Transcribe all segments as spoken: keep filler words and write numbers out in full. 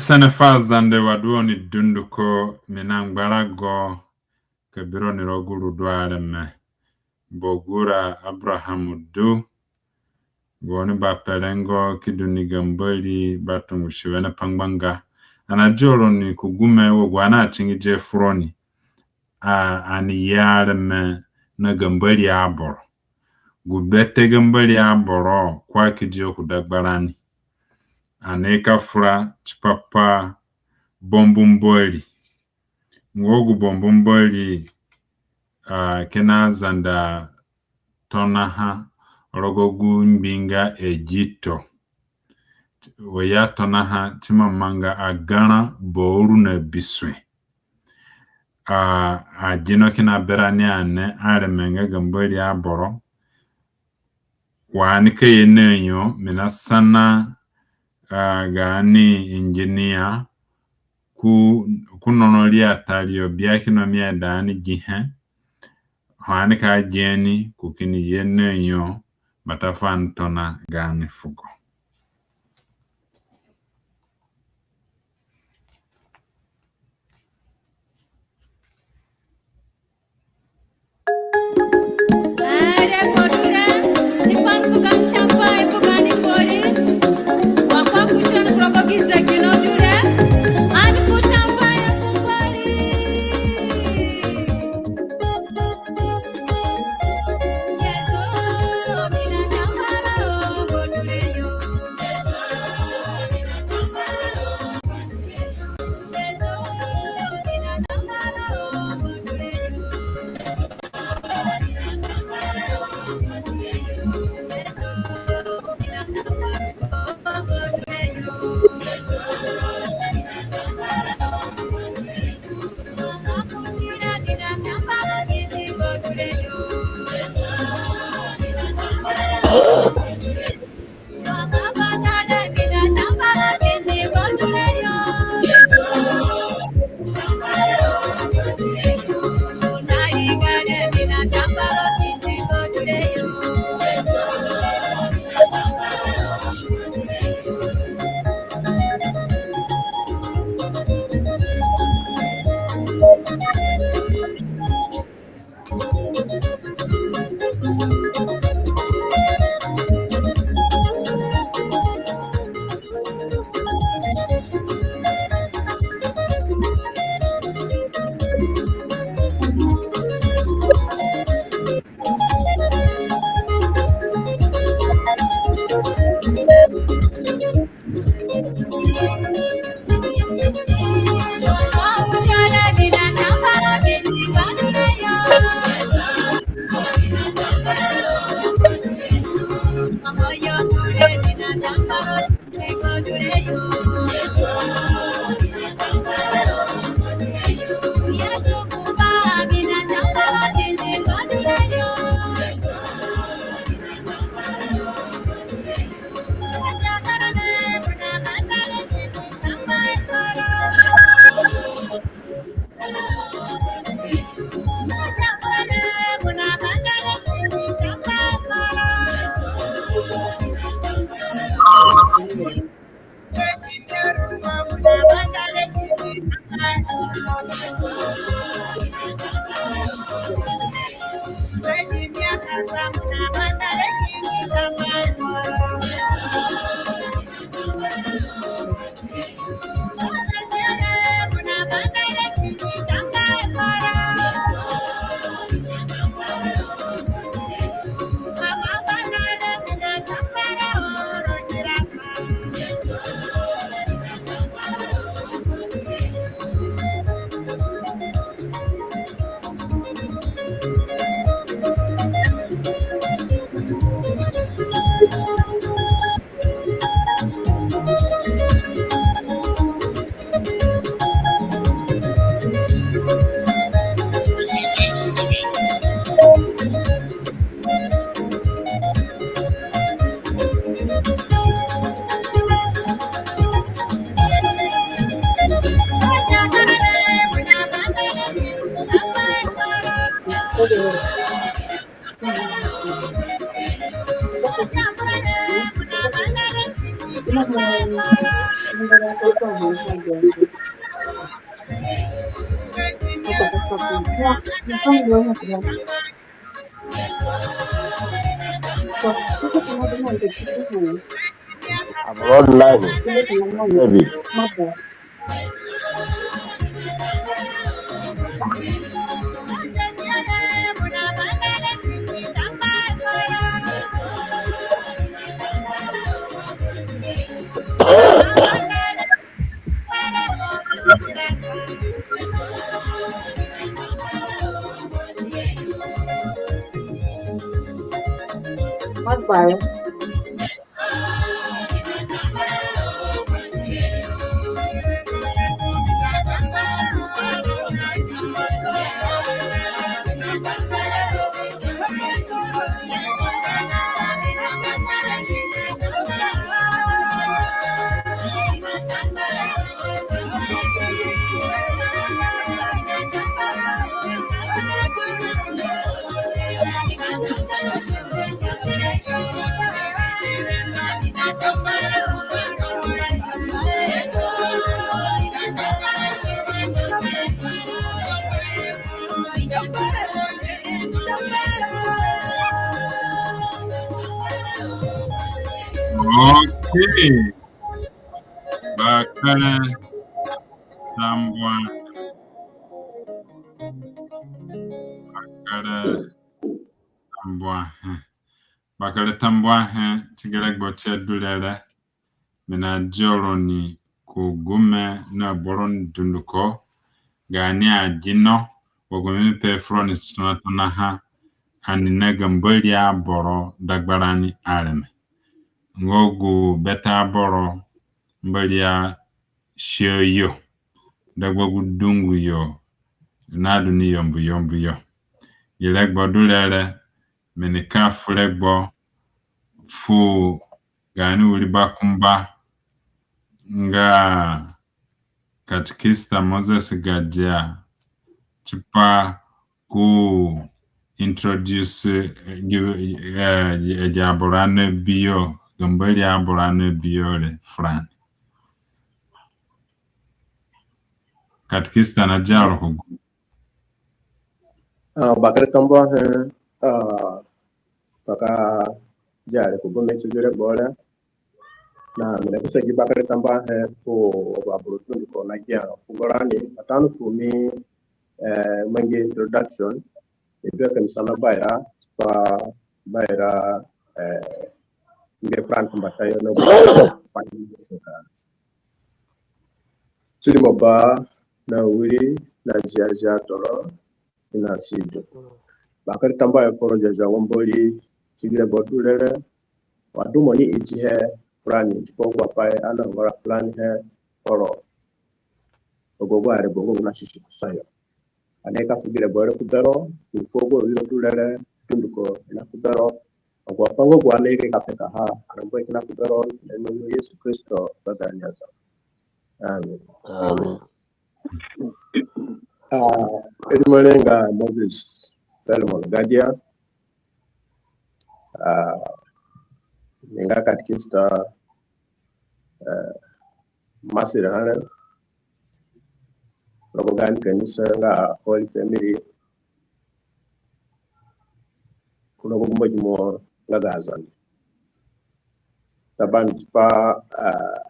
Sene fu Azande wa du oni dunduko, mi na ngbarago ka bi roni rogo gu uru du areme. Bogura Abraham du gu oni baperengo ki du ni ga Mbori batungusi wene pangbanga. Ani na dia roni ku gume wa gu ani atingidihe fu roni. A, ani ye areme na ga Mbori aboro. Gu bete ga Mbori aboro ko aki dia ku dagbarani. Ani ka fura tipa pa bambu Mbori. Nga gu bambu Mbori, a, kina Zande tonaha rogo gu ngbi nga Egito. Wa i atonaha ti ima manga agarã bauru na bisue. A, agino kina berani ane areme nga ga Mbori aboro. Wa ani ka ye na yo, mi na sana, a, gaani injiniya ku, ku nono ri atari yo bia kina mi aida ani gihe. Ho ani ka gia ni, ko kini ye na yo, mbata fu ani tona gaani fugo. I'm online. Maybe. Bye bye. Okay. Bakere tambuahe. Bakere tambuahe. Bakere tambuahe ti gi regbo tie du re re. Mi nadia roni ku gume na boro ni dunduko. Gaani agino, wa gu mi pe fu roni tonatonaha, ani na ga Mbori aboro dagbarani areme. Nga gu bete aboro Mbori asia yo dagba gu dungu yo na du ni yambu yambu yo. Gi regbo du re re, mi nika fu regbo fu gaani wiri bakumba nga Katikista Moses Gadia tipa ku introduce, eh, gi, eh, gi aboro ani abi yo, ga Mbori aboro ani abi yo re furani. Katikista, nadia ro ku gu. Ah, bakere tambuahe, ah, paka dia re ku gume ti gi regbo re. Na mi na kusa gi bakere tambuahe fu agu aboro dunduko nagia fugo rani, watadu fu mi, eh, mangi introduction. I du ka mi sana baira, pa baira, eh, nge Frank Mbatayo na Sidi mo ba na wiri na ziazia toro i na sidu. Bakere tambuahe foro Ziazia Mbori ti gi regbo du re re. Wa du mo ni idihe furani tipa agu apai ani angora furani he foro. Agu agu aregbo nga gu na sisi kusayo. Ani ka fu gi regbo re ku bero, ni fu agu awiro du re re dunduko i na ku bero. Agu apai nga agu ani ka pekaha, ani mbu i kina ku bero, ni nime Yesu Kristo, Baganyaza. Amen. Amen. Ah, rimore nga Moses Philemon Gadia. Ah, ni nga katikista, eh, Masira hare. Rogo gaani kanisa nga Holy Family. Ku rogo gumba gimo nga ga Azande. Taban tipa, ah,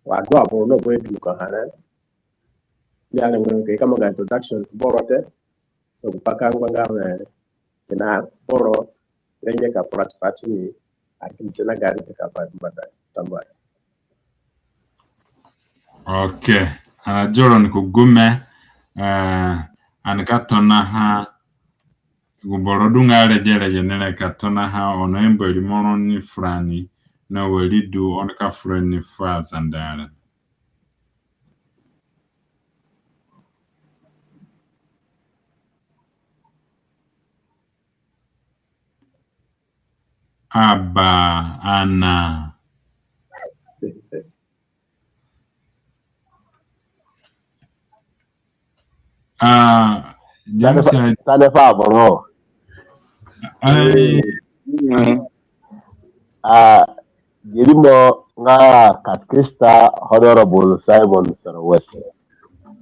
wa du aboro no bo i du ka hare. Mi arengbanga ka i ka manga introduction fu boro te. So gu pai ka ngbanga we, kina boro rengbe ka fura tipa ti ni, ani ki ni tie na gari te ka pai mbata tambuahe. Okay. Ani adia roni ku gume, eh, ani ka tonaha, gu boro du nga rege rege ni re ka tonaha, ono i mbu rimo roni furani, na wari du oni ka fura ni fu Azande areme. Aba, ana. Ah, James, sane fa, sane fa aboro. Ai. Ah, gi rimo nga Katekista Honorable Simon Sara West.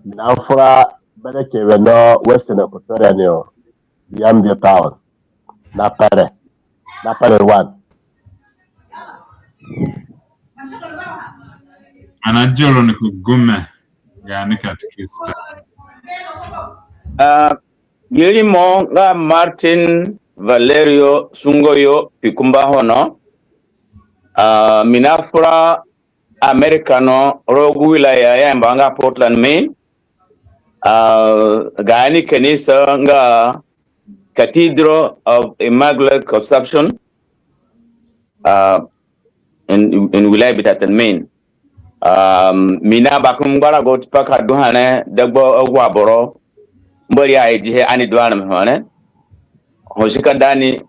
Mi nafura bere kebe no Western Equatoria ni yo, Yambio Town. Na pere. Na pere one. Ana jolo ni ku gume. Gaani Katekista. Ah, gi rimo nga Martin Valerio Sungoyo Pikumba Hono. Ah, mi nafura America no rogo gu wilaya i ayamba nga Portland, Maine. Ah, gaani kanisa nga Cathedral of Immaculate Conception. Ah, in, in wilaya bita ten, Maine. Um, mi na bakere ngbarago tipa ka du hare dagba agu aboro Mbori aidihe ani du areme ho re. Ho si ka da ni,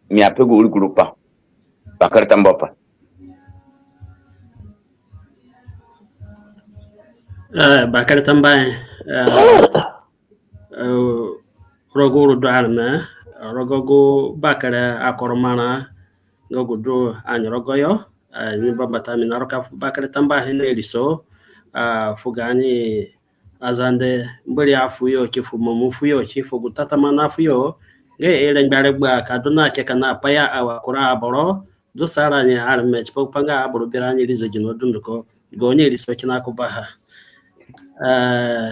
mi ape gu wiri gurupa. Bakere tambuahe. Eh, bakere tambuahe. Eh, eh, rogo uru du areme, rogo gu bakere akoro marã nga gu du ani rogoyo. Eh, ni bambata mi naraka fu bakere tambuahe na iriso, ah, fu gaani Azande, Mbori afuyo ki fu momu fuyo ki fu gu tatamana fuyo. Nga i rengbe aregbo ka du na keka na pai ya awa kura aboro du sa rani areme tipa gu pa nga aboro bi rani ri zegino dunduko. Gaoni iriso kina ku baha. Eh,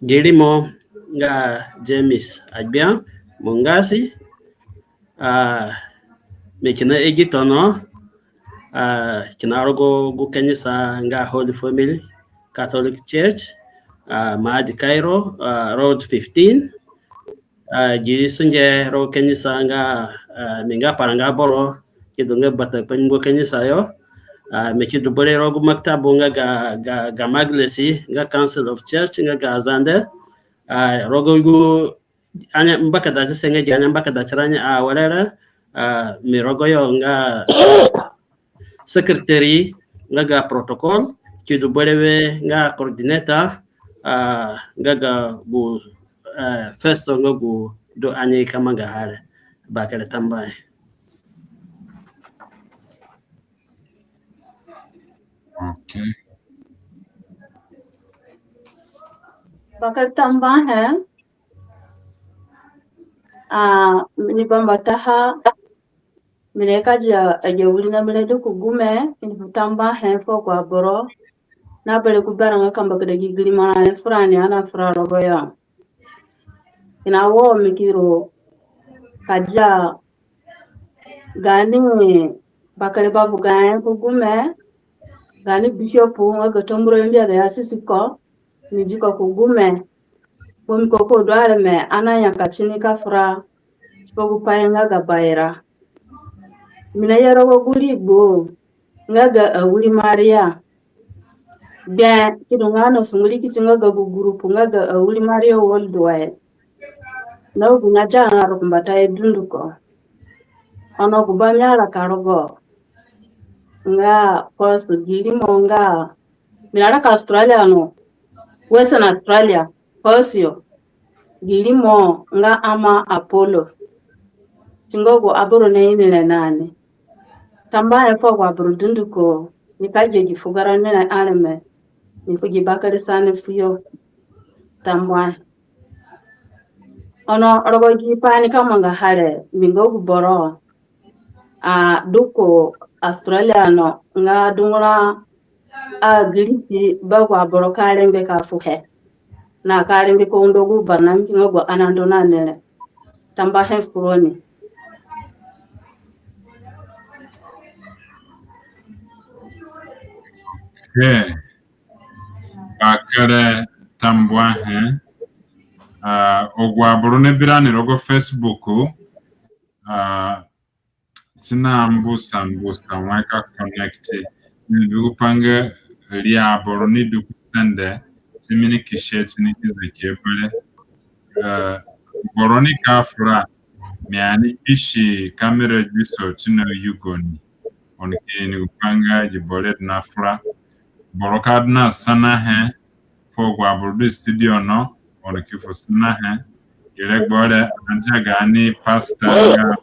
gi rimo nga James Agbia Mungasi, ah, mi kina Egito no, ah, kina rogo gu kanisa nga Holy Family Catholic Church, ah, Maadi Cairo, ah, Road fifteen. Ah, gi sunge rogo kanisa nga, ah, mi nga paranga boro ki du nga bata kpanyingo kanisa yo. Ah, mi ki du bere rogo gu maktabu nga ga, ga, ga Maglesi, nga Council of Church, nga ga Azande. Ah, rogo gu anya mbakada ti se nga gi anya mbakada tirani awere re, ah, mi rogoyo nga secretary nga ga protocol, ki du berewe nga coordinator, ah, nga ga gu, eh, festo nga gu du ani ka mangaha re. Bakere tambuahe. Okay. Bakere tambuahe. Ah, mi ni bambataha, mi ni ka dia, eh, dia wiri na mi re du ku gume, i ni fu tambuahe fu agu aboro na bere ku berã nga ka mbakada gi rimo re furani ani afura rogoyo. I na wo mi ki ru ka dia gaani bakere bavugahe ku gume, gaani bishop nga ga Tambura Yambio Diocese ko, mi di ko ku gume. Wa mi ko ko du areme ani nanyaka tini ka fura tipa gu pai nga ga Baira. Mi naye rogo gu rigbo nga ga Awiri Maria. Gbe ki du nga ani sungu ri kiti nga ga gu group nga ga Awiri Maria Worldwide. Na gu nga dia nga rukumbatayo dunduko. Ono gu ba mi araka rogo nga Perth, gi rimo nga mi naraka Australia no, Western Australia, Perth yo, gi rimo nga Ama Apollo. Ti nga gu aboro naini re nani. Tambuahe fu agu aboro dunduko, ni ka gia gi fugo rani re areme, ni fu gi bakere sani fuyo. Tambuahe. Ono rogo gi pai ani ka mangaha re, mi nga gu boro a du ku Australia no nga dungura a girisi ba agu aboro ka rengbe ka fuhe. Na ka rengbe ka undo gu barnamij nga gu ani andu na ni re. Tambuahe fu roni. Ee, bakere tambuahe. Ah, agu aboro nabi rani rogo Facebook, ah, ti na mbusa mbusa wai ka connect. Ni du gu pa nga ri aboro ni du ku sende, ti mi ni kisi ti ni ki zaki bere. Eh, boro ni ka fura, mi ani kisi kamera diso ti na yugo ni. Oni ki ini gu pa nga gi boro du na fura. Boro ka du na sanahe, fu agu aboro du studio no, oni ki fu sanahe. Gi regbo re, ani dia gaani pastor nga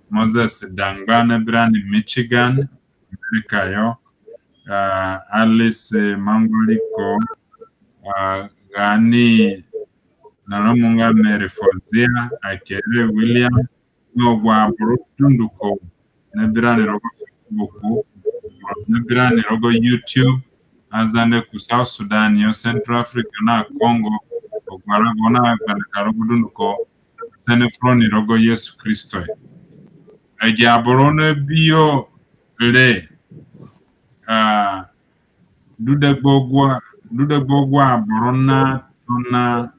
Moses Dangba nabi rani Michigan, Amerika yo, ah, Alice Mangoliko, ah, gani naramunga Mary Fozia, Akere William, no agu aboro dunduko nabi rani rogo Facebook, nabi rani rogo YouTube, Azande ku South Sudan yo, Central Africa na Congo, agu arago na gbanda ka rogo dunduko, sene furoni rogo Yesu Kristo. Agi aboro nabi yo re, ah, du dagba agu, du dagba agu aboro natona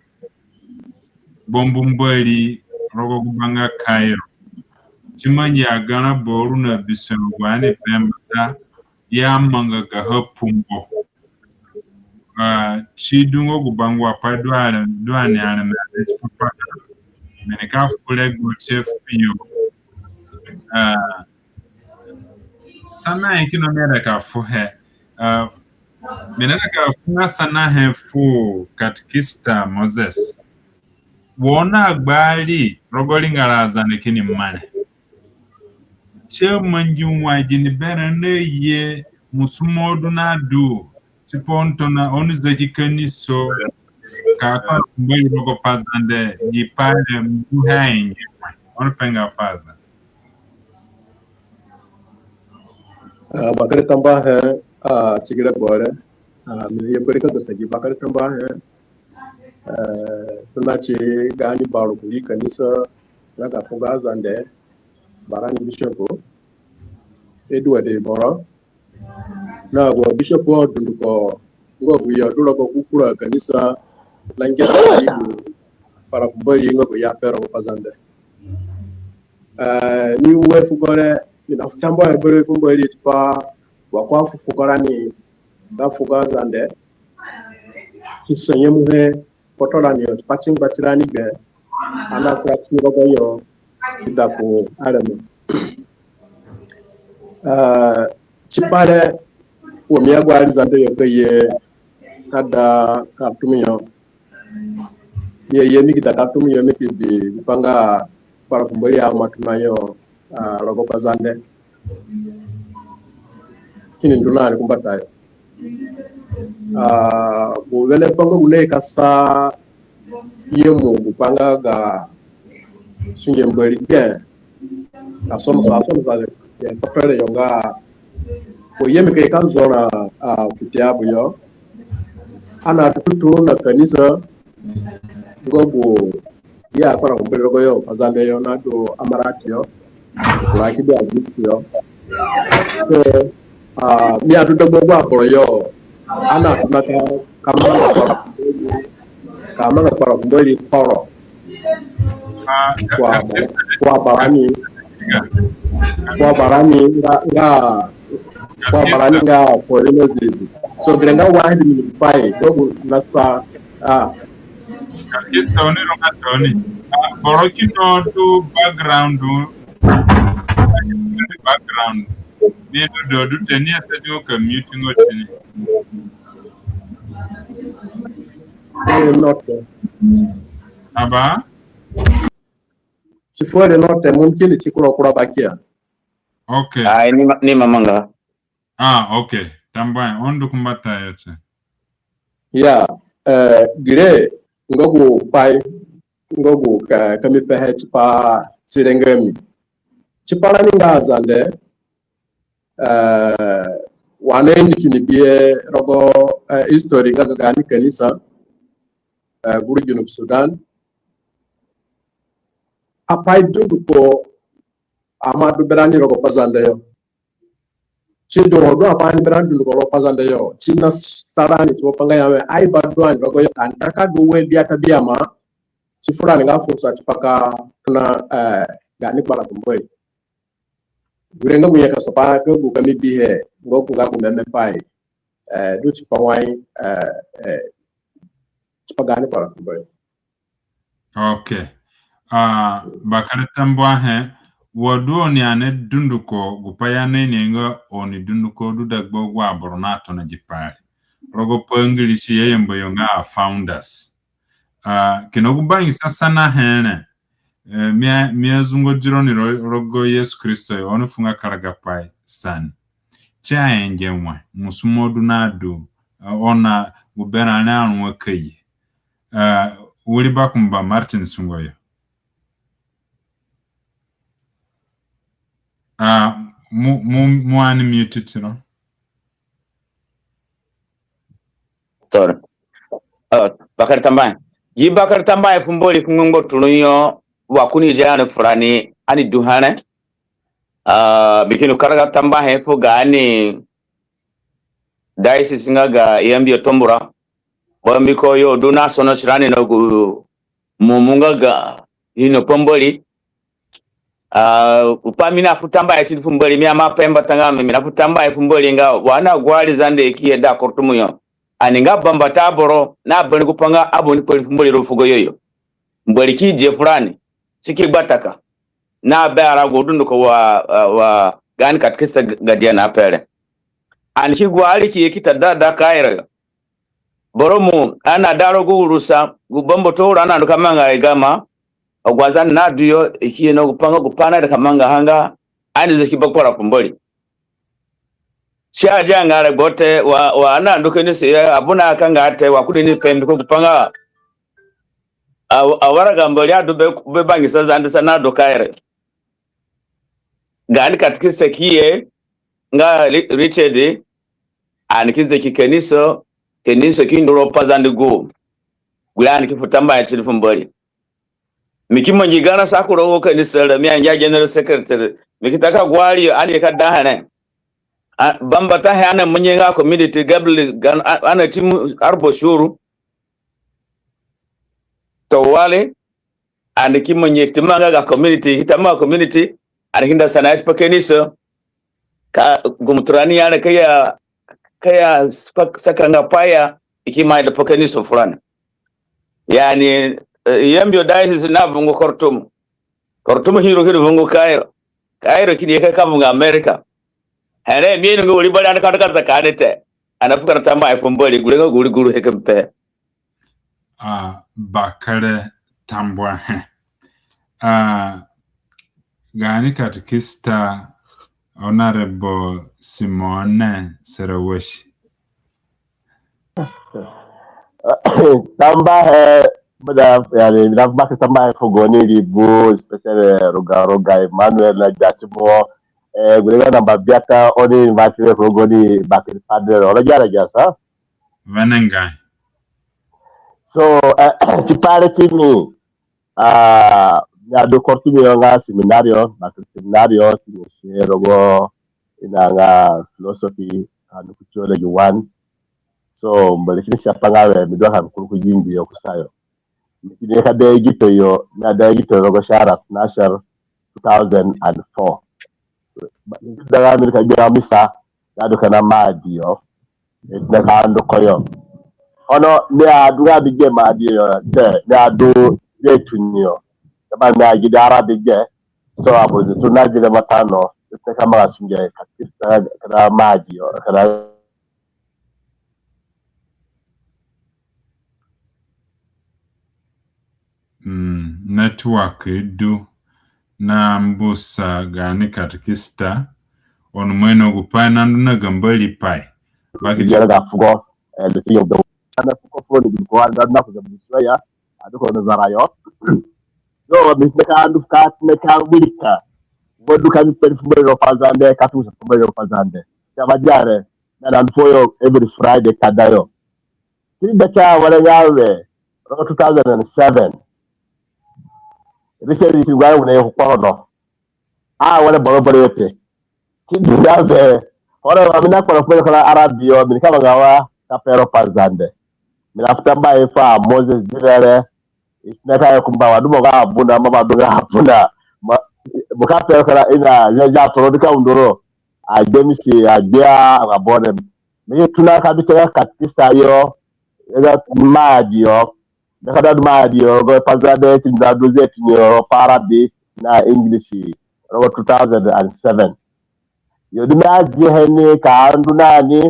bambu Mbori rogo gu ba nga Cairo. Ti mangi agarã bauru na bisue agu ani pe mbata, i amanga gaha pumbo. Ah, si du nga gu bangua pai du are, du ani areme ade tipa pa. Mi nika fu regbo tie fu yo. Ah, sanahe kina mi aida ka fuhe. Ah, mi naida ka fu nga sanahe fu Katikista Moses. Wo na gbari rogo ringara Azande kini mane. Tie mangi wai gini berã naye musumo du na du tipa oni tona oni zaki kaniso ka kpa Mbori rogo Pazande, gi pai re mbu he aingi wai oni pe nga faza. Ah, bakere tambuahe, ah, ti gi regbo re. Ah, mi ye bari ka gasa gi bakere tambuahe. Eh, tona ti gaani baruku ri kanisa nga ga fugo Azande, barani Bishop Edward Iboro, na agu abishop dunduko nga agu yo du rogo gu kura kanisa na ngera gu kpara fu Mbori nga gu i ape rogo Pazande. Eh, ni ue fugo re, mi na fu tambuahe berewe fu Mbori tipa wa ko afu fugo rani na fugo Azande. Ki sa nyemuhe kpoto rani yo tipa ti ngba tirani gbe, ani afura ti rogo yo ki da ku areme. Ah, tipa re, wa mi agu arizande yo ka ye ka da Khartoum yo. Ye, ye mi ki da Khartoum yo, mi ki bi gu pa nga kpara fu Mbori aima tona yo, ah, rogo Pazande. Kini ndu na ni ku mbatayo. Ah, gu wene pa nga gu naye ka sa ye mo gu pa nga ga sunge Mbori gbe. Ka sonosa, sonosa, ye, kpepere yo nga, ko ye mi ka ye ka zora, ah, fiti abu yo. Ani atutu na kanisa, nga gu i akpara fu Mbori rogo yo, Pazande yo, na du Amarat yo, kura ki du Aziz yo. So, ah, mi adu dagba agu aboro yo, ani atona ka, ka manga kpara fu Mbori, ka manga kpara fu Mbori kporo. Ah, ku aba, ku abarani, ku abarani nga, nga, ku abarani nga foreigners. So, gere nga wahid min pai, dogu nasa, ah. Katekista, oni ru nga tooni. Ah, boro kina du background, background. Ni du du te ni asadi ka mute ngo tini. Ti fuo re no te. Aba? Ti fuo re no te, mumkin ti kura kura bakia. Okay. Ai, ni ma-, ni mamanga. Ah, okay. Tambuahe, oni ndu ku mbatayo te. Ya, eh, gere, nga gu pai, nga gu ka, ka mi pehe tipa ti re nga mi. Tipa rani nga Azande, eh, wa ani indi kini bihe rogo, eh, history nga ga gaani kanisa, eh, vuru Junub Sudan. Apai dunduko aima du berani rogo Pazande yo. Ti du ho du apai ni berani dunduko rogo Pazande yo. Ti nasa rani tipa pa nga ya we, ai ba du ani rogo yo ka ani ta ka du we biata biama. Ti fu rani nga fursa tipa ka tona, eh, gaani kpara fu Mbori. Gure nga gu nyakasa pai nga gu ka mi bihe, nga gu nga gu meme pai. Eh, du tipa wai, eh, eh, tipa gaani kpara fu Mbori. Okay. Ah, bakere tambuahe, wa du oni ane dunduko, gu pai ya na ini nga oni dunduko du dagba agu aboro natona gi pai re. Rogo pa English i ayamba yo nga a founders. Ah, kina gu bangisa sanahe re, eh, mi a, mi azungo tironi ro-, rogo Yesu Kristo yo, oni fu nga karagapai sa ni. ti aenge we, musumo du na du, eh, ona gu berã re arua ka ye. Eh, wiri bakumba Martin Sungoyo. Ah, mo, mo, mo unmute tiro. Sorry. Ah, bakere tambuahe. Gi bakere tambuahe fu Mbori ku ngbangbaturũ yo, wa ko ni dia ani furani, ani du here. Ah, mi kini karaga tambuahe fu gaani diocese nga ga Yambio Tombura. Bambiko yo du na sono tirani na gu mumu nga ga ino pambori. Ah, gu pai mi nafu tambuahe tini fu Mbori, mi aima pe mbata nga mi, mi nafu tambuahe fu Mbori nga wa ani aguari Zande ki ye da Kartum yo. Ani nga bambata aboro na bani gu pai nga aboro ni kpari fu Mbori rogo fugo yo yo. Mbori ki die furani, si ki gbataka. Na berã gu dunduko wa, wa, wa gaani katikista ga dia na pe re. Ani ki guari ki ye ki ta da da Kairo yo. Boro mu, ani ada rogo gu rusa, gu bambato uru ani andu ka manga i gama, agu aZande nadu yo, i ki ye na gu pai nga gu pai ani aida ka mangaha nga, ani zaki ba kpara fu Mbori. Si adia nga regbo te, wa, wa ani andu ka ni si, eh, abuna ka nga te, wa ko ni pe mbiko gu pai nga, a, awaraga Mbori adu be, be bangisa Zande sa nadu Kairo. Gaani katikista ki ye, nga Ri-, Richard, ani ki zaki kanisa, kanisa ki ndu rogo Pazande gu. Gure ani ki fu tambuahe tini fu Mbori. Mi ki mangi garã sa ku rogo kanisa re, mi angia general secretary. Mi ki ta ka guari yo, ani ye ka da here. A, bambatahe ani amangi nga community, Gabriel, gan-, a, ani atimu arba shuru. Tawali, ani ki mangi tima nga ga community, ki ta manga community, ani ki nda sana tipa kanisa. Ka gu muturani ya re ka ya, ka ya saka, saka nga pai ya, i ki mai da pa kanisa furani. Yani, eh, Yambio diocese na vungu Kartum. Kartum hiru hiru vungu Kairo. Kairo kini ye ka ka vungu America. Here mi ino nga wiri bari ani ka ndu ka zaka ni te. Ani afu kina tambuahe fu Mbori, gure nga gu wiri guru he ka mi pe. Ah, bakere tambuahe. Ah, gaani katikista Honorable Simone Serewoshi. Tambuahe, bada, yani, mi na bakere tambuahe fu gaoni ribu, especially Ruga, Ruga Emmanuel na Jatimo. Eh, gure nga namba biata oni invite re fu gaoni bakere padre, ono jara jasa. Wenengai. So, eh, tipa re tini, ah, mi adu Kartum yo nga seminario, bakere seminario, tini si rogo ina nga philosophy, and theology one. So, Mbori kini sia pa nga we, mi du ka kuru ku gi ngbi yo kusayo. Mi kini ye ka da Egipto yo, mi ada Egipto rogo shahar atnashar, two thousand and four. Daga mi ka gbia misa, na du kina Maadi yo. Na ka ndu ku yo. Ono mi adu nga bi gbe Maadi yo te, mi adu Zeitun yo. Kaba mi agida Arabi gbe. So abu Zeitun na gida matano. Te ka manga sunge katikista kina Maadi yo. Kina Mm, network du na mbusa gaani katikista, ono mo ino gu pai nandu na ga Mbori pai. Bakiti yara ga fugo, eh, the thing of the world. Ana fugo fugo ni gu ko anda na ku ga mbusa ya, adu ko na zara yo. So, mi ne ka andu ka, ne ka wirika. Wo du ka mi pe fu Mbori rogo Pazande, ka tu fu Mbori rogo Pazande. Ya ba diare, na nandu fuo yo every Friday ka da yo. Kini da ka wala nga we, rogo two thousand and seven. Richard ki gwa wune yo ku kporo no. A, wala boro boro yo te. Kini da we, wala wa mi na kporo kporo kala Arabi yo, mi ka manga wa ka pe rogo Pazande. Mi na fu tambuahe fu Moses Direre, i na ka ye kumba wa du mo ga abuna, ma ba du ga abuna. Ma, mo ka pe kala ina ya ja toro du ka undo ro. A gbe mi si, a gbe a, a bone. Mi ki tona ka bi te nga katikista yo, nga Maadi yo, nga ka da du Maadi yo, rogo Pazande, ti nda du Zeitun yo, pa Arabi na English, rogo two thousand and seven. Yo du mi azi he ni ka andu na ni,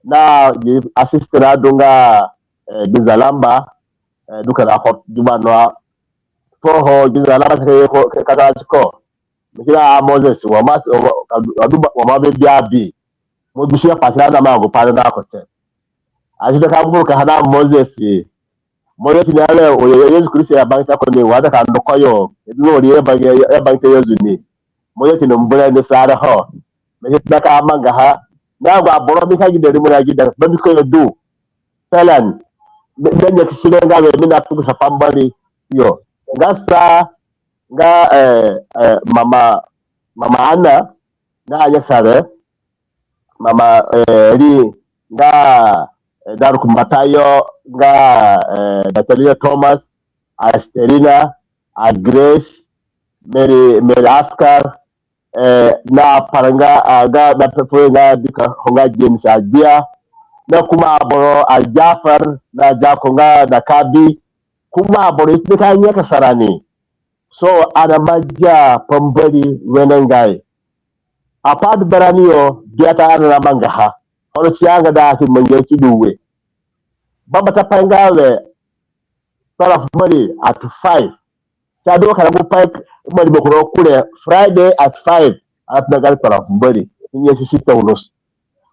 na gi assistant adu nga, eh, Ginza Lamba, eh, du kina ko du ba no a, fuo ho Ginza Lamba ka ye ko, ka ta ko. Mi kina a Moses, wa ma, wa, wa, wa ma bi abi. Mo bi si ya pati na ma gu pai na ko te. A si de ka buru ka ha na Moses. Moses ni a re, o yo Yesu Kristo ya bangita ko ni wa da ka ndu ko yo. Ebi wo ri ya bangita, ya bangita Yesu ni. Moses ni mbure ni sa re ho. Me si na ka mangaha. Na gu aboro mi ka gida rimura gida. Ba mi ko yo du. Pelan. Me, me nyaki sire nga we mi na tugu sa pambari. Yo. Nga sa, nga, eh, eh, mama, mama Anna, nga anya sare. Mama, eh, ri, nga, eh, Daruk Matayo, nga, eh, Natalina Thomas, a Esterina, a Grace, Mary, Mary Askar, eh, na paranga, a, ga, na pepe nga bika, ho nga James Adia, na kuma aboro a Jafar, na jako nga na Kabi, kuma aboro iti ka nyaka sa rani. So, ana ma dia pambari wenengai. Apai du berani yo, biata ana na mangaha. Ono si anga da ki mangi ki du we. Bambata pai nga we, kpara fu Mbori at five. Si adu kara gu pai Mbori mo kuro kure Friday at five. Ana tona gari kpara fu Mbori. Ni nyasi sita unus.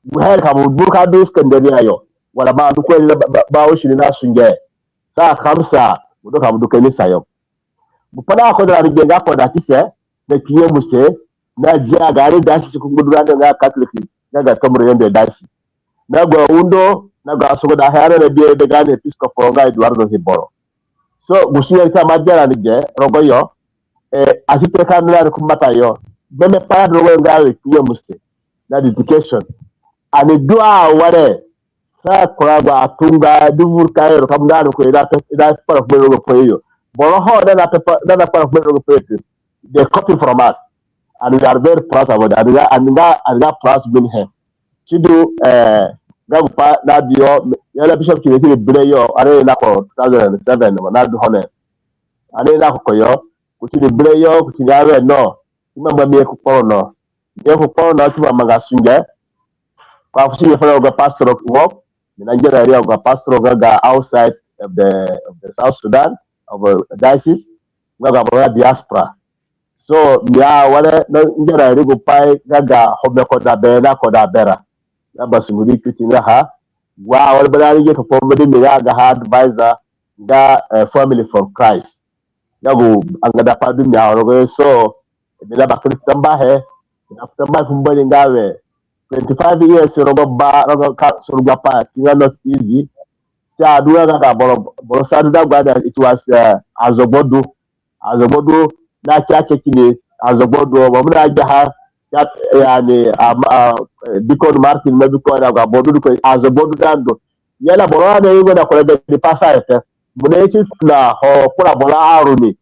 Gu heri ka mo du ka du Iskandaria yo. Wala ma du ko ba, ba, ba osi ni na sunge. Sa kamsa, mo du ka mo du kanisa yo. Gu pai na ko da ni gbe nga ko da tise, na kiye muse, na dia gari da si ku ngbudura nga Catholic, nga ga Tomoro Yombe da si. Na gu undo, na gu asogo da hera na bie de gani Episcopal nga Eduardo Hiboro. So, gu si ya ka ma dia ni gbe, rogo yo, eh, a si te ka nura ni ku mbata yo. Meme pai rogo nga we kiye muse, na dedication. Ani du awere, sa kura gu atunga du vuru ka yoro ka mo nga ni ko ida pe, ida kpara fu Mbori rogo pai yo. Boro ho da na pe, da na kpara fu Mbori rogo pai yo. They copy from us. And we are very proud about it. And we are, and we are, and we are proud to be here. Si du, eh, nga gu pai na du yo, ya na Bishop Kiri Kiri bire yo, ani na ko two thousand and seven, na du ho ne. Ani na ko ko yo, kuti ni bire yo, kuti ni awe no. Ima ba mi ku kporo no. Mi ku kporo no, ti ma manga sunge. Ko a fu si mi fere ga pastoral work. Mi na ngera area ga pastoral ga, ga outside of the, of the South Sudan, of a diocese. Nga ga boro diaspora. So, mi awere na ngera area gu pai ga, ga ho mi ko da be na ko da bera. Nga ba sungudi kuti nga ha. Wa awere bara ri ge ko pombe di mi ga, ga ha advisor, ga, eh, Family for Christ. Nga gu anga da pai du mi awere go so, mi na bakere tambuahe, mi na tambuahe fu Mbori nga we, twenty-five years rogo ba, rogo ka, suru ga pai, ti nga not easy. Si adu nga ga boro, boro sa du da gwa da, it was, uh, azogbodu. Azogbodu na kia kekini, azogbodu, mo muna ajaha, ya, yani, um, uh, Deacon Martin, ma Deacon, na gwa bodu, Deacon, azogbodu da ndu. Yala boro na yugo na kore be di pasa ete. Muna iti na ho kura boro aruni.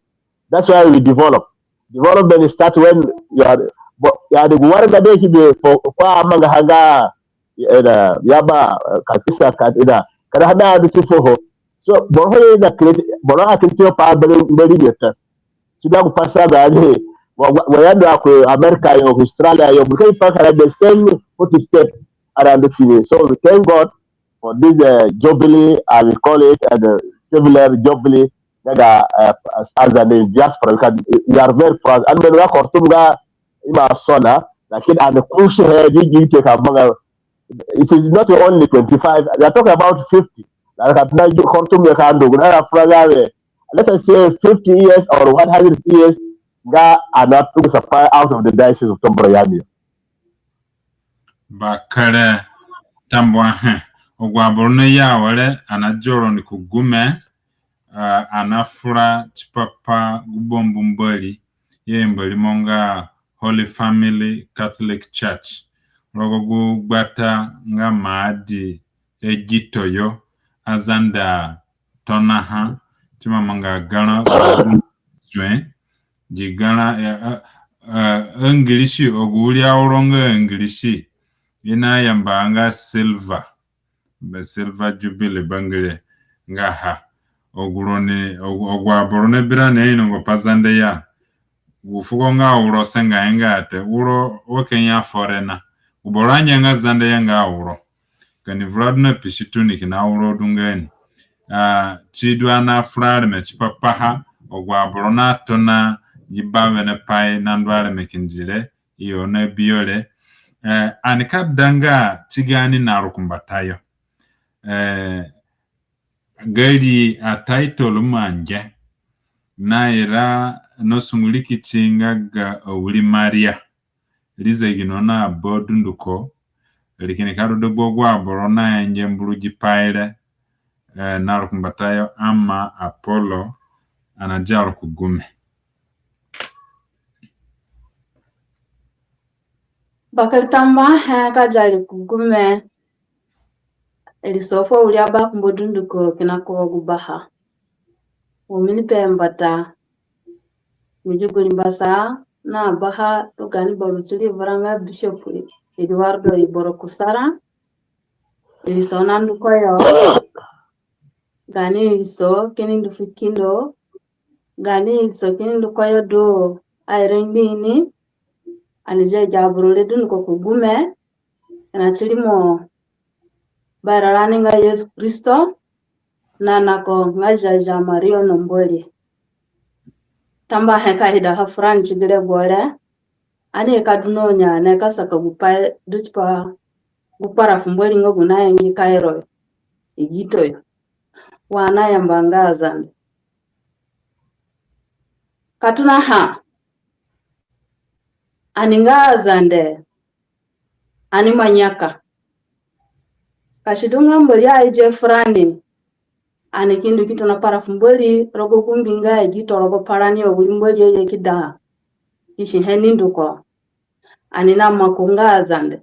That's why we develop. Development start when you are, bo-, yani, gu wari nga de ki be ko, ko amanga ha nga, ina, ya ba, eh, ka kisa ka, ina, kada ha na du ti fuo ho. So, boro ho ye na create, boro a create yo pa bere, bere ni ta. Si da gu pasa ga ni, wa, wa, wa ya ndu ku America yo, Australia yo, because you pass the same footstep around the city. So we thank God for this, uh, jubilee, I will call it, uh, the silver jubilee, that, uh, uh, as, as a diaspora, we can, we are very proud. And when we are Khartoum ga ima sona, lakin and kusi he di gi te ka manga, it is not only twenty-five, we are talking about fifty. Like, at na Khartoum ya ka ndu, na fura ga we, let us say fifty years or one hundred years, nga ana tugu sa pai out of the diocese of Tombura Yambio. Bakere tambuahe. Agu aboro na ye awere, ana zoro ni ku gume, uh, ana fura tipa pa gu bambu Mbori, i ayamba rimo nga Holy Family Catholic Church. Rogo gu gbata nga Maadi Egito yo, Azande atonaha, ti ma manga garã zue, gi garã, eh, eh, eh, Angirisi, agu wiri auro nga Angirisi, i nayamba nga silver, be silver jubilee bangire nga ha. Agu roni, agu, agu aboro na bi rani ainongo pa Zande ya. Gu fugo nga auro senga inga te, uro wa ka ya foreigner. Gu boro anye nga Zande ya nga auro. Ka ni vura du na pisi tuni kina auro du nga ni. Ah, si du ana fura areme tipa paha, agu aboro natona gi bawene pai na ndu areme kindi re, i yo na bi yo re. Eh, ani ka da nga ti gaani narukumbatayo. Eh, gari a title mangi. Na ira no sunguri kiti nga ga, eh, wiri Maria. Ri zegino na ba dunduko. Ri kini ka du dagba agu aboro na yenge mbu ru gi pai re. Eh, narukumbatayo ama Apollo, ani nadia ro ku gume. Bakere tambuahe, eh, ka dia ri ku gume. Iriso fu awiri abakumba dunduko kina ko gu baha. Wo mi ni pe mbata. Mi di gu ri mbasa na baha du gaani baruti ri vura nga Bishop Eduardo Iboro Kusara. Iriso nandu koyo. Gaani iriso kini ndu fu kindo. Gaani iriso kini ndu koyo du aire ngbini. Ani dia agi aboro re dunduko ku gume. Kina ti rimo Bairarani nga Yesu Kristo, na nako nga Ziazia Maria ono Mbori. Tambuahe ka idaha furani ti gi regbo re, ani ye ka du na oni ane ka saka gu pai du tipa gu kpara fu Mbori nga gu nayengi Cairo, Egito yo. Wa ani nayamba nga Azande. Ka tonaha, ani nga Azande, ani ima nyaka. Ka si du nga Mbori aye furani, ani ki ndu ki tona kpara fu Mbori rogo gu mbinga Egito rogo parani yo, wiri Mbori aye ki da isihe ni ndu ko. Ani na mako nga Azande.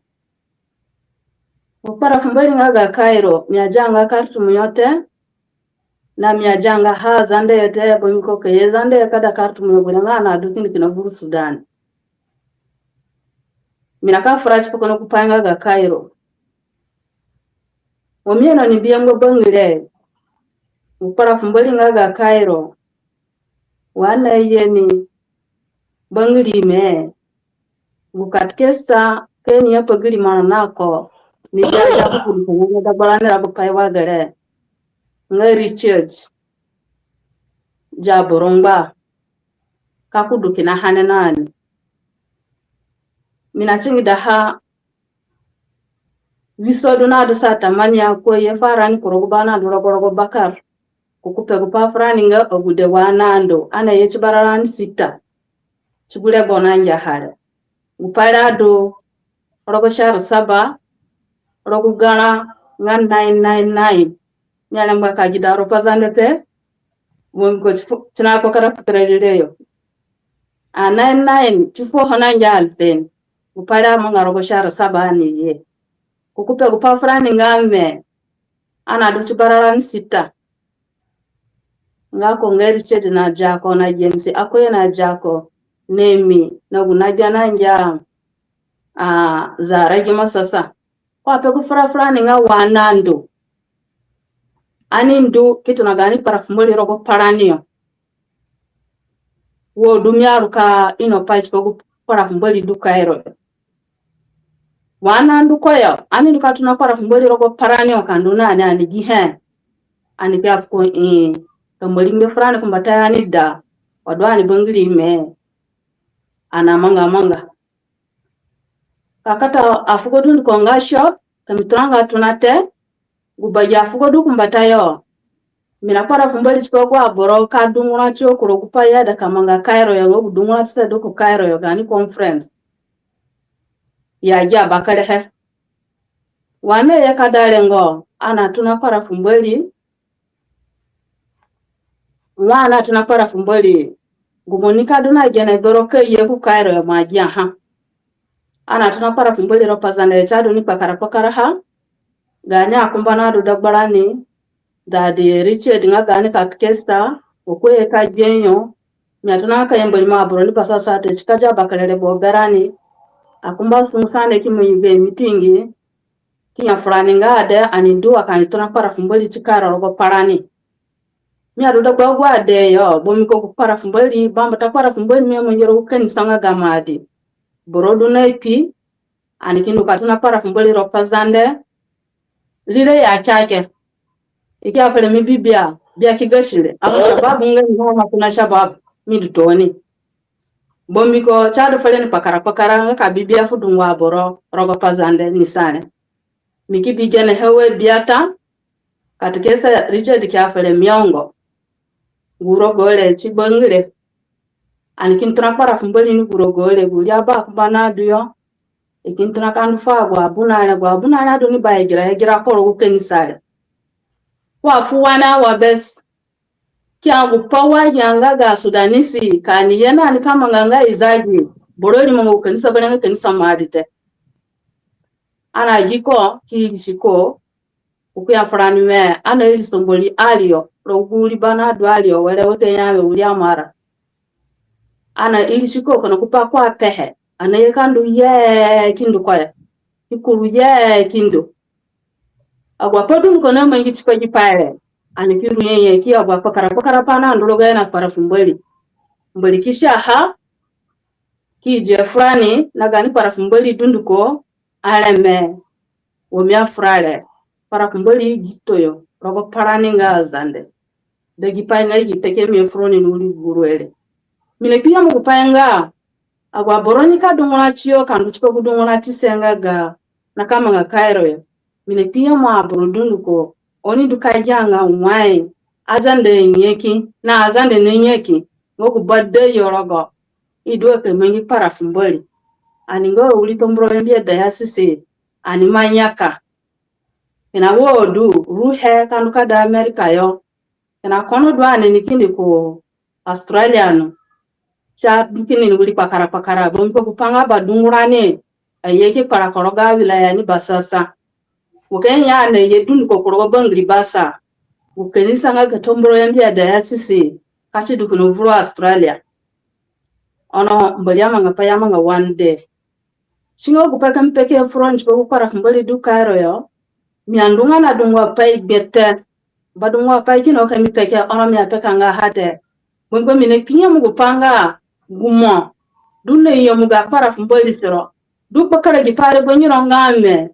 Gu kpara fu Mbori nga ga Cairo, mi adianga Khartoum yo te, na mi adianga ha Zande yo te, bambiko ka ye Zande yo ka da Khartoum yo, gure nga ani adu kini kina vuru Sudan. Mi nika fura tipa kono gu pai nga ga Cairo. Wa mi ino ni bihe ngba bangire, gu kpara fu Mbori nga ga Cairo. Wa ani naye ni bangirime. Gu katikista ke ni ya pa gi rimoro nako, ni dia dia ku kudu ku ngu dagbarani rago pai wa gere. Nga Richard. Dia boro ngba. Ka kudu kina hane nani. Mi na tingidaha. Wiso du na du sa tamania ko ye fu rani ku rogo ba na du rogo rogo bakar. Ku kupe gu pa furani nga agude wa ani andu, ani aye ti bara rani sita. Ti gu regbo nangia ha re. Gu pai re adu rogo shahar saba, rogo garã nga nine nine nine. Mi arengba ka gida ro pa Zande te, bambiko ti fu-, ti na ko kara fu kere rire yo. A nine nine, ti fuo ho nangia alfen. Gu pai re amanga rogo shahar saba ani ye. Ku kupe gu pa furani nga me, ani adu ti bara rani sita. Nga ko nga Richard na diako, na James Akoye na diako, na emi, na gu nagia nangia, a, Zara gi masasa. Ko ape gu fura furani nga wa ani andu. Ani ndu ki tona gaani kpara fu Mbori rogo parani yo. Wo du mi aru ka ino pai tipa gu kpara fu Mbori du Cairo yo. Wa ani andu koyo, ani ndu ka tona kpara fu Mbori rogo parani yo ka ndu na ani, ani gihe. Ani ki ya fuko, eh, ka Mbori ngbe furani ku mbatayo ani da, wa du ani bangirime. Ani amanga amanga. Ka kata afugo dunduko nga shop, ka mi turanga tona te, gu bagi afugo du ku mbatayo. Mi na kpara fu Mbori tipa agu aboro ka dungura tiyo ku rogo gu pai ya da ka manga Cairo yo, nga gu dungura tise du ku Cairo yo, gaani conference. Ya gia bakerehe. Wa ani ye ka da rengo, ani atona kpara fu Mbori, Wa ani atona kpara fu Mbori, gu mo nika du na gene boro ka ye ku Cairo yo mo agiaha. Ani atona kpara fu Mbori rogo Pazande, si adu ni kpakara kpakaraha. Gaani akumba nadu dagbarani, Dadi Richard nga gaani katikista, ko ye ka gbe yo. Mi atona ka yamba rimo aboro ni basasa te, si ka dia bakere regbo berani. Akumba sungu sande ki mangi gbe mitingi. Ki ya furani nga ade ani ndu wa ka ani tona kpara fu Mbori ti Cairo rogo parani. Mi adu dagba agu ade yo, bambiko gu kpara fu Mbori, bambata kpara fu Mbori mi amangi rogo kanisa nga ga Madi. Boro du na ipi, ani ki ndu ka tona kpara fu Mbori rogo Pazande. Rire ya keke. I ki ya fere mi bi bia, bia ki gasi re. Agu shababu nga ni ho ma tona shababu, mi du tooni. Bambiko si adu fere ni kpakara kpakara nga ka bi bia fu dungu aboro rogo Pazande ni sa re. Mi ki bi gene he we biata, Katekista Richard ki ya fere miongo. Gu rogo re si bangire. Ani ki tona kpara fu Mbori ni gu rogo re, gu ri abakumba nadu yo. I ki tona ka ndu fu agu abuna re, agu abuna re adu ni ba igira igira ku rogo kanisa re. Wa fu wene wa bes. Ki ya gu pai wa gia nga ga Sudanese, ka ani ye na ni ka manga nga izagi, boro rimanga gu kanisa bere nga kanisa madi te. Ani agi ko, ki irisi ko, u ki ya furani we, ani iriso Mbori ariyo, rogo gu riba nadu ariyo, were wo te ya we uri amara. Ani irisi ko, kina gu pai ko apehe, ani ye ka ndu ye ki ndu ko ya, ki kuru ye ki ndu. Agu apai dunduko namangi tipa gi pai re, ani ki ru nyanyaki agu akpakara kpakara pai nandu rogo yo na kpara fu Mbori. Mbori ki sia ha, ki ye furani na gaani kpara fu Mbori dunduko, areme, wa mi afura re, kpara fu Mbori Egito yo, rogo parani nga Azande. Da gi pai nga i gi peke mi furoni ni uri gu ru re. Mi na kpinyemu gu pai nga, agu aboro ni ka dungura tiyo ka ndu tipa gu dunguratise nga ga, na ka manga Kairo yo. Mi na kpinyemu aboro dunduko, oni du ka gia nga wai, Azande nyaki, na Azande nanyaki, nga gu ba da yo rogo, i du a ka mangi kpara fu Mbori. Ani nga uri Tombura Yambio Diocese, ani ima nyaka. Kina wo du, ru he ka ndu ka da America yo. Kina kono du ani ni kindi ku Australia no. Si adu kini ni wiri kpakara kpakara, bambiko gu pai nga badungura ni, aye ki kpara ku rogo awilaya ni basasa. Gu ka ya ani ye dunduko ku rogo bangiri basa. Gu kanisa nga ga Tombura Yambio Diocese, ka si du kina vuru Australia. Ono Mbori amanga pai amanga one day. Si nga gu pai ka mi peke furoni tipa gu kpara fu Mbori du Kairo yo. Mi andunga na dungu apai gbe te. Badungu apai kina ka mi peke, ono mi apekanga ha te. Bambiko mi na kpinyemu gu pai nga gu mo du na nyemu ga kpara fu Mbori siro. Du kpakara gi pai re bangiro nga mi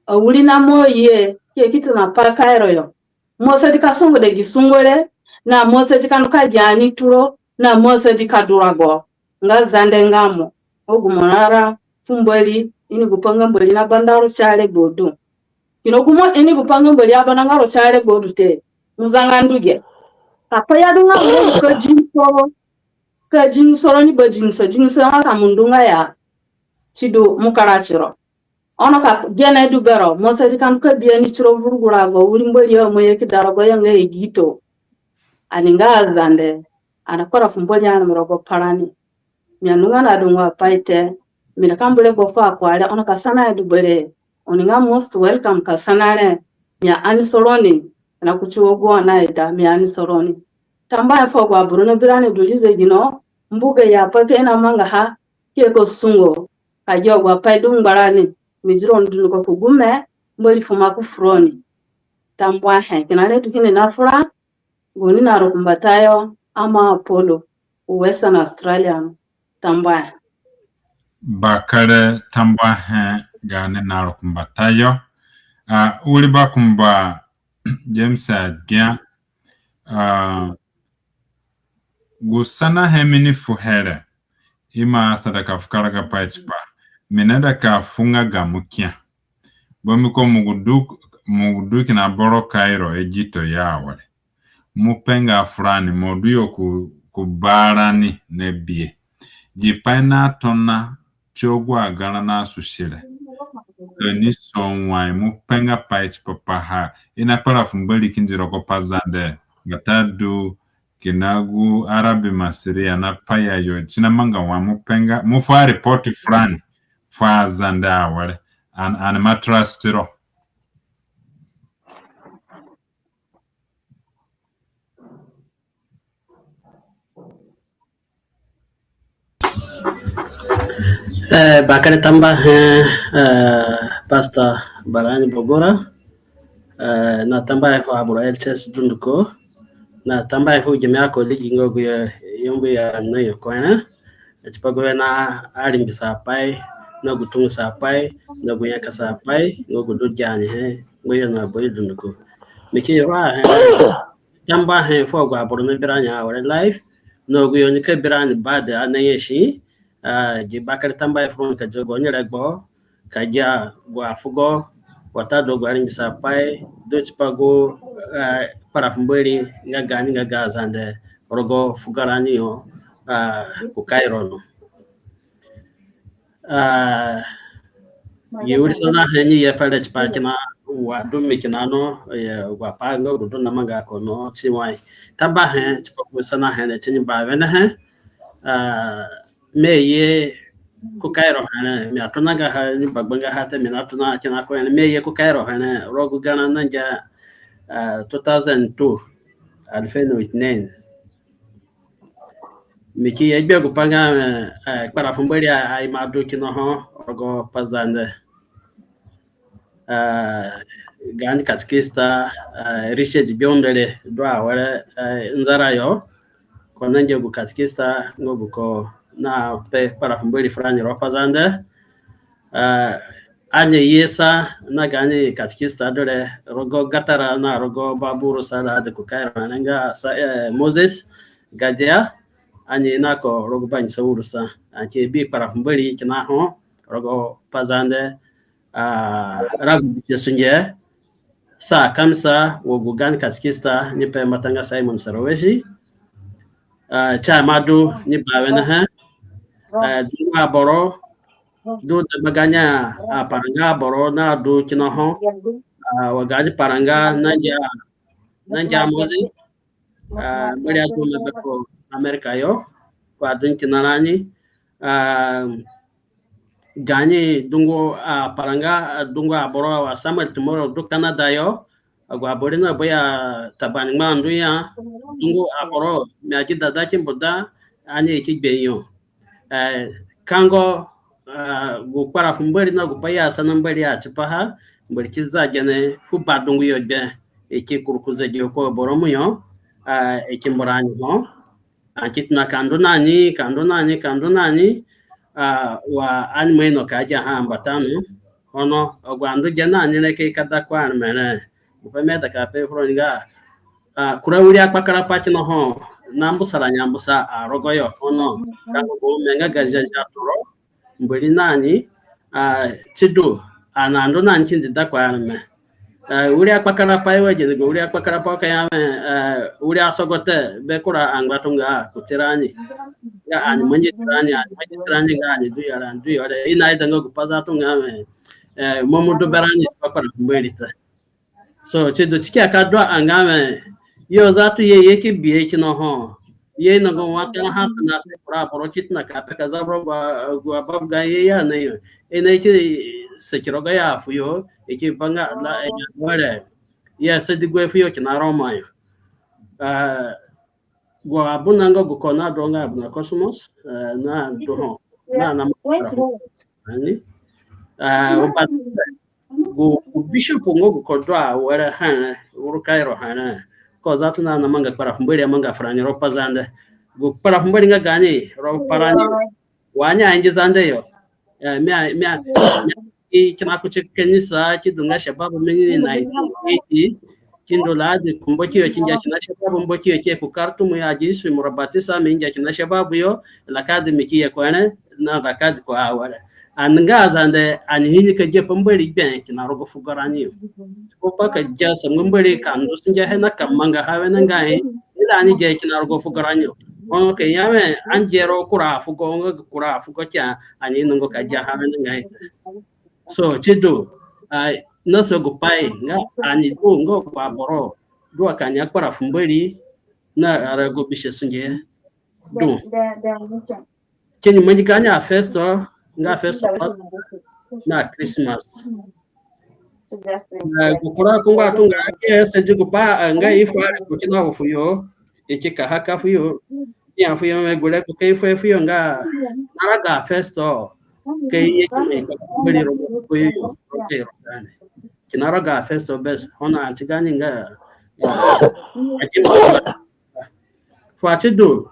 awirina mo ye ki ye ki tona pa Kairo yo. Mo asadi ka sungu de gi sungu re, na mo asadi ka ndu ka gia ni turo, na mo asadi ka du rago. Nga Zande nga mo. Ho gu mo nara fu Mbori, ini gu pai nga Mbori nabanda ro si aregbo du. Kina gu mo ini gu pai nga Mbori abanda nga ro si aregbo du te. Mo zanga nduge. Ka pai ya du nga Mbori ka zingi soro. Ka zingi soro ni ba zingiso, zingiso nga ka mo ndunga ya. Si du mo karaga tiro. Ono ka gene du bero, mo asadi ka ndu ka bi ani tiro vuru gu rago, wiri Mbori yo mo ye ki da rogo yo nga Egito. Ani nga Azande, ani akpara fu Mbori ani rogo parani. Mi andunga na dungu apai te, mi nika mbu regbo fu akurare, ono ka sana ya du bere, oni nga most welcome ka sana re, mi aaniso roni, na kuti wo gu ani aida, mi aaniso roni. Tambuahe fu agu aboro nabi rani du rii zegino, mbu gayo apai ka i namangaha, ki ye ka sungo, ka gia agu apai du ngbarani, mi zi roni dunduko ku gume, Mbori fu maku furoni. Tambuahe, kina re du kini nafura, gu oni narukumbatayo, Ama Apollo, ku Western Australia no. Tambuahe. Bakere tambuahe gaani narukumbatayo. Ah, wiri bakumba James Agbia, ah, gu sanahe mi nifuhe re, ima asada ka fu karagapai tipaha. Mi naida ka fu nga gamo kia. Bambiko mo gu du, mo gu du kina boro Kairo, Egito yo awere. Mo pe nga furani, mo du yo ku, ku barani na bihe. Gi pai natona ti agu agarã nasusi re. Ka ni so wai, mo pe nga pai tipa paha. I nakpara fu Mbori kindi rogo Pazande. Watadu kina gu Arabi Masiriya na pai ya yo. Si namanga wai, mo pe nga, mo fu a report furani. Fu aZande awere. Ani, ani ima trust ro. Eh, bakere tambuahe, eh, Pastor Barani Bogora, eh, na tambuahe fu aboro L T S dunduko, na tambuahe fu gimi ako ligi nga gu yo, yumbu ya na yo koina, tipa gu yo na arimbisa apai, na gu tungusa apai, na gu nyakasa apai, nga gu du gani he, nga yo na boro dunduko. Mi ki ru ahe, tambuahe fu agu aboro nabi rani awere live, na agu yo nika bi rani bade a na nyasi, Ah, gi bakere tambuahe furoni ka dia gu ni regbo, ka gia gu afugo watadu gu aringbisapai du tipa gu, ah, kpara fu Mbori nga gaani nga ga Azande rogo fugo rani yo, ah, ku Cairo no. Ah, gi wiri sanahe ni ye fere tipa kina wa du mi kina no, eh, wa pa nga gu du na manga ko no ti wai. Tambuahe tipa gu sanahe re ti ni bawenehe. Ah, mi ye ku Cairo here, mi atonanga ha ni bagbanga ha te, mi natona kina ko here, mi ye ku Cairo here rogo garã nangia, ah, two thousand two, ألفين واثنين. Mi ki ye gbe gu pa nga, eh, kpara fu Mbori a, a ima du kina ho rogo Pazande. Ah, gaani katikista, ah, Richard Biondere du awere, eh, Nzara yo. Ko nangia gu katikista nga gu ko nape kpara fu Mbori furani rogo Pazande. Ah, ani ye sa na gaani katikista du re rogo gatara na rogo baburu sa da adi ku Cairo nga sa, eh, Moses Gadia. Ani na ko rogo banyisa uru sa. Ani ki bi kpara fu Mbori kina ho rogo Pazande. Ah, rago bisue sunge sa kamisa wa gu gaani katikista ni pe mbata nga Simon Sarawesi. Ah, si ima du ni bawenehe. Ah, du aboro du dagba gaani aparanga aboro na du kina ho. Ah, wa gaani paranga nangia, nangia Moses. Ah, Mbori adu na beko America yo. Ko adu ni kina rani. Ah, gaani dungu, ah, paranga, ah, dungu aboro wa Samuel Tumoro du Canada yo. Agu aboro na boya tabani ma ndu ya. Dungu aboro mi agi dada ki mbu da ani ki gbe yo. Eh, kango, ah, gu kpara fu Mbori na gu pa ya sana Mbori atipaha, Mbori ki za gene fu badungu yo gbe. I ki kuru ku zegi ko boro mu yo, ah, i ki mbu rani ho. Ani ki tona ka ndu na ni, ka ndu na ni, ka ndu na ni, ah, wa ani ima ino ka gia ha mbata no. Ono agu andu gia na ni re ki ka da ku areme re. Gu pa mi aida ka pe furoni nga, ah, kura wiri akpakarapai kina ho na mbusa rani ambusa a rogo yo. Ono kango gu mi nga ga ziazia Toro, Mbori na ni, ah, sidu, ani andu na ni kindi da ku areme. Eh, wiri akpakarapai wa gini gu wiri akpakarapai ka ya we, eh, wiri asogote be kura angbatunga kuti rani. Nga ani mangi tirani, ani mangi tirani nga ani du yo re, ani du yo re. I naida nga gu pa zatu nga we, eh, mo mo du berani pa kpara fu Mbori te. So, sidu si ki aka du a nga we, yo zatu ye, ye ki bihe kina ho. Ye no go wa tona ha tona kura aboro ki tona ka pe ka za boro gu, gu abavu ga ye ya na yo. I na ki seki rogo ya fu yo, i ki banga la e ya were. Ya sedi gu fu yo kina Roma yo. Ah, gu abuna nga gu ko na du nga abuna Cosmos, eh, na du ho. Na, na ani. Ah, u ba gu, gu bishop nga gu ko du awere here, uru Cairo here. Ko zatu na, na manga kpara fu Mbori amanga furani rogo Pazande. Gu kpara fu Mbori nga gaani rogo parani. Wa ani aingi Zande yo. Eh, mi a, mi a, mi a, i kina kuti kanisa ki du nga shababu mi ni nineteen eighty. Ki ndu la adi ku Mboki yo ki ngia kina shababu Mboki yo ki ye ku Khartoum yo agi Yusuf Murabatisa mi ngia kina shababu yo. La ka di mi ki ye ku here na la ka di ku awere. Ani nga Azande ani ini ka gia pa Mbori gbe kina rogo fugo rani yo. Ko pa ka gia sa Mbori ka ndu sunge he na ka manga ha wenengai. Ila ani gia kina rogo fugo rani yo. Ono ka ya we ani gia rogo kura afugo, nga kura afugo kia ani inongo ka gia ha wenengai te. So, sidu, ah, na sa gu pai nga ani du nga gu aboro du wa ka ani akpara fu Mbori na rago bisue sunge du. Kini mangi gaani afesto, nga festo Pasaka na Christmas. Eh, gu kura ko ngbatunga ke sedi gu pa, eh, nga i fu are ku kina ho fu yo, i ki ka ha ka fu yo. Ya fu yo me gure ku ka i fu, fu yo nga na rago afesto. Ka i ye ki me ka Mbori rogo yo, rogo yo, rogo yo. Kina rago afesto bes, ono ani ti gaani nga, eh, aki Fu atidu,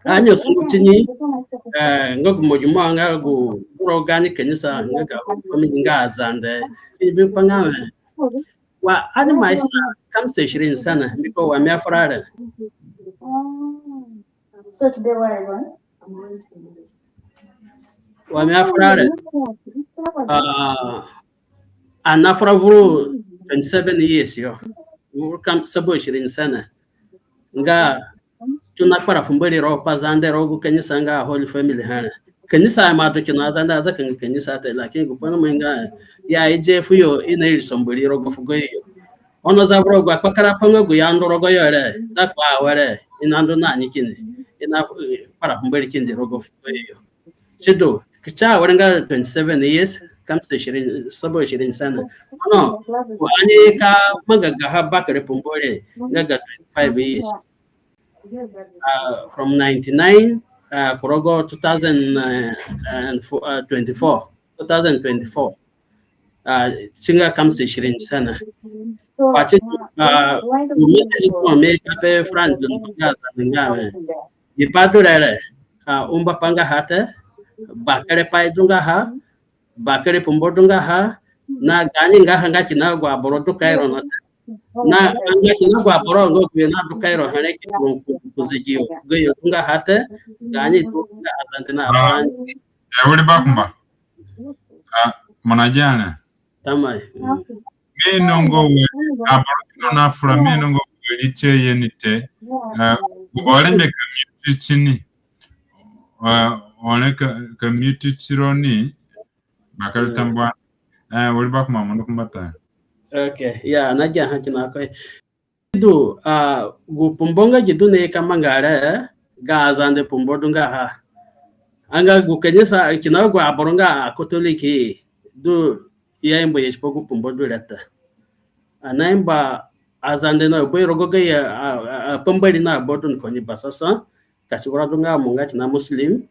ani asungu tini, eh, nga gu modimo nga gu, gu rogo gaani kanisa, nga ga family nga Azande. Kini bi pa nga we, wa ani ima isa kamsa ishirini sana, mbiko wa mi afura re. So today where are you going? I'm going to Wa mi afura re. Ah, ani nafura vuru twenty-seven years yo. Vuru kam sabo ishirini sene. Nga tuna kpara fu Mbori rogo pa Zande rogo gu kanisa nga Holy Family here. Kanisa ima du kina Azande, aza kanga kanisa te, lakini gu pa na mo nga ya ije fuyo i nairiso Mbori rogo fugo yo. Ono zavura gu akpakara pa nga gu i andu rogo yo re, da kpa awere, i nandu na ni kindi, i na, eh, kpara fu Mbori kindi rogo fugo yo. Sidu, ki ti awere nga twenty-seven years, kam si ishirini, sabo ishirini sene. Ono, ani ka manga gaha bakere fu Mbori nga ga twenty-five years. Ah, from ninety-nine, ah, ku rogo two thousand, eh, and four, ah, twenty-four, two thousand twenty-four. Ah, si nga kam si ishirini sene. Wa ti, ah, gu message ko mi ka pe fura ni dunduko nga Azande nga mi. Gi pa du re re, ah, umba pa ngaha te, bakere pai du ngaha, bakere fu Mbo du ngaha, na gaani ngaha nga kina agu aboro du Cairo no te. Na nga kina agu aboro nga gu i nadu Cairo here ki ru ku, ku zegi yo, gayo du ngaha te, gaani du nga Azande na aboro. Ah, eh, wiri bakumba. Ah, mo na gia re. Tamai. Mm. Mi inongo were, aboro kina na fura, mi inongo were tie ye ni te. Eh, ore mi ka mute tini. Eh, ore ka, ka mute tironi. Bakere Tambua. Eh, wiri bakumba, mo ndu ku mbata. Okay, ya, na gia ha kina ko. Sidu, ah, gu fu Mbo nga gi du ni ka manga re, ga Azande fu Mbo du ngaha. Anga gu kanisa, kina agu aboro nga Catholic du ya i mbu ye tipa gu fu Mbo du re te. Ani nayamba Azande na aboro rogo gayo, ah, ah, ah, pambori na aboro dunduko ni basasa. Ka si vura du nga mo nga kina Muslim,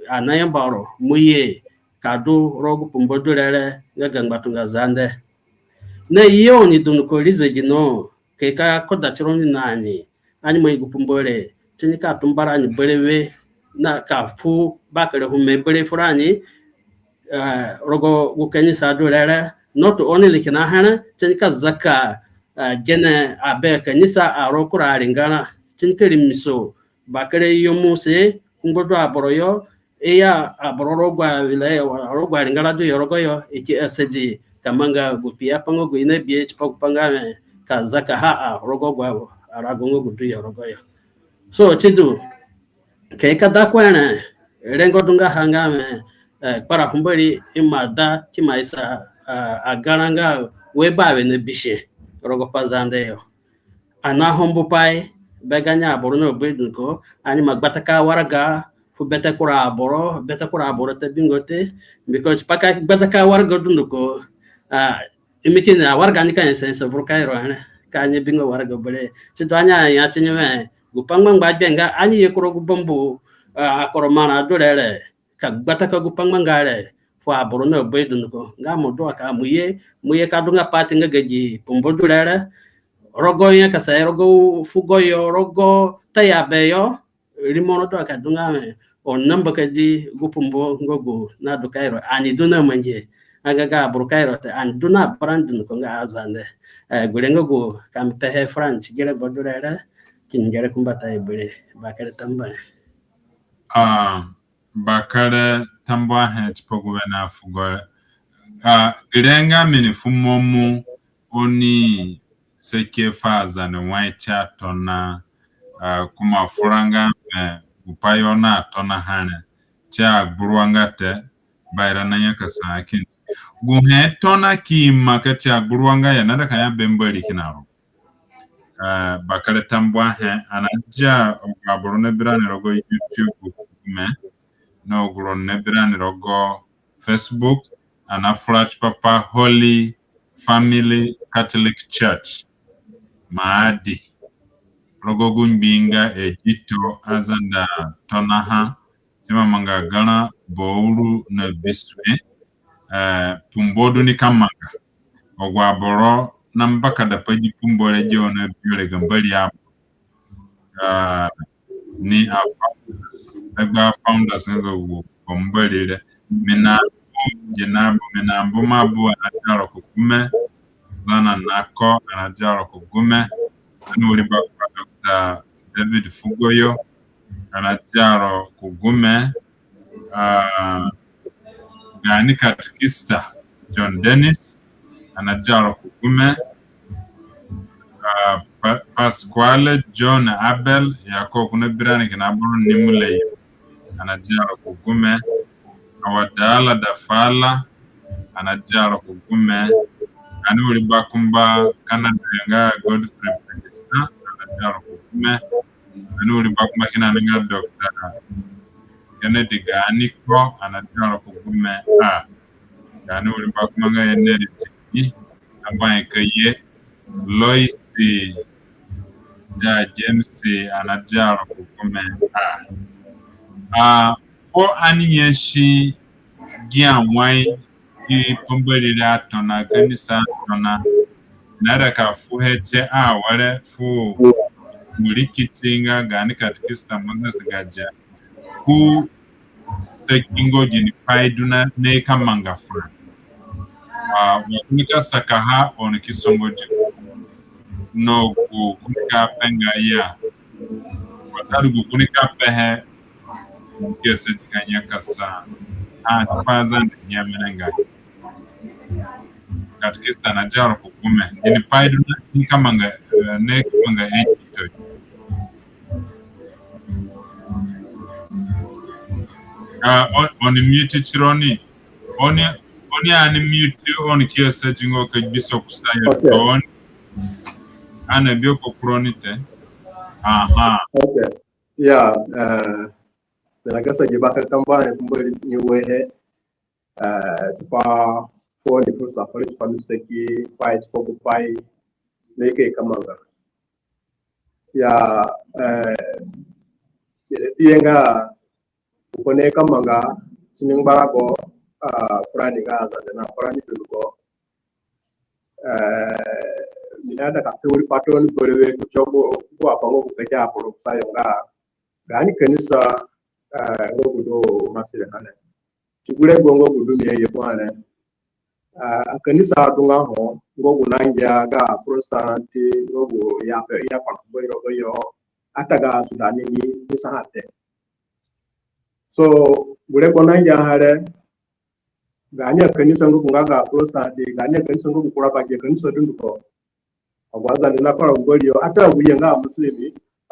ani nayamba ro, mo ye ka du rogo gu fu Mbo du re re nga ga ngbatunga Zande. Na i oni dunduko ri zegino, ka i ka koda tironi na ani, ani mangi gu fu Mbo re, tini ka tumba rani berewe, na ka fu bakere ome berewe furani, eh, rogo gu kanisa du re re, not only kina here, tini ka zaka, eh, gene abe kanisa a rogo kura aringara, tini ka rimiso bakere yo mo se ku ngba du aboro yo, i ya aboro rogo agu awilaya, rogo agu aringara du yo rogo yo, i ki asadi ka manga gu pi apai nga gu i nabihe tipa gu pa nga mi ka zaka ha a rogo agu arago nga gu du yo rogo yo. So, sidu, ka i ka da ku here, rengo du ngaha nga mi, eh, kpara fu Mbori ima da ki ima isa, eh, agarã nga we bawe na bise rogo pa Zande yo. Ani nahombu pai be gaani aboro na aboro dunduko, ani ima gbataka waraga fu bete kura aboro, bete kura aboro ta bingo te, because pa ka gbataka waraga dunduko, ah, imi kini awaraga ni ka nyasa nyasa vuru Cairo here, ka ani bingo waraga berewe. Sidu ani aya tini we, gu pa ngbangba gbe nga ani ye ku rogo gu bambu, ah, akoro marã du re re, ka gbataka gu pa ngbanga re fu aboro na aboro dunduko. Nga mo du wa ka mo ye, mo ye ka du nga pati nga ga gi fu Mbo du re re. Rogo nyakasa yo, rogo fugo yo, rogo tayabe yo, rimo ro du wa ka du nga mi, oni nambakadi gu fu Mbo nga gu nadu Cairo. Ani du na mangi, anga ga aboro Cairo te, ani du na abarani dunduko nga Azande. Eh, gure nga gu ka mi pehe furani ti gi regbo du re re, kini ngere ku mbata yo berewe. Bakere tambuahe. Ah, bakere tambuahe tipa gu wene afugo re. Ah, gere nga mi ni fu mo mu oni seke fu Azande wai ti atona, ah, kuma fura nga mi gu pai oni atonaha re ti agburuanga te, baira na nyakasa kindi. Guhe tona ki ima ka ti agburuanga ya, naida ka ya be Mbori kina ro. Eh, bakere tambuahe, ani nadia agu aboro nabi rani rogo YouTube ku gume, na agu roni nabi rani rogo Facebook, ani nafura tipa pa Holy Family Catholic Church, Maadi, rogo gu ngbi nga Egito Azande atonaha, ti ima manga garã bauru na bisue, eh, fu Mbo du ni ka manga. Agu aboro nambakada pa gi fu Mbo re, gi oni nabi yo re ga Mbori abo. Ah, ni a founders, dagba founders nga gu, gu Mbori re. Mi na, gi na bu, mi na bu ma bu, ani nadia ro ku gume. Zana Nako, ani nadia ro ku gume. Ani wiri bakumba Doctor David Fugoyo, ani nadia ro ku gume. Ah, gaani katikista John Dennis, ani nadia ro ku gume. Ah, Pa-, Pasquale John Abel, ya ko ku na bi rani kina buru ni mu leyo, ani nadia ro ku gume. Awadala Dafala, ani nadia ro ku gume. Gaani wiri bakumba Canada nga Godfrey Pekisa, ani nadia ro ku gume. Gaani wiri bakumba kina ni nga Doctor Kennedy Gaaniko, ani nadia ro ku gume. Ah, gaani wiri bakumba nga Henry Jimmy, abanye ka ye, Lois, ya James, ani nadia ro ku gume. Ah, ah, fuo ani nyasi gia wai, gi pambori re atona, kanisa atona, naida ka fuhe tie, ah, were fu Murikiti nga gaani katikista Moses Gaja, ku saki nga ginipai du na ni ka manga furani. Ah, wa ko nika sakaha, oni ki songodi ko. No gu ko nika pe nga ya, watadu gu ko nika pehe, oni ki asadi ka nyakasa. Ah, tipa Azande ni a menengai. Katikista, ani nadia ro ku gume. Ginipai du na ni ka manga, eh, ni ka manga Egipto. Ah, on, oni mute tironi. Oni, oni ani mute, oni ki asadi nga ka gbisa kusayo. Okay. To oni, ani abi ko kuroni te. Aha. Okay. Ya, eh, mi na gasa gi bakere tambuahe fu Mbori ni wehe, eh, tipa fuo ni fursa fere tipa mi saki pai, tipa gu pai ni ka manga. Ya, eh, mi na bihe nga gu ko ni ka manga, ti ni ngbarago, ah, furani nga Azande na furani dunduko. Eh, mi naida ka pe wiri patoni berewe kuti gu, gu apai nga gu peke aboro kusayo nga gaani kanisa, eh, nga gu du Masiri ha re. Ti gu regbo nga gu du mi aye kuho re. Ah, akanisa adunga ho, nga gu nangia ga Protestant, nga gu ya pe, ya pa gu rogo yo, ata ga Sudani ni, ni sa ha te. So, gu regbo nangia ha re, gaani akanisa nga gu nga ga Protestant, gaani akanisa nga gu kura bangisa kanisa dunduko. Agu Azande na kpara Mbori yo, ata agu ye nga Muslim,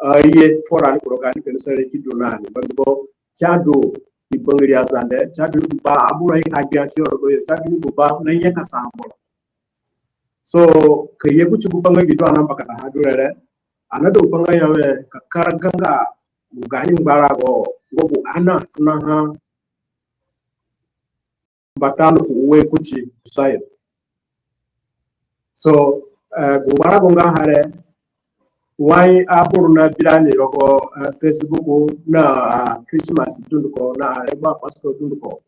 ah, ye furani ku rogo gaani kanisa re ki du na ni. Bambiko si adu ni bangiri Azande, si adu ni buba aboro i ka gbia tiyo rogo yo, si adu ni buba na nyakasa aboro. So, ka ye kuti gu pai nga gi du ani na mbakadaha du re re, ani naida gu pai nga ya we ka karaga nga gu gaani ngbarago nga gu ani naha mbata no fu ue kuti kusayo. So, eh, gu ngbarago nga ha re, wai aboro nabi rani rogo, eh, Facebook na, ah, Christmas dunduko, na regbo Pasika dunduko.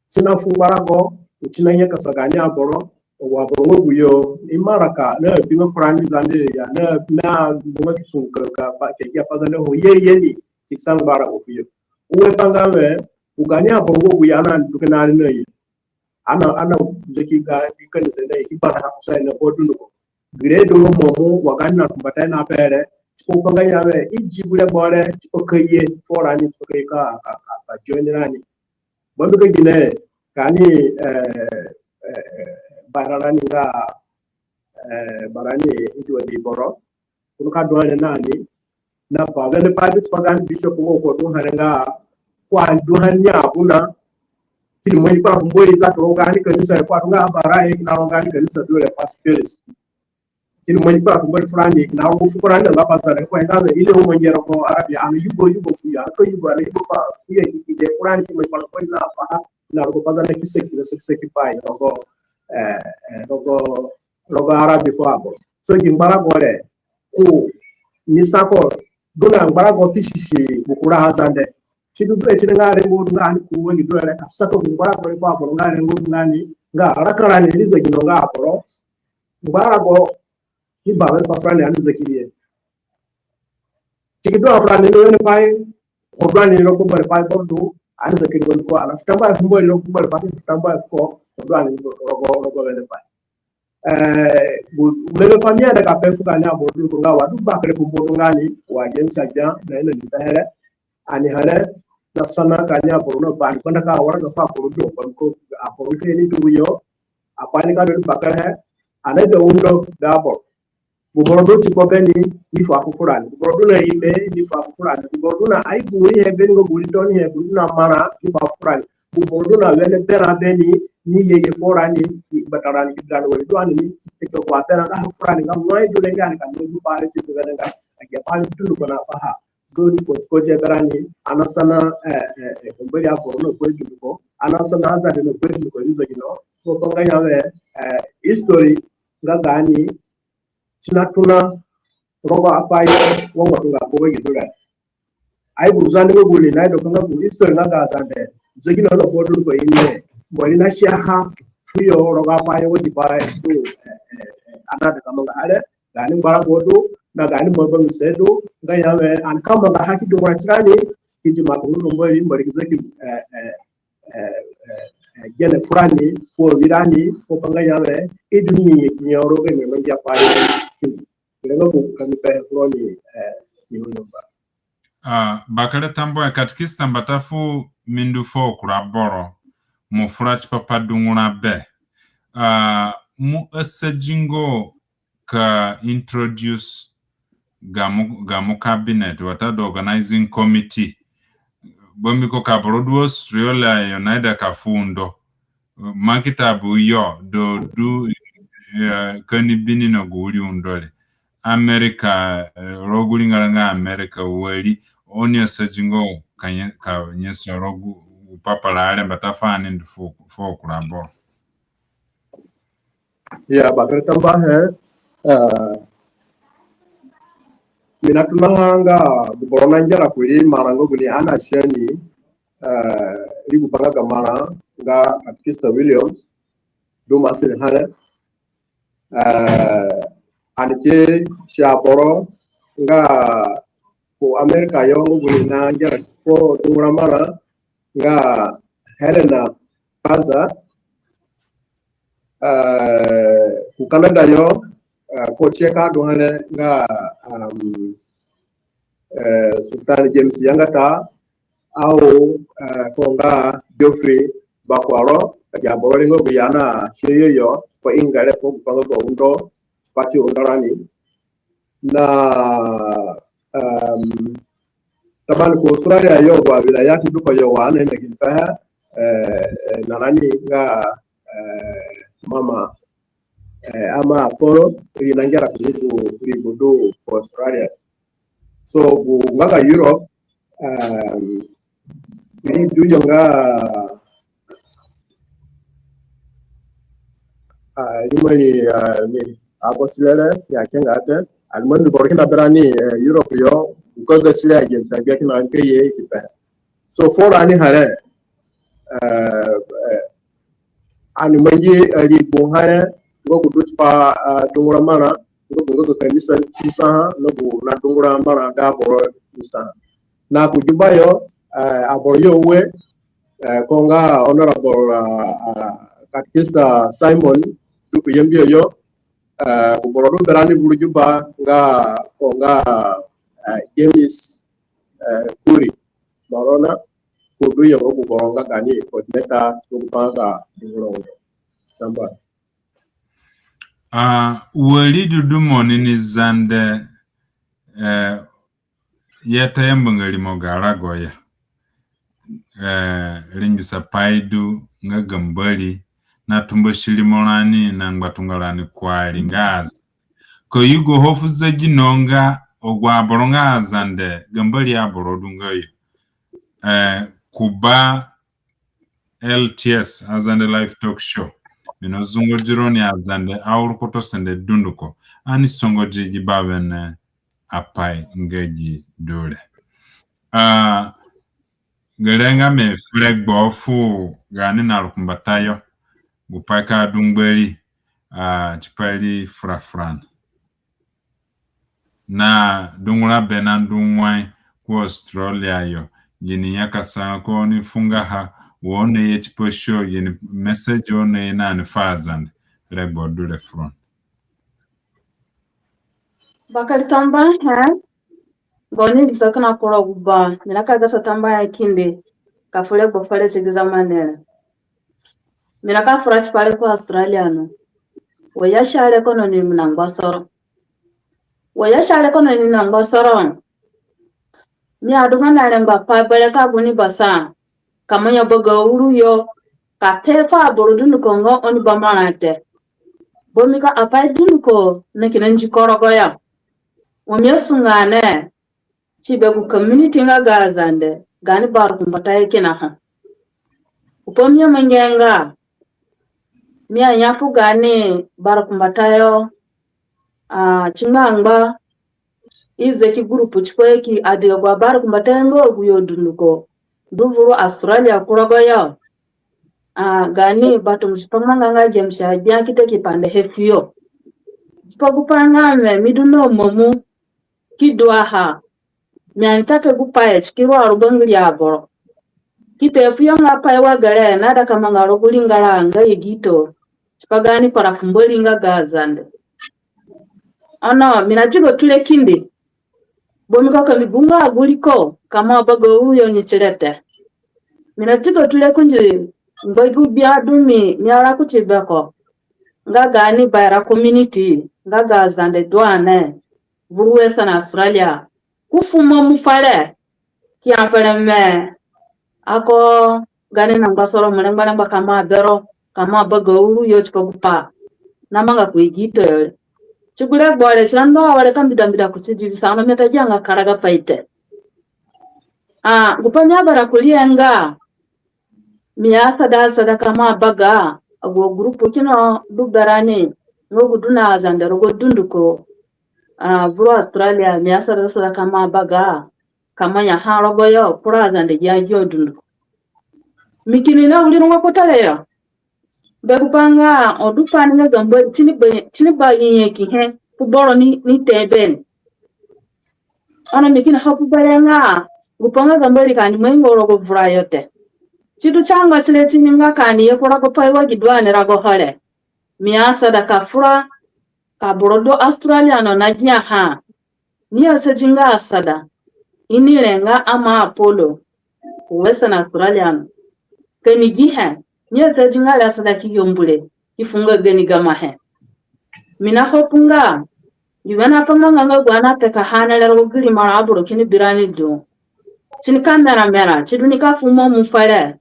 Si na fu ngbarago, si na nyakasa gaani aboro, agu aboro nga gu yo, i maraka, na bi nga kurani Zande ya, na, na gu nga ki sungu ka, ka, pa, ke, ke pa Zande ho, ye, ye ni, ki sa ngbarago fu yo. Ue pa nga we, gu gaani aboro nga gu yo ani ndu kina ri na ye. Ani na, ani na zaki gaani kanisa na ye ki gbata ka kusayo na bo dunduko. Gire du nga momu wa gaani na kumbata na bere, tipa gu pai nga ya we, i di gu regbo re, tipa ka ye furani, tipa ka ye ka, ka, ka, ka join rani. Bambiko gine, gaani, eh, eh, bara rani nga, eh, bara ni idi wa di boro, ko nika du ha re na ni, na pa wene pa bi tipa gaani bishop nga ko du ha re nga, ko a du ha ni abuna, kini mangi kpara fu Mbori ka du rogo gaani kanisa re, ko a du nga bara ye kina rogo gaani kanisa du re pa spirits. Kini mangi kpara fu Mbori furani, kina rogo fu kurani nga pa Zande, ko he nga we, i ni ho mangi rogo Arabi, ani yugo, yugo fu yo, ani ka yugo, ani yugo pa fu yo, ki, ki de furani, ki mangi kpara fu Mbori na pa, na rogo pa Zande ki saki, na saki, saki pai, rogo, eh, eh, rogo, rogo Arabi fu aboro. So, gi ngbarago re, ko ni sa ko du na ngbarago ki susi gu kura Azande. Si du du e ti ni nga rengo du nga ani ku wengi du re ka sa ko gu ngbarago re fu aboro nga rengo du nga ni, nga raka rani ni zegino nga aboro. Ngbarago ni ba we pa furani ani zaki ri ye. Ti ki du a furani ni wene pai, ko du ani rogo wene pai ko du, ani zaki ri wene ko, ani fu tambuahe fu Mbori rogo wene pai, fu tambuahe fu ko, ko du ani rogo, rogo wene pai. Eh, gu, meme pa mi aida ka pe fu gaani aboro du ko nga wa du bakere fu Mbori nga ni, wa James Agbia, na ino ni pehe re, ani ha re, na sana ka ni aboro na bani banda ka wara ga fu aboro du, bani ko aboro ke ni du yo, apai ni ka du ni bakere he, ani da undo da aboro. Gu boro du tipa beni, ni fu afu furani. Gu boro du na ime, ni fu afu furani. Gu boro du na aibu ni he beni, gu boro du ni he, gu boro du na mara, ni fu afu furani. Gu boro du na wene berã beni, ni ye ye furani, ni batarani, ki brani, wari du ani ni, teke gu aberã nga afu furani, nga wai du ni nga ani ka ni du pare ti du ni nga, agi apai ni du ni ko na baha. Gu ni koti koti berani, ani na sana, eh, eh, eh, Mbori aboro na kwe du ni ko, ani na sana Azande na kwe du ni ko, ni zegino, ko pa nga ya we, eh, history, nga gaani, si na tona rogo apai wa ngbatunga aboro gi du re. Ai gu Zande nga gu ni na ido ka nga gu history nga ga Zande. Zegino na ko du ko ini. Mbori na siaha fuyo rogo apai wa gi pai du, eh, eh, eh, ani ada ka manga ha re. Gaani ngbarago du, na gaani mabangise du, nga ya we, ani ka manga ha ki du ngura tirani, ki di ma ko ndu Mbori, Mbori ki zaki, eh, eh, eh, eh, eh, gene furani, fu awirani, ko pa nga ya we, i du ni nyoro ga ni mangi apai. Re nga gu ka mi pehe furoni, eh, ni hu nyumba. Ah, bakere tambuahe. Katikista, mbata fu mi ndu fuo kura boro, mo fura tipa pa dungura be. Ah, mo asadi nga ka introduce gamo, gamo cabinet, watadu organizing committee. Bambiko ka boro du Australia yo naida ka fu undo. Makitabu yo du, du, eh, ka ni bi ni na gu wiri undo re. America, eh, rogo gu ringara nga America, wari oni asadi nga ka nye-, ka nyasa rogo gu papara re mbata fu ani ndu fuo, fuo kura boro. Ya, bakere tambuahe, eh, mi na tonaha nga gu boro na ngera kurii marã nga gu ni ani asia ni, eh, rii gu pa nga ga marã nga Katikista William du Masiri ha re. Eh, ani ki si aboro nga ku America yo nga gu ni na ngera fuo dungura marã nga Helena Paza, eh, ku Canada yo, eh, ko tie ka du ha re nga, um, eh, Sultan James Yangata, au, eh, ko nga Geoffrey Bakwaro, agi aboro re nga gu i ani asia yo yo, ko ingere ko gu pa nga ga undo, pati undo rani. Na, um, taban ku Australia yo, wa wilayati du ko yo wa ani na gini pehe, eh, eh, na rani nga, eh, mama, eh, ama Apollo, ri na ngera ku gu, ri gu du ku Australia. So, gu nga ga Europe, um, ri du yo nga, ah, ri mani, ah, ni, ago tirere, ya kenga te, ani mani boro kina berani, eh, Europe yo, gu ka ga sire agen sa bia kina ani ka ye ki pehe. So, fuo rani ha re, eh, eh, ani mangi, eh, ri gu ha re, nga gu du tipa, eh, dungura marã, nga gu nga ga kanisa, kanisa ha, na gu na dungura marã ga aboro kanisa ha. Na ku Juba yo, eh, aboro yo ue, eh, ko nga Honorable, eh, eh, Katikista Simon, du ku Yambio yo, eh, gu boro du berani vuru Juba nga ko nga, eh, James, eh, Kuri. Morona, ko du yo nga gu boro nga gaani coordinator, ko gu pa nga ga dungura undo. Tambuahe. Ah, wari du du mo ni ni Zande, eh, i ata yamba nga rimo ga rago ya. Eh, ringbisa pai du nga ga Mbori na tumbasi rimo rani na ngbatunga rani kuari nga aZande. Ka yugo ho fu zegino nga agu aboro nga aZande, ga Mbori aboro du nga yo. Eh, ku ba L T S, Azande Live Talk Show. Mi na zungodi roni aZande auru kpotosende dunduko. Ani songodi gi bawene apai nga gi du re. Ah, gere nga mi fu regbo fu gaani narukumbatayo, gu pai ka du ngbari, ah, tipa ri fura furani. Na dungura be na ndu wai ku Australia yo, gini nyakasa ko ni fu nga ha, wo ni ye tipa show, gini message wo ni ye na ni fu aZande, regbo du re fu roni. Bakere tambuahe, ha? Boni di sa kina kura gu ba, mi na ka gasa tambuahe kindi. ka fu regbo fere ti gi zamane re. Mi na ka fura tipa re ku Australia no. Wa ya si are kono ni mi na ngbasoro. Wa ya si are kono ni na ngbasoro. Mi adunga na rengba pai bere ka gu ni basa. Ka mo ya baga uru yo. Ka pe fu aboro dunduko nga oni ba marã te. Bambiko apai dunduko na kina ndiko rogo ya. Wa mi asunga ne. Ti be gu community nga ga Azande, gaani barukumbatayo kina ho. Gupai mi amangihe nga, mi aya fu gaani barukumbatayo, ah, ti ngbangba, i zeki group tipa ki adiga gu abarukumbatayo nga agu yo dunduko du vuru Australia ku rogo yo. Ah, gaani batumbu tipa ngbanga nga James Agbia ki ta ki pandehe fuyo. Tipa gupai nga mi, mi du na mamu ki duaha. Mi ani ta pe gupai ti ki ru aru bangiri aboro. Ki pe fuyo nga pai wa gere na da ka manga rogo gu ringara nga Egito. Tipa gaani kpara fu Mbori nga ga Azande. Ono, mi na tigo tule kindi. Bambiko ka mi gunga agu riko, ka mo abaga uru yo ni ti re te. Mi na tigo tule kindi ngba gu gbia du mi, mi ara kuti beko. Nga gaani baira community, nga ga Azande du ane. Vuru Western Australia. Ku fu mamu fere. Ki ya fere mi. Ako gaani na ngbasoro mo rengba rengba ka mo abero, ka mo abaga uru yo tipa gupai na manga ku Egito yo re. Ti gu regbo re, ti na ndu awere ka mbida mbida kuti divi sa ono mi ata gianga karagapai te. Ah, gupai mi abara kuriihe nga, mi asada asada ka mo abaga, agu group kina du berani, nga gu du na Azande rogo dunduko, ah, vuru Australia, mi asada asada ka mo abaga, ka mo ya ha rogo yo, kura Azande gia gia dunduko. Mi kini na wiri rungo kutare yo. Be gupai nga, o du pai ni nga ga Mbori, ti ni ba, ti ni ba nyenyekihe, ku boro ni, ni te beni. Ono mi kini hopu bere nga, gupai nga ga Mbori ka ani mai nga rogo vura yo te. Ti du ti angba ti re ti ni nga ka ani ye ku rago pai wa gi du ani rago ho re. Mi asada ka fura, ka boro du Australia no na gia ha. Ni asadi nga asada. Ini re nga Ama Apollo. Ku Western Australia no. Ka ni gihe. Ni asadi nga re asada ki yambu re. Ki fu nga gani gamahe. Mi na hopu nga. Gi wene apai nga nga gu ani apeka ha ni re rogo gi rimoro aboro kini bi rani du. Ti ni ka mera mera. Ti du ni ka fu mamu fere.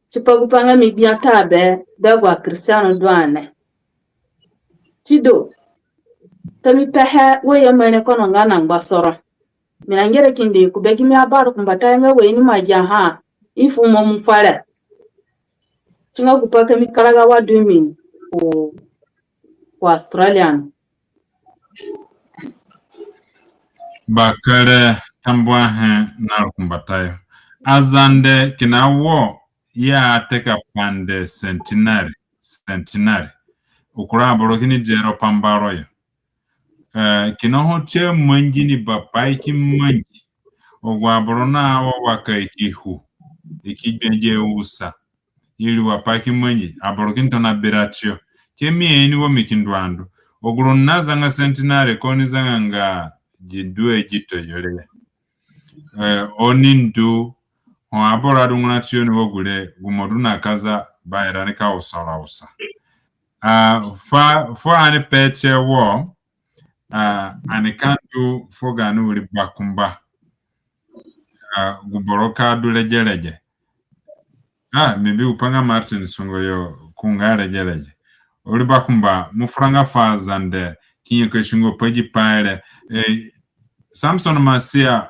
Tipa gupai nga mi gbia ta be, be agu aKristiano du ane. Ti du, ka mi pehe wa i aima re kono nga na ngbasoro. Mi na ngere kindi ku be gimi abarukumbatayo nga wa i ni ima gia ha, i fu mamu fere. Ti nga gupai ka mi karaga wa du mi ku, ku Australia no. Bakere tambuahe na rukumbatayo. Azande kina wo ya teka pande centenary, centenary. U kura aboro kini zero pambaro yo. Eh, kina ho ti amangi ni bapai ki mangi. Agu aboro na wa wa ka i ki hu, i ki gbege usa. Iri wa pai ki mangi, aboro kini tona bira tiyo. Ke mi ini wo mi ki ndu andu. Agu ro na zanga centenary ko ni zanga nga gi du Egito yo re. Eh, oni ndu, ho aboro adungura tiyo ni wo gure, gu mo du na kaza, ba era ni ka usa ra usa. Ah, fa, fu ani pe tie wo, ah, ani ka ndu fu gaani wiri bakumba. Ah, gu boro ka du rege rege. Ah, maybe gupai nga Martin sungo yo ku nga rege rege. Wiri bakumba, mo furanga fu Azande, ki nyakasi ngo pa gi pai re. Eh, Samson Masia,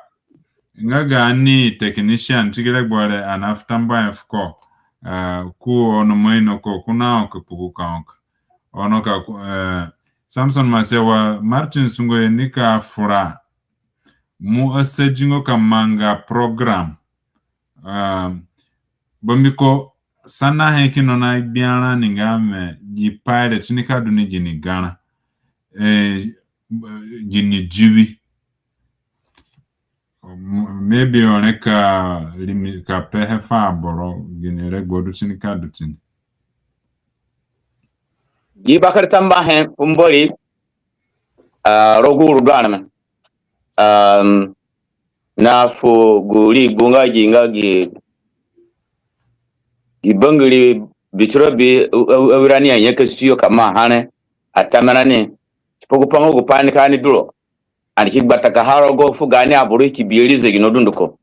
nga gaani technician, ti gi regbo re, ani nafu tambuahe fuko. Ah, ku ono mo ino ko, ku na onka kpuku ka onka. Ono ka ku, eh, Samson Masia wa Martin sungo yo ni ka fura. Mo asadi ngo ka manga program. Ah, bambiko sanahe kina na gbia rani nga mi, gi pai re ti ni ka du ni gini garã. Eh, gini diwi. M-, maybe oni ka rimi ka pehe fu aboro gini regbo du ti ni ka du ti ni. Gi bakere tambuahe fu Mbori, ah, rogo gu uru du areme. Um, na fu gu ri gu nga gi, nga gi, Gi bangiri bitiro bi, u-, u-, awirani anyakasi tiyo ka maa ha re, atemera ni. Tipa gupai nga gupai nika ni du ro, ani ki gbatakaha rogo fu gaani aboro i ki bi rii zegino dunduko.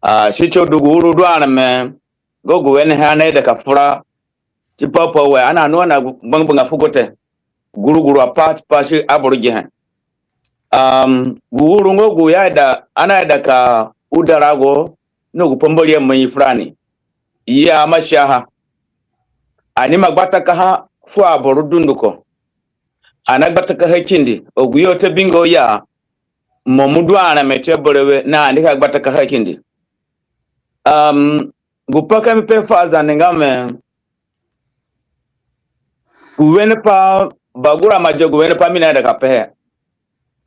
Ah, si tiyo du gu uru du areme nga gu wenehe ani naida ka fura tipa pa we ani anu ani agbanga gbanga fugo te. Guruguru apai tipa si aboro gihe. Um, gu uru nga gu i aida, ani aida ka uda rago na gu pa Mbori amangi furani. I ya masiaha. Ani ima gbatakaha fu aboro dunduko. Ani nagbatakaha kindi. Agu yo ta bingo ya, mo mo du areme tie berewe na ani ka gbatakaha kindi. Um, gupai ka mi pe fu aZande nga we, gu wenepai, bagura ma dia gu wenepai mi naida ka pehe.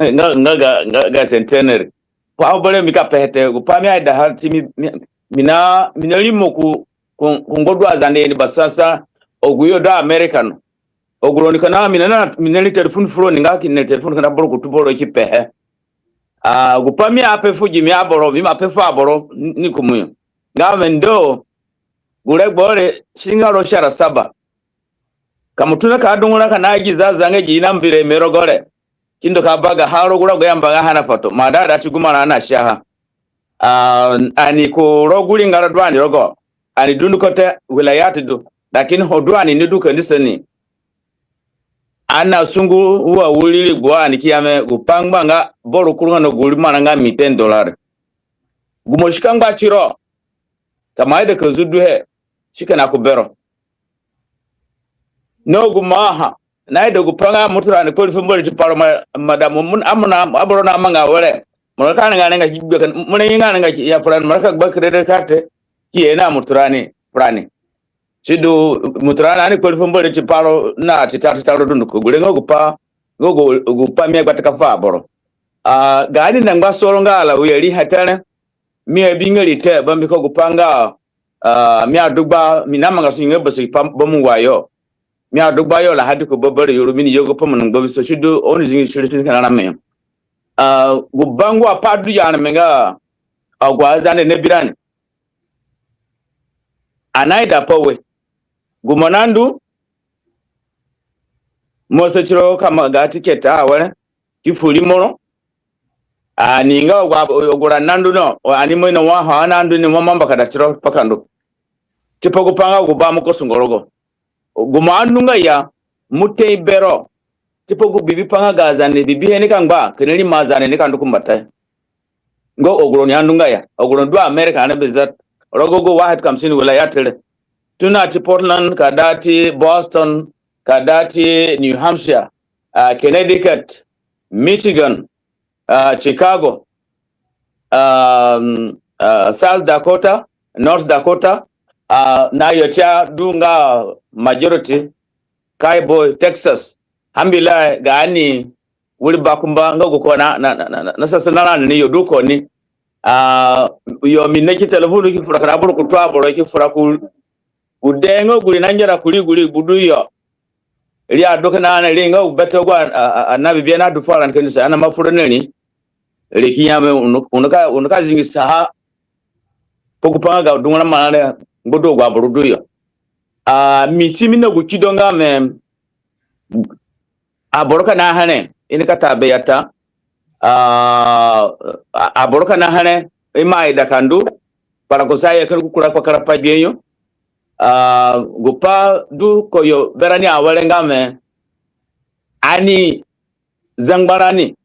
Nga, nga ga, nga ga centenary. Pai berewe mi ka pehe te, gupai mi aidaha ti mi, mi, mi na, mi na rimo ku, ku, ku ngbadu aZande ni basasa, agu yo du America no. Agu roni kina mi na, mi na ri telefoni fu roni nga kina ri telefoni kina boro ku tubo ro ki pehe. Ah, gupai mi ape fu gimi aboro, mi ima pe fu aboro ni, ni kumuyo. Nga we ndo, gu regbo re, si nga ro sara saba. Ka mo tona ka dungura kina gi zaza nga gi i na mbire mi rogo re. Ki ndu ka bagaha rogo gu rago i ayamba nga Hana Fato. Mo aida da ti gu marã ani asiaha. Ah, ani ku rogo gu ringara du ani rogo. Ani dunduko te, wilayat du. Lakini ho du ani ni du kandisa ni. Ani nasungu wa wiri rigbo ani ki ya we gupai ngbanga boro kuru nga na gu ri marã nga miten dollar. Gu mo si ka ngba tiro, ka mo aida ka zu duhe, si kina ku bero. Na gu mo aha, naida gupai nga mo tura ni kpari fu Mbori tipa ro ma, madam, mo, mo, aboro namanga were. Mo raka nga renga ki gbe ka, mo renga renga ki ya furani, mo raka gba credit card te, ki ye na mo tura ni furani. Sidu, mo tura na ni kpari fu Mbori tipa ro na tita tita ro dunduko. Gure nga gupai, nga gu, gupai mi agbataka fu aboro. Ah, gaani nangba soro nga ala wi ari hetere. Mi abinga ri te, bambiko gupai nga, ah, mi adugba, mi namanga sunge basi pa bamu wayo. Mi adugba yo la hadi ku babari yuru mi ni yogo pa mo nangba biso sidu, oni zingi siri siri kana na me. Ah, gu bangua pai du ya na me nga, agu aZande nabi rani. Ani aida pa we. Gu mo nandu, mo sa tiro ka manga ticket awere, ki fu rimoro. Ani nga agu, agu ra nandu no, ani mo ino wa ha nandu ni mo mamba ka da tiro pa ka ndu. Tipa gupai nga gu ba mo ko sungo rogo. Gu mo andunga ya, mo te bero. Tipa gu bibi pai nga ga Zande, bibihe nika ngba, kina rimo Zande nika ndu ku mbatayo. Nga agu roni andunga ya, agu roni du America ani bizat. Rogo gu wahid kamsin wilayat re. Tona ti Portland, ka da ti Boston, ka da ti New Hampshire, ah, Connecticut, Michigan, ah, Chicago, um, ah, South Dakota, North Dakota, ah, na yo ti a du nga majority, Cowboy, Texas. Hambila gaani wiri bakumba nga gu ko na, na, na, na, na sasa na rani ni yo du ko ni. Ah, yo mi na ki telefoni ki fura kina boro ku tua boro ki fura ku, gu de nga gu ri na ngera kuri gu ri gu du yo. Ri adu kina na ri nga gu bete gu a, a, a, na bibi na du fu rani kanisa, ani ima fura na ri. Ri ki ya we unu, unu ka, unu ka zingisaha. Pa gupai nga ga dungura marã re, ngbadu agu aboro du yo. Ah, mi ti mi na gu kido nga we, aboro ka na here, i nika ta be ya ta. Ah, a-, aboro ka na here, i ima ida ka ndu, kpara kusa ya kina gu kura kpakara pa gbe yo. Ah, gupai du ko yo berani awere nga we, ani zangbarani,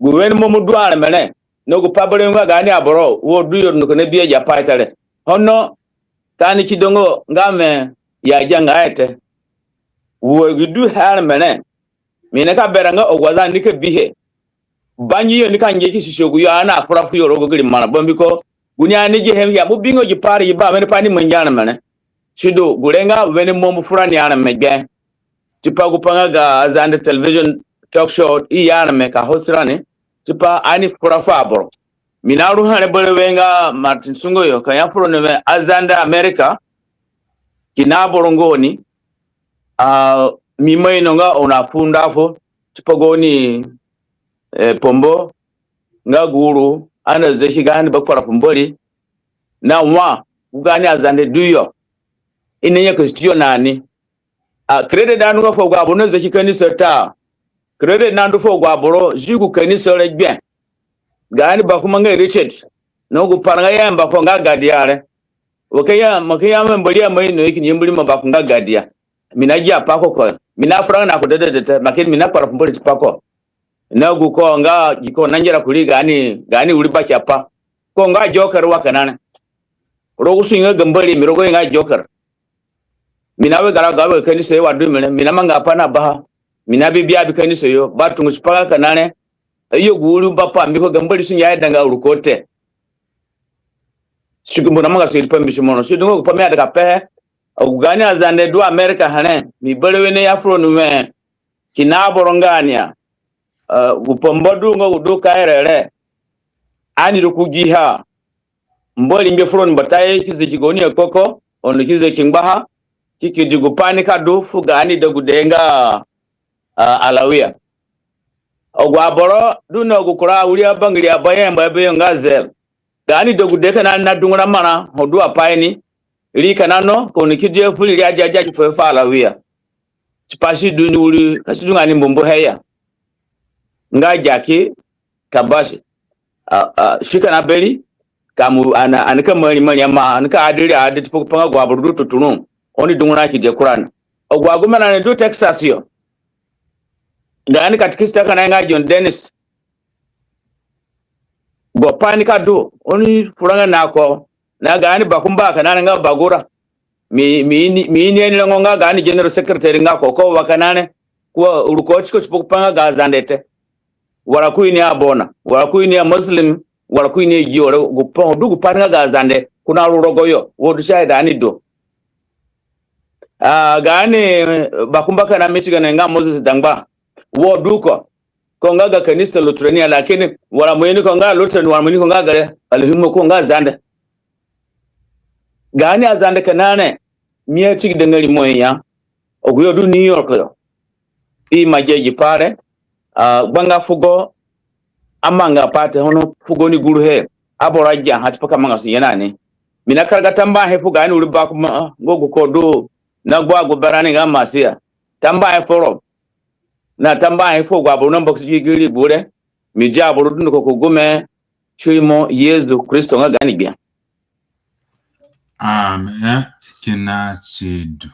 gu wene mo mo du areme re, na gupai berewe nga gaani aboro wo du yo dunduko na bi agi apai te re. Ono, ka ani kido nga we ya gia nga he te. Wo gi du he areme re, mi nika berã nga agu aZande nika bihe. Bangi yo nika nge ki susi agu yo ani afura fu yo rogo giri marã. Bambiko, gu ni ani gihe ya, mo bingo gi pai re gi ba wene pai ni mangi areme re. Sidu, gure nga wene mo mo fura ni areme gbe. Tipa gupai nga ga Zande television talk show i ya areme ka host rani. Tipa ani fura fu aboro. Mi na ru here berewe nga Martin Sungoyo ka ya fu roni we aZande America, kina aboro nga oni. Ah, mi ima ino nga oni afu nda fu, tipa gaoni, eh, pombo, nga gu uru ani azaki gaani bakpara fu Mbori. Na wa, gu gaani aZande du yo. i nanyakasi tiyo na ni. A, credit nandu nga fu agu aboro nazaki kanisa te. Credit nandu fu agu aboro zi gu kanisa re gbe. Gaani bakumba nga Richard, na gu paranga i ayamba ko nga Gadia re. Wa ka ya, mo ka ya mo Mbori ama ino, i kini yambu rimo bakumba nga Gadia. Mi nagia pa ko ko. Mi nafuranga na ko dedede te, lakini mi nakpara fu Mbori tipa ko. Na gu ko nga gi ko nangera kurii gaani, gaani wiri bakeapai. Ko nga joker wa kina re. Rogo sunge nga ga Mbori, mi rogoho nga joker. Mi nawe gara ga we kanisa yo wa du mi re, mi namanga apai na baha. Mi nabi bia bi kanisa yo, ba tungusi pa nga kina re. Ayo gu wiri bapai, mbiko ga Mbori sunge aidanga ruko te. Sidu mo namanga so iri pa mbisi moro. Sidu nga gu pai mi aida ka pehe. Agu gaani aZande du America here, mi berewe na ya fu roni we, kina aboro nga ani a, eh, gu pumbo du nga gu du Kaire re, ani ru ku giha. Mbori ngbe fu roni mbatayo, ki zaki gaoni akpoko, oni ki zaki ngbaha, ki kedi gu pai nika du fu gaani degude nga, ah, Alawia. Agu aboro du na gu kura awiri abangiri abayamba beyo nga Zel. Gaani degude kina na dungura marã ho du apai ni. Ri kina no, ka oni ki dia fu ri, ri adia dia ki fuhe fu Alawia. Tipa si du ni wiri, ka si du nga ni mbumbuhe ya. Nga Jaki, Kabasi. A, a, si kina beri, ka mo, ani, ani ka mari mari ama, ani ka adiri adi tipa gu pai nga agu aboro du tuturũ. Oni dungura ki dia kura ni. Agu agume na ni du Texas yo. Gaani katikista kina nga John Dennis. Gu pai nika du, oni furanga na ko, na gaani bakumba kina re nga Bagura. Mi, mi ini, mi ini ani rengo nga gaani general secretary nga ko, ko wa kina re. Ko ruko tiko tipa gu pai nga ga Zande te. Wala ko ini aBona, wala ko ini aMuslim, wala ko ini aGio re, gu pai, du gu pai nga ga Zande, ko naru rogoyo, wo du si aida ani du. Ah, gaani, eh, bakumba kina Michigan nga Moses Dangba. Wo du ko. Ko nga ga kanisa Lutheran ya, lakini wala mo ini ko nga Lutheran, wala mo ini ko nga gere, alhummo ko nga Zande. Gaani aZande kina re, mi atigidanga rimoyo ya. Agu yo du New York yo, i ima gia gi pai re, ah, gbanga fugo amanga pai te, ono fugo ni guruhe, aboro agiaha tipa ka manga sunge na ni. Mi nakaraga tambuahe fu gaani wiri bakumba, ah, nga gu ko du na gbua gu berani nga Masia. Tambuahe foro. Na tambuahe fu agu aboro na mbakadi gi rii gure. Mi dia aboro dunduko ku gume, ti rimo Yesu Kristo nga gaani Gbia. Amen. Kina sidu.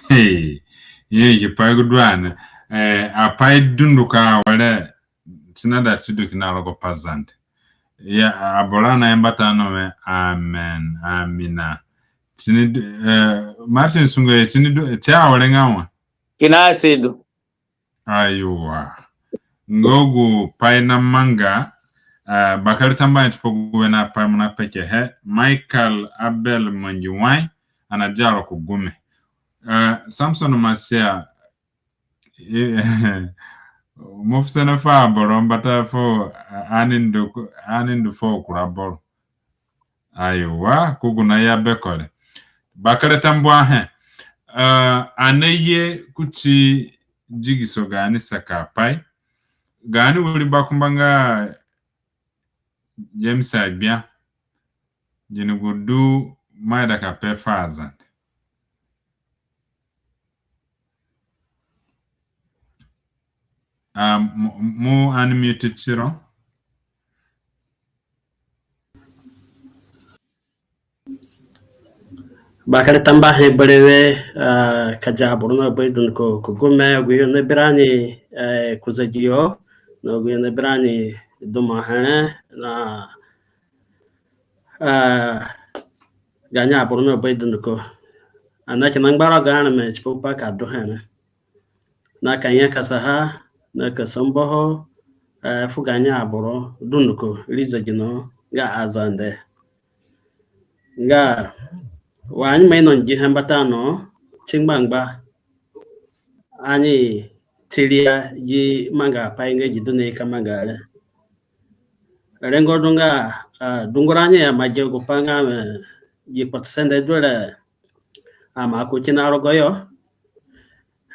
Hey. Ye, gi pai gu du ani. Eh, apai dunduko awere, si naida sidu kina rogo Pazande. Ya, aboro nayamba tano we, amen, amina. Tini du, eh, Martin Sungo, tini du, ti awere nga wa? Kina sidu. Aiwa. Nga gu pai namanga, eh, bakere tambuahe tipa gu wene apai mo napekehe, Michael Abel Mangiwai, ani nadia ro ku gume. Eh, Samson Masia, eh, mo fu sene fu aboro mbata fu, eh, ani ndu ku, ani ndu fu kura boro. Aiwa, ko gu naya be kore. Bakere tambuahe. Ah, ani naye kuti digiso gaani sakapai. Gaani wiri bakumba nga James Agbia. Gini gu du mo aida ka pe fu aZande? Ah, mo, mo unmute tiro. Bakere tambuahe berewe, ah, ka dia aboro na bai dunduko ku gume, agu yo nabi rani, eh, ku zagiyo, na agu yo nabi rani dumo here, na, ah, gaani aboro na bai dunduko. Ani kina ngbaro ga areme tipa gu pai ka du here. Na ka nyakasaha, na ka sambuho, eh, fu gaani aboro dunduko rii zegino nga aZande. Nga wa ani ima ino ni gihe mbata no, ti ngbangba ani tiria gi mangapai nga gi du ni ka manga re. Rengo du nga, ah, dungu rani ima gia gu pai nga, eh, gi kpotosende du re, ah, ima ku kina rogoyo.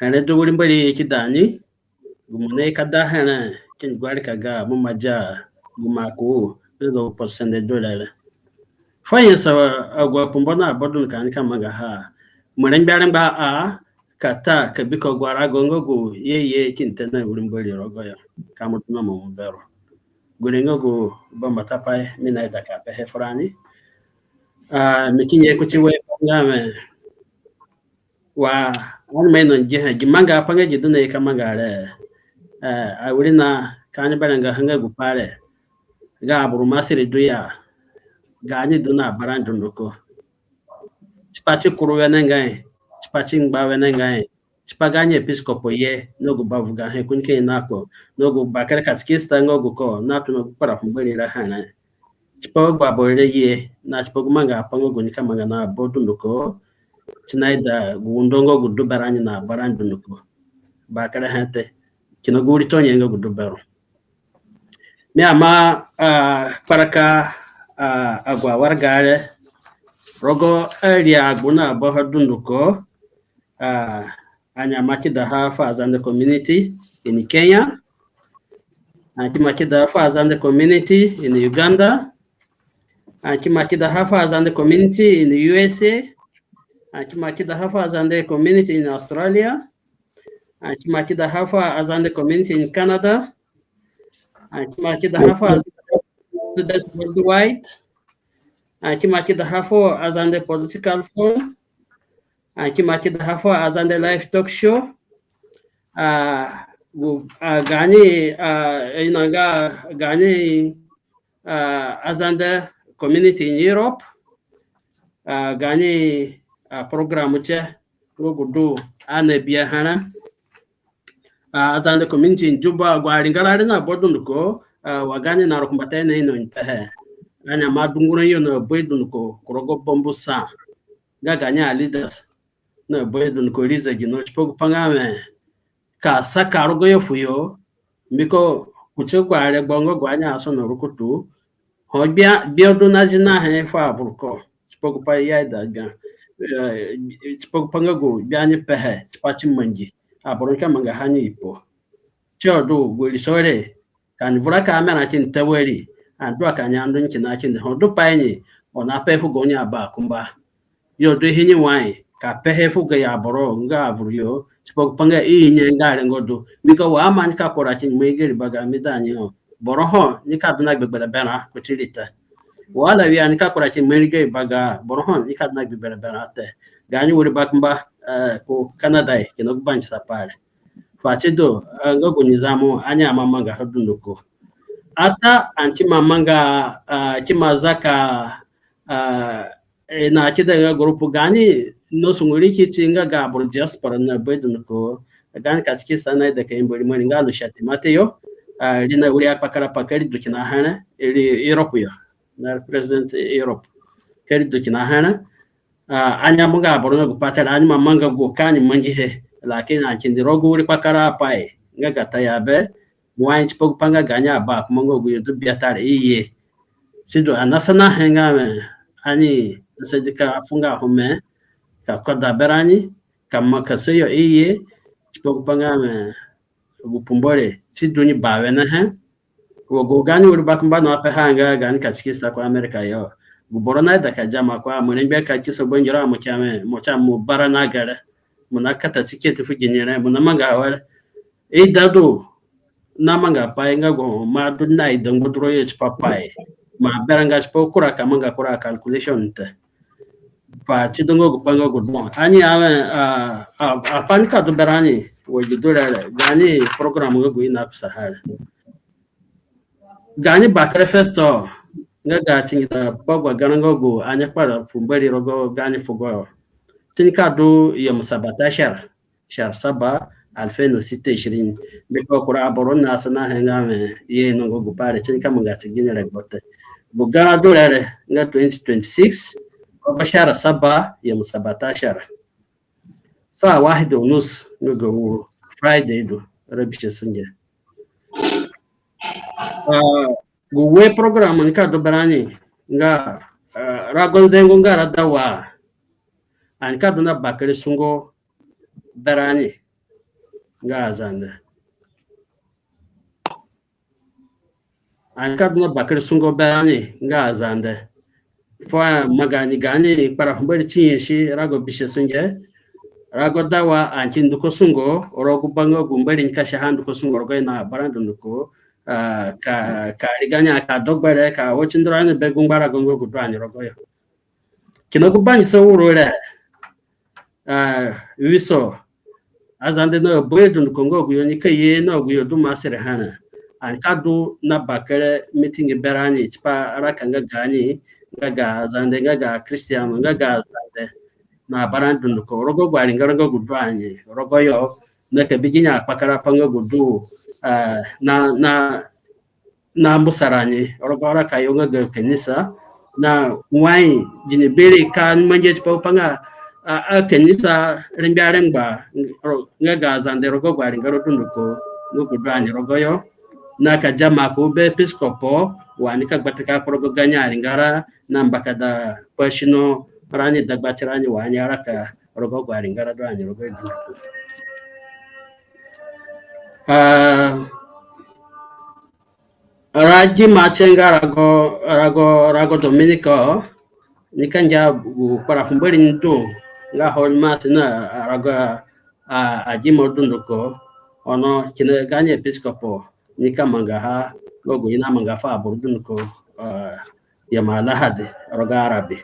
Here du wiri Mbori ki da ni, gu mo nika da here, kini gu arika ga mo ima dia gu mo aku, nga gu kpotosende du re re. Fuo nyasa agu apumbo na aboro dunduko ani ka mangaha. Mo rengbe arengba a, ka ta ka bi ko gu arago nga gu ye ye kini te na wiri Mbori rogoyo, ka mo du na mo bero. Gure nga gu bambata pai mi naida ka pehe furani. Ah, mi ki nye kuti we nga mi wa ani ima ino gi he, gi manga apai nga gi du na ye ka manga re. Eh, awirina ka ani berẽnga ha nga gu pai re, ga aboro Masiri du ya, gaani du na barani dunduko. Tipa ti kuru wenengai, tipa ti ngba wenengai, tipa gaani episkopo ye, na gu bavugahe ko nika ino ko, na gu bakere katikista nga gu ko natona gu kpara fu Mbori re here. Tipa gu aboro re ye, na tipa gu manga apai nga gu nika manga na aboro dunduko, ti naida gu undo nga gu du berani na barani dunduko. Bakere he te, kina gu wiri tonye nga gu du bero. Mi ima, ah, kparaka, ah, agu awaraga re rogo ari agbu na abaha dunduko. Ah, ani ima kedaha fu Azande community in Kenya. Ani ki ima kedaha fu Azande community in Uganda. Ani ki ima kedaha fu Azande community in U S A. Ani ki ima kedaha fu Azande community in Australia. Ani ki ima kedaha fu Azande community in Canada. Ani ki ima kedaha fu Azande student worldwide. Ani ki ima kedaha fu Azande political forum. Ani ki ima kedaha fu Azande live talk show. Ah, gu-, ah, gaani, ah, ino nga gaani, ah, Azande community in Europe. Ah, gaani, ah, program tie nga gu du ani nabihe re. Ah, Azande community in Juba, agu aringara re na aboro dunduko, ah, wa gaani narukumbatayo naino ni pehe. Ani ima dungura yo na aboro dunduko ku rogo bambu sa nga gaani aleaders na aboro dunduko ri zegino tipa gu pai nga mi ka saka rogoyo fuyo, mbiko kuti gu aregbo nga gu ani asono rukutu, ho gbia, gbia du na zinahe fu avuru ko. Tipa gu pai i aida gbia. Eh, tipa gu pai nga gu gbia ni pehe, tipa ti mangi. Aboro nika mangaha ni ipo. Ti o du gu iriso re, ka ni vura ka mera kini ta wari, ani du a ka ni andu ni kina kindi ho du pai ni, oni ape fu gaoni abakumba. Yo du i ini wai, ka pehe fu gayo aboro nga avuru yo, tipa gu pai nga i nye nga rengo du. Mbiko wa ama nika kura kini mai gari baga mi da ni ho. Boro ho nika du na gbegbere berã kuti ri te. Wa ala wi ani ka kura kini mai gari baga, boro ho nika du na gbegbere berã te. Gaani wiri bakumba, eh, ku Canada, eh, kina gu bangisa pai re. Fuati du, eh, nga gu nizamu ani ima mangaha dunduko. Ata ani ki ima manga, ah, ki ima zaka, ah, eh, na ki da nga group gaani no sunguri kiti nga ga aboro diaspora na aboro dunduko. Gaani katikista naida ka imba rimoni nga Lucia Timoteo, ah, ri na wiri akpakarapai ka ri du kina here, ri Europe yo. Na represent Europe. Ka ri du kina here. Ah, ani amangaha aboro nga gu pai te re, ani ima manga gu ka ani mangihe. Lakini ani kindi rogo wiri kpakarapai nga ga Tayabe, wai tipa gu pai nga gaani abakumba nga gu yo du biata re i ye. Sidu ani asanahe nga mi, ani asadi ka fu nga ome, ka koda berani, ka ma ka sa yo i ye, tipa gu pai nga mi, gu pumbo re, sidu ni bawenehe. Wa gu gaani wiri bakumba no apeha nga gaani katikista ku America yo. Gu boro naida ka dia mo ko, mo rengbe ka kiso bangiro, mo kia mi, mo kia mo bara na gere. Mo nakata tiketi fu gini re, mo namanga awere. I da du namanga pai nga gu mo adu na ida ngbaduro yo tipa pai. Mo aberãnga tipa kura ka manga kura calculation te. Fuati du nga gu pai nga gu du. Ani a, a, a, apai nika du berani wa gi du re re, gaani program nga gu i nakusaha re. Gaani bakere festo, nga ga tingida pa gu agarã nga gu ani akpara fu Mbori rogo gaani fugo. Ti nika du yom sabatashar, shahar saba, alfen wa sita wa ishirin. Mbiko kura aboro nasanahe nga mi ye no nga gu pai re ti nika manga ti gini regbo te. Gu garã du re re nga twenty twenty-six, rogo shahar saba, yom sabatashar. Saa wahid wa nus nga ga uru, Friday du, Arabi Sunday. Ah, gu we program nika du berani nga, ah, rago nzengu nga rada wa. Ani ka du na bakere sungo berani nga Azande. Ani ka du na bakere sungo berani nga Azande. Fu a manga ni gaani kpara fu Mbori ti nyasi rago bisue sunge. Rago dawa ani ki ndu ko sungo rogo gu ba nga gu Mbori nika siaha ndu ko sungo rogoho na abara dunduko. Ah, ka, ka ri gaani ka do gbere ka wo ti nduru ani be gu ngbarago nga gu du ani rogoyo. Kina gu bangisa uru re, ah, wiso Azande na aboro dunduko nga aguyo nika ye na aguyo du Masiri ha re. Ani ka du na bakere meeting berani tipa raka nga gaani, nga ga Azande, nga ga Kristiano, nga ga Azande na abarani dunduko rogo agu aringara nga gu du ani rogoyo, na ka bi gini akpakarapai nga gu du, ah, na, na na mbusa rani rogo raka yo nga ga kanisa, na wai gini biri ka mangi tipa gupai nga a, a kanisa rengbe arengba nga ga Azande rogo agu aringara dunduko nga gu du ani rogoyo, na ka dia maku be episkopo wa ani ka gbataka ku rogo gaani aringara na mbakada pa sino rani dagbatirani wa ani araka rogo agu aringara du ani rogoyo dunduko. Ah, Ragi ma tie nga rago, rago, rago Dominiko, nika ngia gu kpara fu Mbori ni du nga Holy Mass na rago, a, agimo dunduko, ono kina gaani episkopo nika mangaha nga gu i namanga fu aboro dunduko, a, yoma Lahadi rogo Arabi.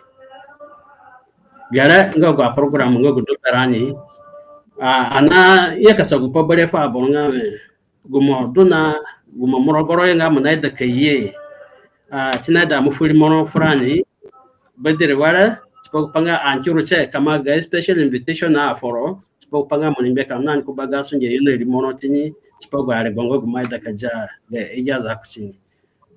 Gere nga gu a program nga gu du berani, a, ani nanyakasa gu pa bere fu aboro nga, eh, gu mo du na, gu mo mu rogo ro yo nga mo naida ka ye. A, si naida mo fu rimoro furani, badiri were, tipa gupai nga ani ki ru tie ka manga special invitation na foro, tipa gupai nga mo ni ngbe ka na ni ku ba ga sunge yo na rimoro tini, tipa gu aregbo nga gu mo aida ka dia ga ijaza kutini.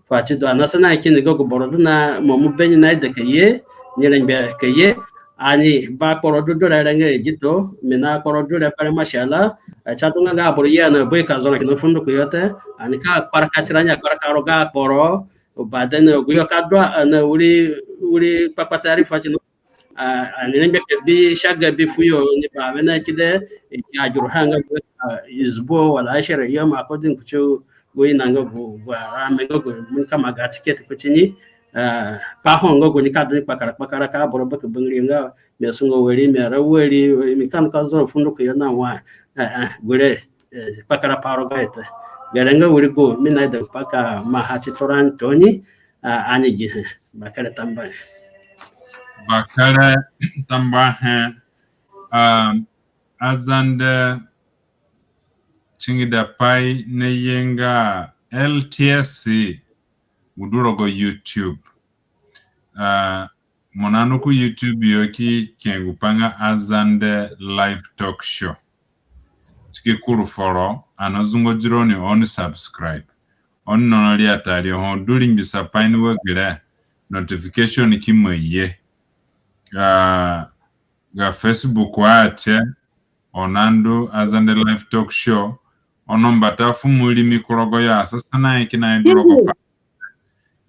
Fu ati du ani nasana kini nga gu boro du na mo mu be ni naida ka ye, ni rengbe ka ye, ani ba kporo du du re nga Egito, mi na kporo du re bere mashala, a, si adunga nga aboro ye ani aboro ka zoro kina fu ndu ku yo te, ani ka kparaka tirani akparaka rogo akporo, baden agu yo ka du, a, na wiri, wiri kpakpata ri fu ati no. A, ani rengbe ka bi saga bi fuyo ni ba wene kide, i ki ajuru ha nga, a, isbu wala ashara yom according kuti gu i na nga gu, gu arame nga gu mo nika manga ticket kutini, a, pa ho nga gu nika du ni kpakara kpakara ka aboro baka bangiri nga mi asungo wari, mi ara wari, mi ka ndu ka zoro fu ndu ku yo na wa, a, a, gure, e, kpakara pa rogo yo te. Gere nga wiri gu mi naida gupai ka maaha ti tirani tooni, a, ani gihe. Bakere tambuahe. Bakere tambuahe. A, Azande tingida pai naye nga L T S gu du rogo YouTube. A, mo nandu ku YouTube yo ki ke gupai nga Azande Live Talk Show. Si ki kuru foro, ani nazungodi roni oni subscribe. Oni nono ri ata ri ho du ringbisa pai ni wa gere, notification ki ma ye. A, ga Facebook a tie, oni nandu Azande Live Talk Show, ono mbata fu mo rimi ku rogo yo asanahe kina i du rogo pa.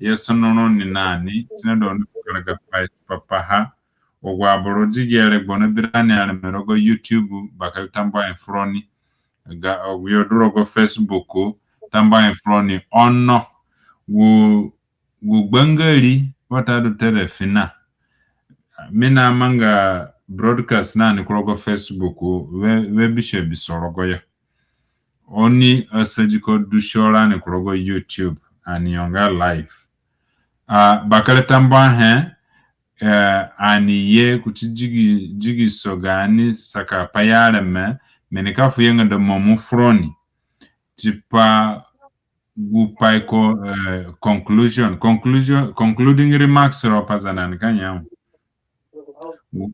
I sono roni nani, si naida oni fu karagapai tipa paha. Agu aboro di gi aregbo nabi rani areme rogo YouTube, bakere tambuahe fu roni. Ga agu yo du rogo Facebook, tambuahe fu roni. Ono gu, gu gbangari watadu terefina, mi namanga broadcast nani ku rogo Facebook, we, we bisue biso rogo yo. Oni asadi ko du sio rani ku rogo YouTube, ani yo nga live. A, bakere tambuahe, e, ani ye kuti digi, digiso gaani sakapai areme, mi nika fu ye nga da mo mu fu roni tipa gu pai ko, e, conclusion, conclusion, concluding remarks ro Pazande ani ka ya. Gu,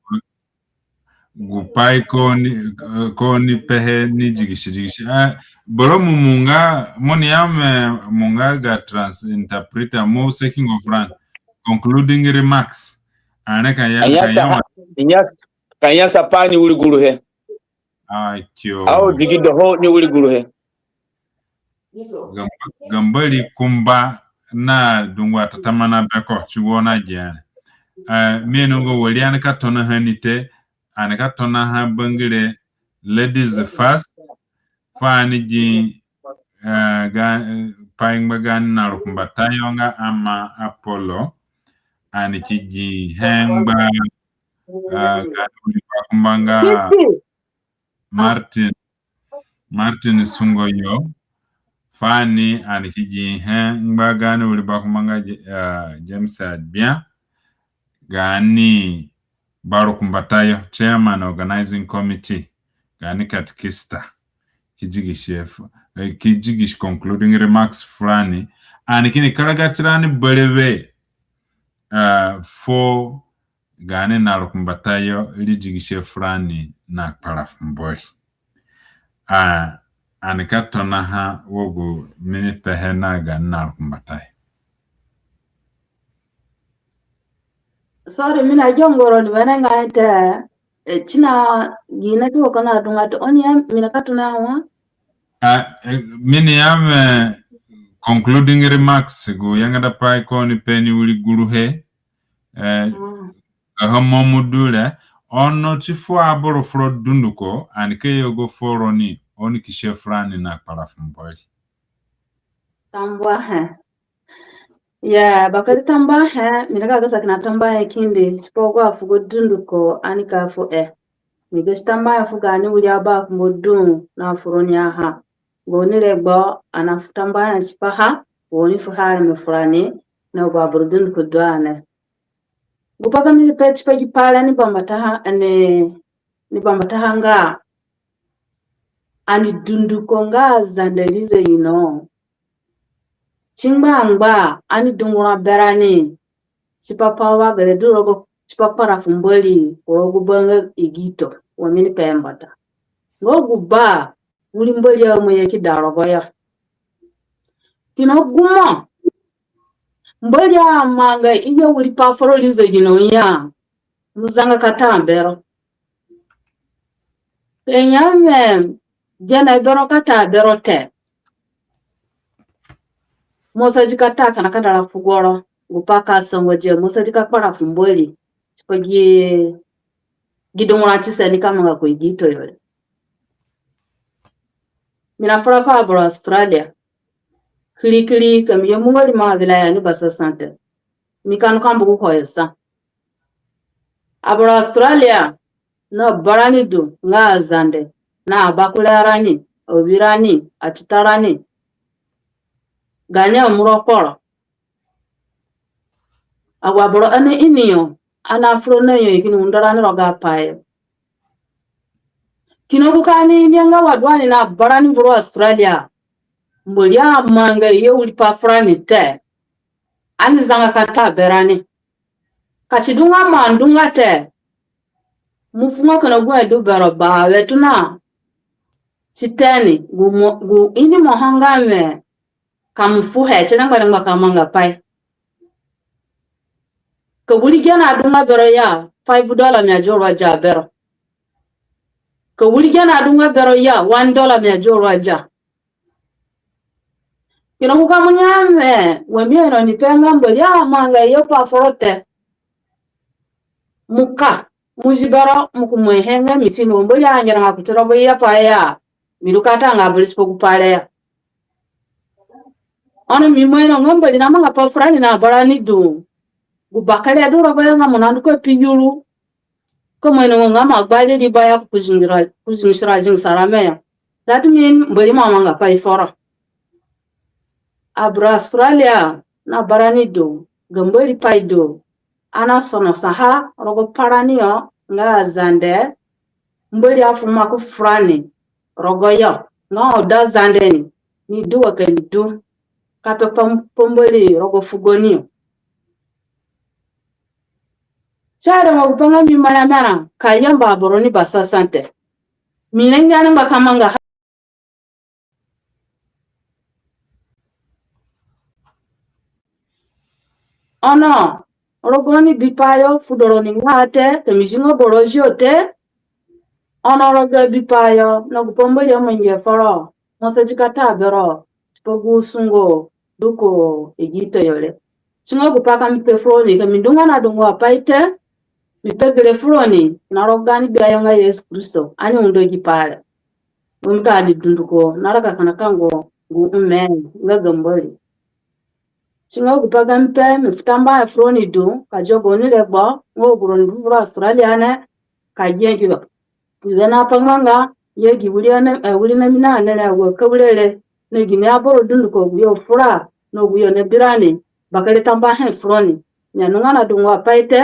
gu pai ko ni, e, ko ni pehe ni digisi, digisi. E, boro mo munga, mo ni ya mi munga ga trans interpreter, mo seeking of run. Concluding remarks. Ani ka ya, ani ka ya sa, ani ya sa pai ni wiri guruhe. Akio. Au digido ho ni wiri guruhe. Ga, ga Mbori kumba na dungu atatamana beko ti wo na gere. E, mi inongo wari ani ka tonaha ni te, ani ka tonaha bangire ladies first. Fu ani gi, e, ga, e, pai ngba gaani na rukumbatayo nga Ama Apollo. ani ki gihe ngba, ah, gaani wiri bakumba nga Martin, Martin Sungoyo. Fuani ani ki gihe ngba gaani wiri bakumba nga, ah, James Agbia, gaani barukumbatayo, chairman organizing committee, gaani katikista, ki zigisi fu-, eh, ki zigisi concluding remarks furani, ani kini karaga tirani berewe, ah, fu gaani narukumbatayo ri zigisi furani na kpara fu Mbori. Ah, ani ka tonaha wa gu mi ni pehe na gaani narukumbatayo. Sorry, mi na zongoro ni wenengai te, eh, si na gi network na dunga te, oni ya mi na ka tona wa? Ah, eh, mi ni ya mi concluding remarks gu yangada pai ko ni pe ni wiri guruhe, eh, mm, ka ha mo mu du re, ono ti fu aboro furo dunduko, ani ka yugo furoni, oni ki si furani na kpara fu Mbori. Tambuahe. Ya, bakere tambuahe, mi na ka gasa kina tambuahe kindi, tipa agu afugo dunduko ani ka fu e. Mi gasi tambuahe fu gaani wiri abakumba dunduko na furoni a ha. Gaoni regbo ani na fu tambuahe tipaha, gaoni fuhe areme furani, na agu aboro dunduko du ane. Gu pai ka mi pe tipa gi pai re ni bambataha, ni, ni bambataha nga ani dunduko nga Azande rize ino. Si ngba ngba ani dungura berani tipa pa wa gere du rogo tipa kpara fu Mbori ku rogo gu ba nga Egipto, wa mi ni pe mbata. Nga gu ba wiri Mbori aima ye ki da rogoyo. Kina gumo Mbori amanga i ya wiri pa foro rize ino ya, mo zanga ka ta bero. Kenya me gene bero ka ta bero te. Mo sadi ka ta kina ka dara fugoro, gu pai ka songo dia, mo sadi ka kpara fu Mbori tipa gi, gi dunguratise ni ka manga ku Egipto yo re. Mi na fura fu aboro Australia. Kiri kiri ka mi ye mungo rimo awiraya ni basasa te. Mi ka nu ka mbu gu hoyo sa. Aboro Australia na barani du nga Azande, na abakurarani, awirani, atitarani, gaani amuro kporo. Agu aboro ani ini yo, ani afura na yo, i kini undo rani rogo apai yo. Kina gu ka ani ini nga wa du ani na barani vuru Australia, Mbori amanga i ye wiri pa furani te. Ani zanga ka ta berani. Ka si du nga mo andunga te, mo fu nga kina gu he du bero bawe tona. Si teni, gu mo, gu ini mo ha nga we, ka mo fuhe, si rengbe rengba ka manga pai. Ka wiri gene adunga bero ya, five dollar mi adia ru adia bero. Ka wiri gene adunga bero ya, one dollar mi adia ru adia. Kina gu ka mo ni ya we, wa mi aino ni pe nga Mbori amanga i ye pa foro te. Mo ka, mo zi bero, mo ku mo he nga mi tini wa Mbori angeranga kuti rogo i ya pai ya, mi du ka ta nga biri tipa gu pai re ya. Ono mi ima ino nga Mbori na manga pa furani na barani du. Gu bakere du rogo yo nga mo na ndu ka pi yuru. Ka mo ino nga mo agbari riba ya ku zingisira, ku zingisira, zingisira me ya. That mean Mbori ima manga pai foro. Aboro Australia na barani du, ga Mbori pai du. Ani asonosaha rogo parani yo nga Azande, Mbori afu maku furani rogo yo, nga ho du Azande ni, ni du wa ka ni du ka pe pa, pa Mbori rogo fugoni yo. Si aida nga gu pai nga mi mara mara ka yamba aboro ni basasa te. Mi ni ngia ni ngba ka manga ha. Ono rogo ni bipai yo, fudo roni nga te, ka mi zinga boro zio te. Ono rogo bipai yo, na gu pa Mbori amangihe foro, mo sadi ka ta bero tipa gu sungo du ku Egipto yo re. Si nga gu pai ka mi pe furoni, ka mi ndunga na dungu apai te, mi pe gere furoni na rogo gaani gbia yo nga Yesu Kristo, ani undo gi pai re. Undo ani dunduko na raga kina kango gu ome nga ga Mbori. Si nga gupai ga mi pe, mi fu tambuahe fu roni du, ka zi gaoni regbo nga agu roni du vuru Australia ne, ka gia gi wene apai ngbanga, ye gi wiri na, eh, wiri na mi na ni re, agu akawire re, na gimi aboro dunduko, agu yo fura na agu yo nabi rani, bakere tambuahe fu roni. Mi anunga na dungu apai te,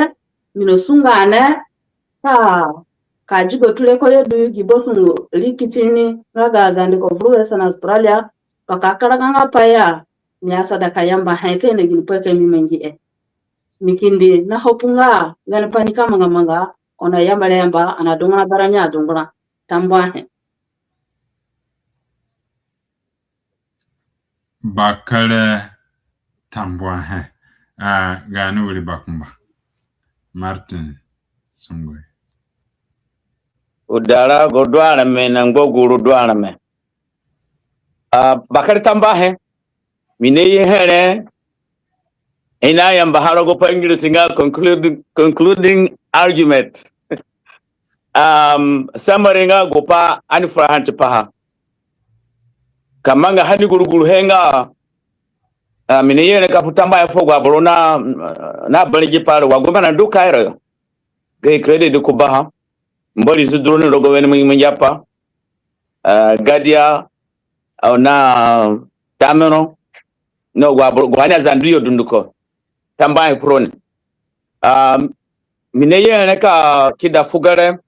mi nasunga ni ka, ka zi gature ko yo du gi basunge ri ki ti ni nga ga Azande ko vuru Western Australia, baka karaga nga pai ya, mi asada ka yambahe ka ino ginipai ka mi mangihe. Mi kindi na hope nga wene pai nika mangamanga, oni ayamba re yamba, ani adungura berani adungura. Tambuahe. Bakere tambuahe. Ah, gaani wiri bakumba. Martin Sungui. Udara gu du areme na ngbaguru du areme. Ah, bakere tambuahe. Mi naye here, i nayambaha rogo pa English nga concluding, concluding argument. Um, summary nga gupai ani furaha tipaha. Ka mangaha ni guruguruhe nga, ah, mi naye here ka fu tambuahe fu agu aboro na, na bere gi pai re wa gu mi na du Cairo yo. Gayo credit ku baha. Mbori si du roni rogo wene mangi mangi apai. Ah, gadia, ah, na tamero, na agu aboro, agu ani Azande yo dunduko. Tambuahe fu roni. Ah, mi naye here ka keda fu gere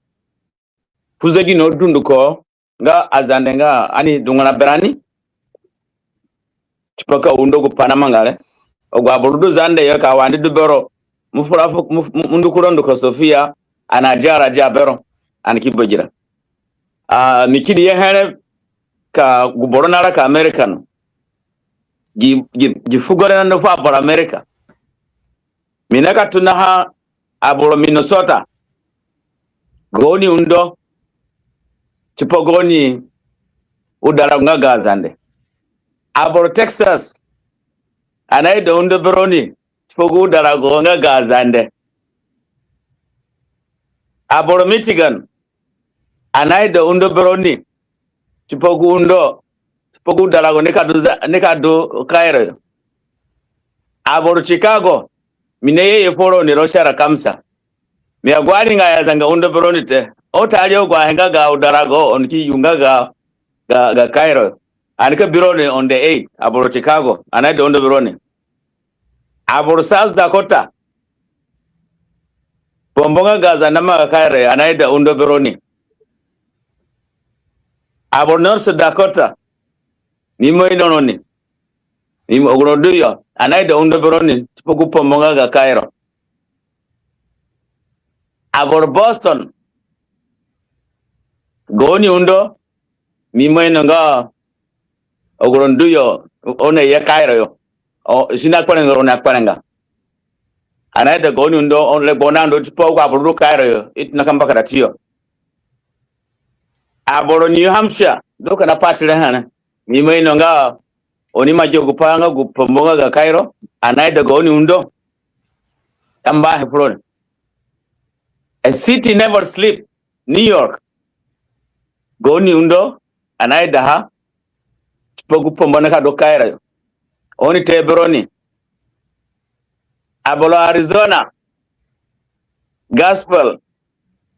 fu zegino dunduko nga Azande nga ani dungura berani tipa ka undo gupai namanga re. Agu aboro du Zande yo ka wandi du bero. Mo fura fu, mo, mo ndu ku rondo ka Sofia, ani adia ra dia bero, ani ki bagira. Ah, mi kini ye here ka gu boro naraka America no. Gi, gi, gi fugo re nando fu aboro America. Mi nika tonaha aboro Minnesota. Gaoni undo tipa gaoni udarago nga ga Azande. Aboro Texas, ani aida undo beroni tipa gu udarago nga ga Azande. Aboro Michigan, ani aida undo beroni tipa gu undo, tipa gu udarago nika du za-, nika du Cairo yo. Aboro Chicago, mi naye ye fu roni ro shara kamsa. Mi aguari nga ya zanga undo beroni te. O tari agu ahe nga ga udarago, oni ki yu nga ga, ga, ga Cairo. Ani ka bi roni on the eight, aboro Chicago, ani aida undo beroni. Aboro South Dakota, pumbo nga ga Azande namanga ga Cairo yo, ani aida undo beroni. Aboro North Dakota, mi ima ino roni. Mi ima, agu roni du yo, ani aida undo beroni tipa gu pumbo nga ga Cairo. Aboro Boston, gaoni undo, mi ima ino nga agu roni du yo, oni ye Cairo yo. O, si nakparenga, oni akparenga. Ani aida gaoni undo, oni regbo na undo tipa agu aboro du Cairo yo, i tona ka mbakada tiyo. Aboro New Hampshire, du kina pati re here. Mi ima ino nga oni ima gia gupai nga gu pumbo nga ga Cairo, ani aida gaoni undo. Tambuahe fu roni. A city never sleep, New York. Gaoni undo, ani aidaha tipa gu pumbo nika du Cairo yo. Oni te beroni. Aboro Arizona, Gospel,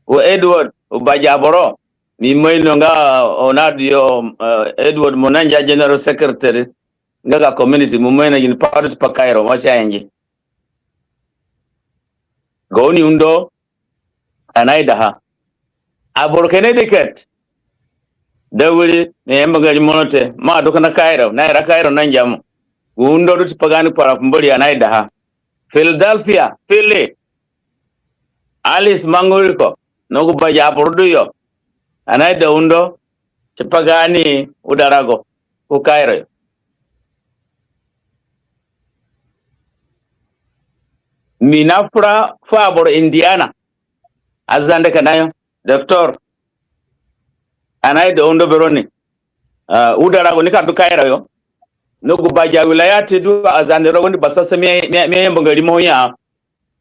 u Edward, u Baja boro. Mi ima ino nga oni adu yo, eh, Edward Munanja, General Secretary nga ga community, mo ima ino ginipai du tipa Cairo, mo si aenge. Gaoni undo, ani aidaha. Aboro Connecticut, Dawiri, ni ayamba nga rimono te, mo adu kina Cairo, na ira Cairo na ngia mo. Gu undo du tipa gaani kpara fu Mbori, ani aidaha. Philadelphia, Philly, Alice Manguriko, na gu Baja boro du yo, ani aida undo tipa gaani udarago ku Cairo yo. Mi nafura fu aboro Indiana, Azande kina yo, Doctor, ani aida undo beroni. Ah, udarago nika du Cairo yo, na gu Baja wilayati du Azande rogo ni basasa mi, mi, mi ayamba nga rimoho ya.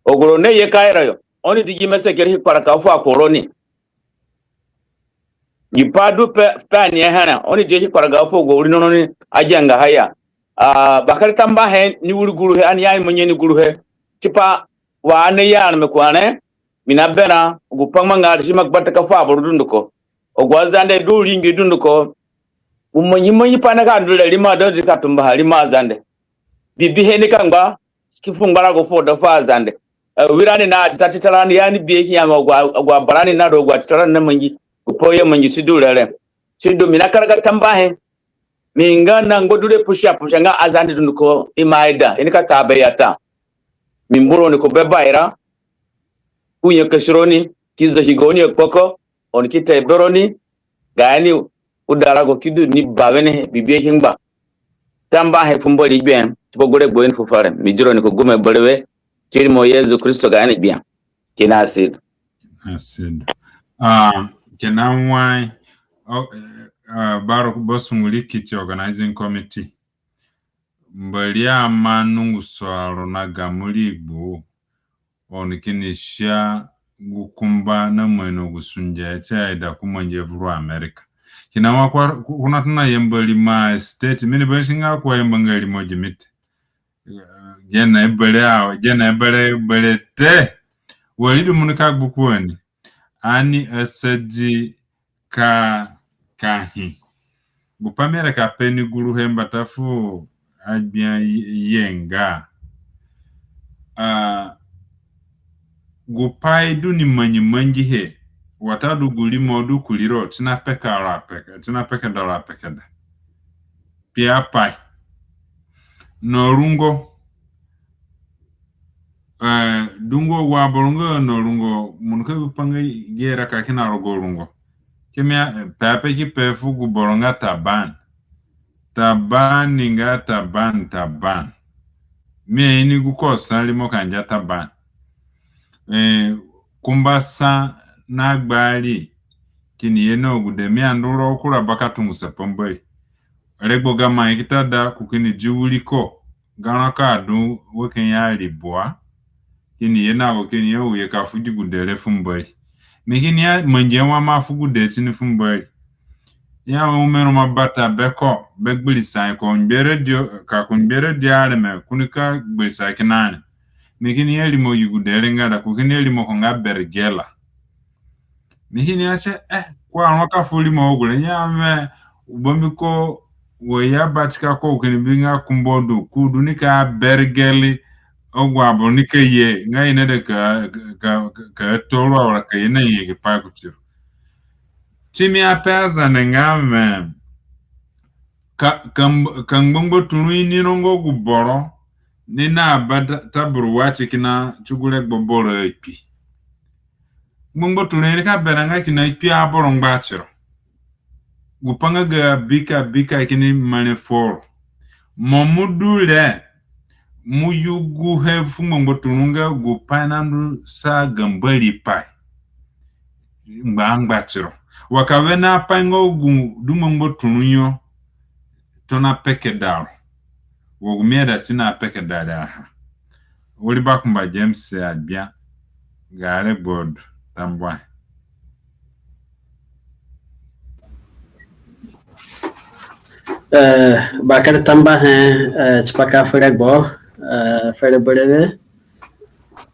Agu roni naye Cairo yo, oni di gi message re ki kparaka fu akuraroni. Gipai du pe, pe ani ahe re, oni di ki kparaka fu agu awirinaroni agianga ha ya. Ah, bakere tambuahe ni wiri guruhe, ani ya mangi ni guruhe. Tipa wa ani ye areme ku are, mi na berã, gu pai ngbanga re si ima gbata ka fu aboro dunduko. Agu aZande du ringbi dunduko. Gu mangi mangi pai nika ndu re, rimo ada di ka tumbaha, rimo aZande. Bibihe nika ngba, ki fu ngbarago fu da fu aZande. Eh, wirani na atita tita rani, ya ani bihe ki ya mi agu, agu abarani na du agu atita rani na mangi. Gu pai i amangi si du re re. Si du mi na karaga tambuahe. Mi nga na ngbadu re pusia pusia nga aZande dunduko ima ida, i nika ta be ya ta. Mi mbu roni ku be baira, ku nyakasi roni, ki zaki gaoni akpoko, oni ki ta be roni, gaani udarago ki du ni ba wene, bibihe ki ngba. Tambuahe fu Mbori gbe, tipa gu regbo ini fu fere. Mi di roni ku gume berewe, ti rimo Yesu Kristo gaani Gbia. Kina asidu. Asidu. Ah, kina wai, oh, eh, ah, Baruk Basunguri kiti organizing committee. Mbori ama nunguso aro na gamo rigbu, oni kini sia gu kumba na maino gu sunge ti aida ku mangi vuru America. Kina wa kwa, ku-, kuna tuna yamba rimo state, mi ni bari singia ko ayamba nga rimo gimi te. Gene bere a, gene bere bere te. Wari du mo nika gbuku ani. Ani asadi ka, ka hi. Gu pai mi aida ka pe ni guruhe mbata fu agbia ye nga. Ah, gu pai du ni mangi mangihe, watadu gu rimo du kuriro, ti na peka ro apeka, ti na pekeda ro apekeda. Kpiapai. Na rungo. Eh, dungu agu aboro nga na rungo, mo nika bi pa nga gi raka kina rogo rungo. Ki mi a, eh, pepe ki pe fu gu boro nga Taban. Taban nga Taban, Taban. Mi aini gu ko sa rimo ka ngia Taban. Eh, kumba sa na gbari, kini ye na agude, mi andu ro kura baka tungusa pambori. Regbo gamo i ki ta da, ko kini di wiri ko, garã ka du wa kina ribua, kini ye na ko kini ye u ye ka fu gi gude re fu Mbori. Mi kini ya mangi wa ma fu gude tini fu Mbori. Ya wa u meru ma bata be ko, be gbirisa ko ngbe radio, ka ko ngbe radio areme, ko nika gbirisa kina re. Mi kini ya rimo gi gude re nga da, ko kini ya rimo ko nga Bergela. Mi kini ya tie, eh, ko arua ka fu rimo agu re, ya mi, bambiko wa i abatika ko kini bi nga kumba du, ko du nika bergeli agu aboro nika ye, nga i naida ka, ka, ka, ka toro awara ka ye na nyanyaki pai kutiro. Ti mi ape Azande nga mi, ka, ka, ka ngbangbaturũ ini ro nga gu boro, ni na ba ta, ta buru wa ti kina ti gu regbo boro akpi. Ngbangbaturũ re ka berã nga kina kpi aboro ngbatiro. Gu pai nga ga bika bika kini mere foro. Mo mo du re, mo yuguhe fu ngbangbaturũ nga gu pai nandu sa ga Mbori pai. Ngba ngbatiro. Wa ka wene apai nga gu du ngbangbaturũ yo, tona pekeda ro. Wa gu mi aida ti na pekeda re aha. Wiri bakumba James agbia, ga regbo du, tambuahe. Eh, bakere tambuahe, eh, tipa ka fu regbo, eh, fere berewe.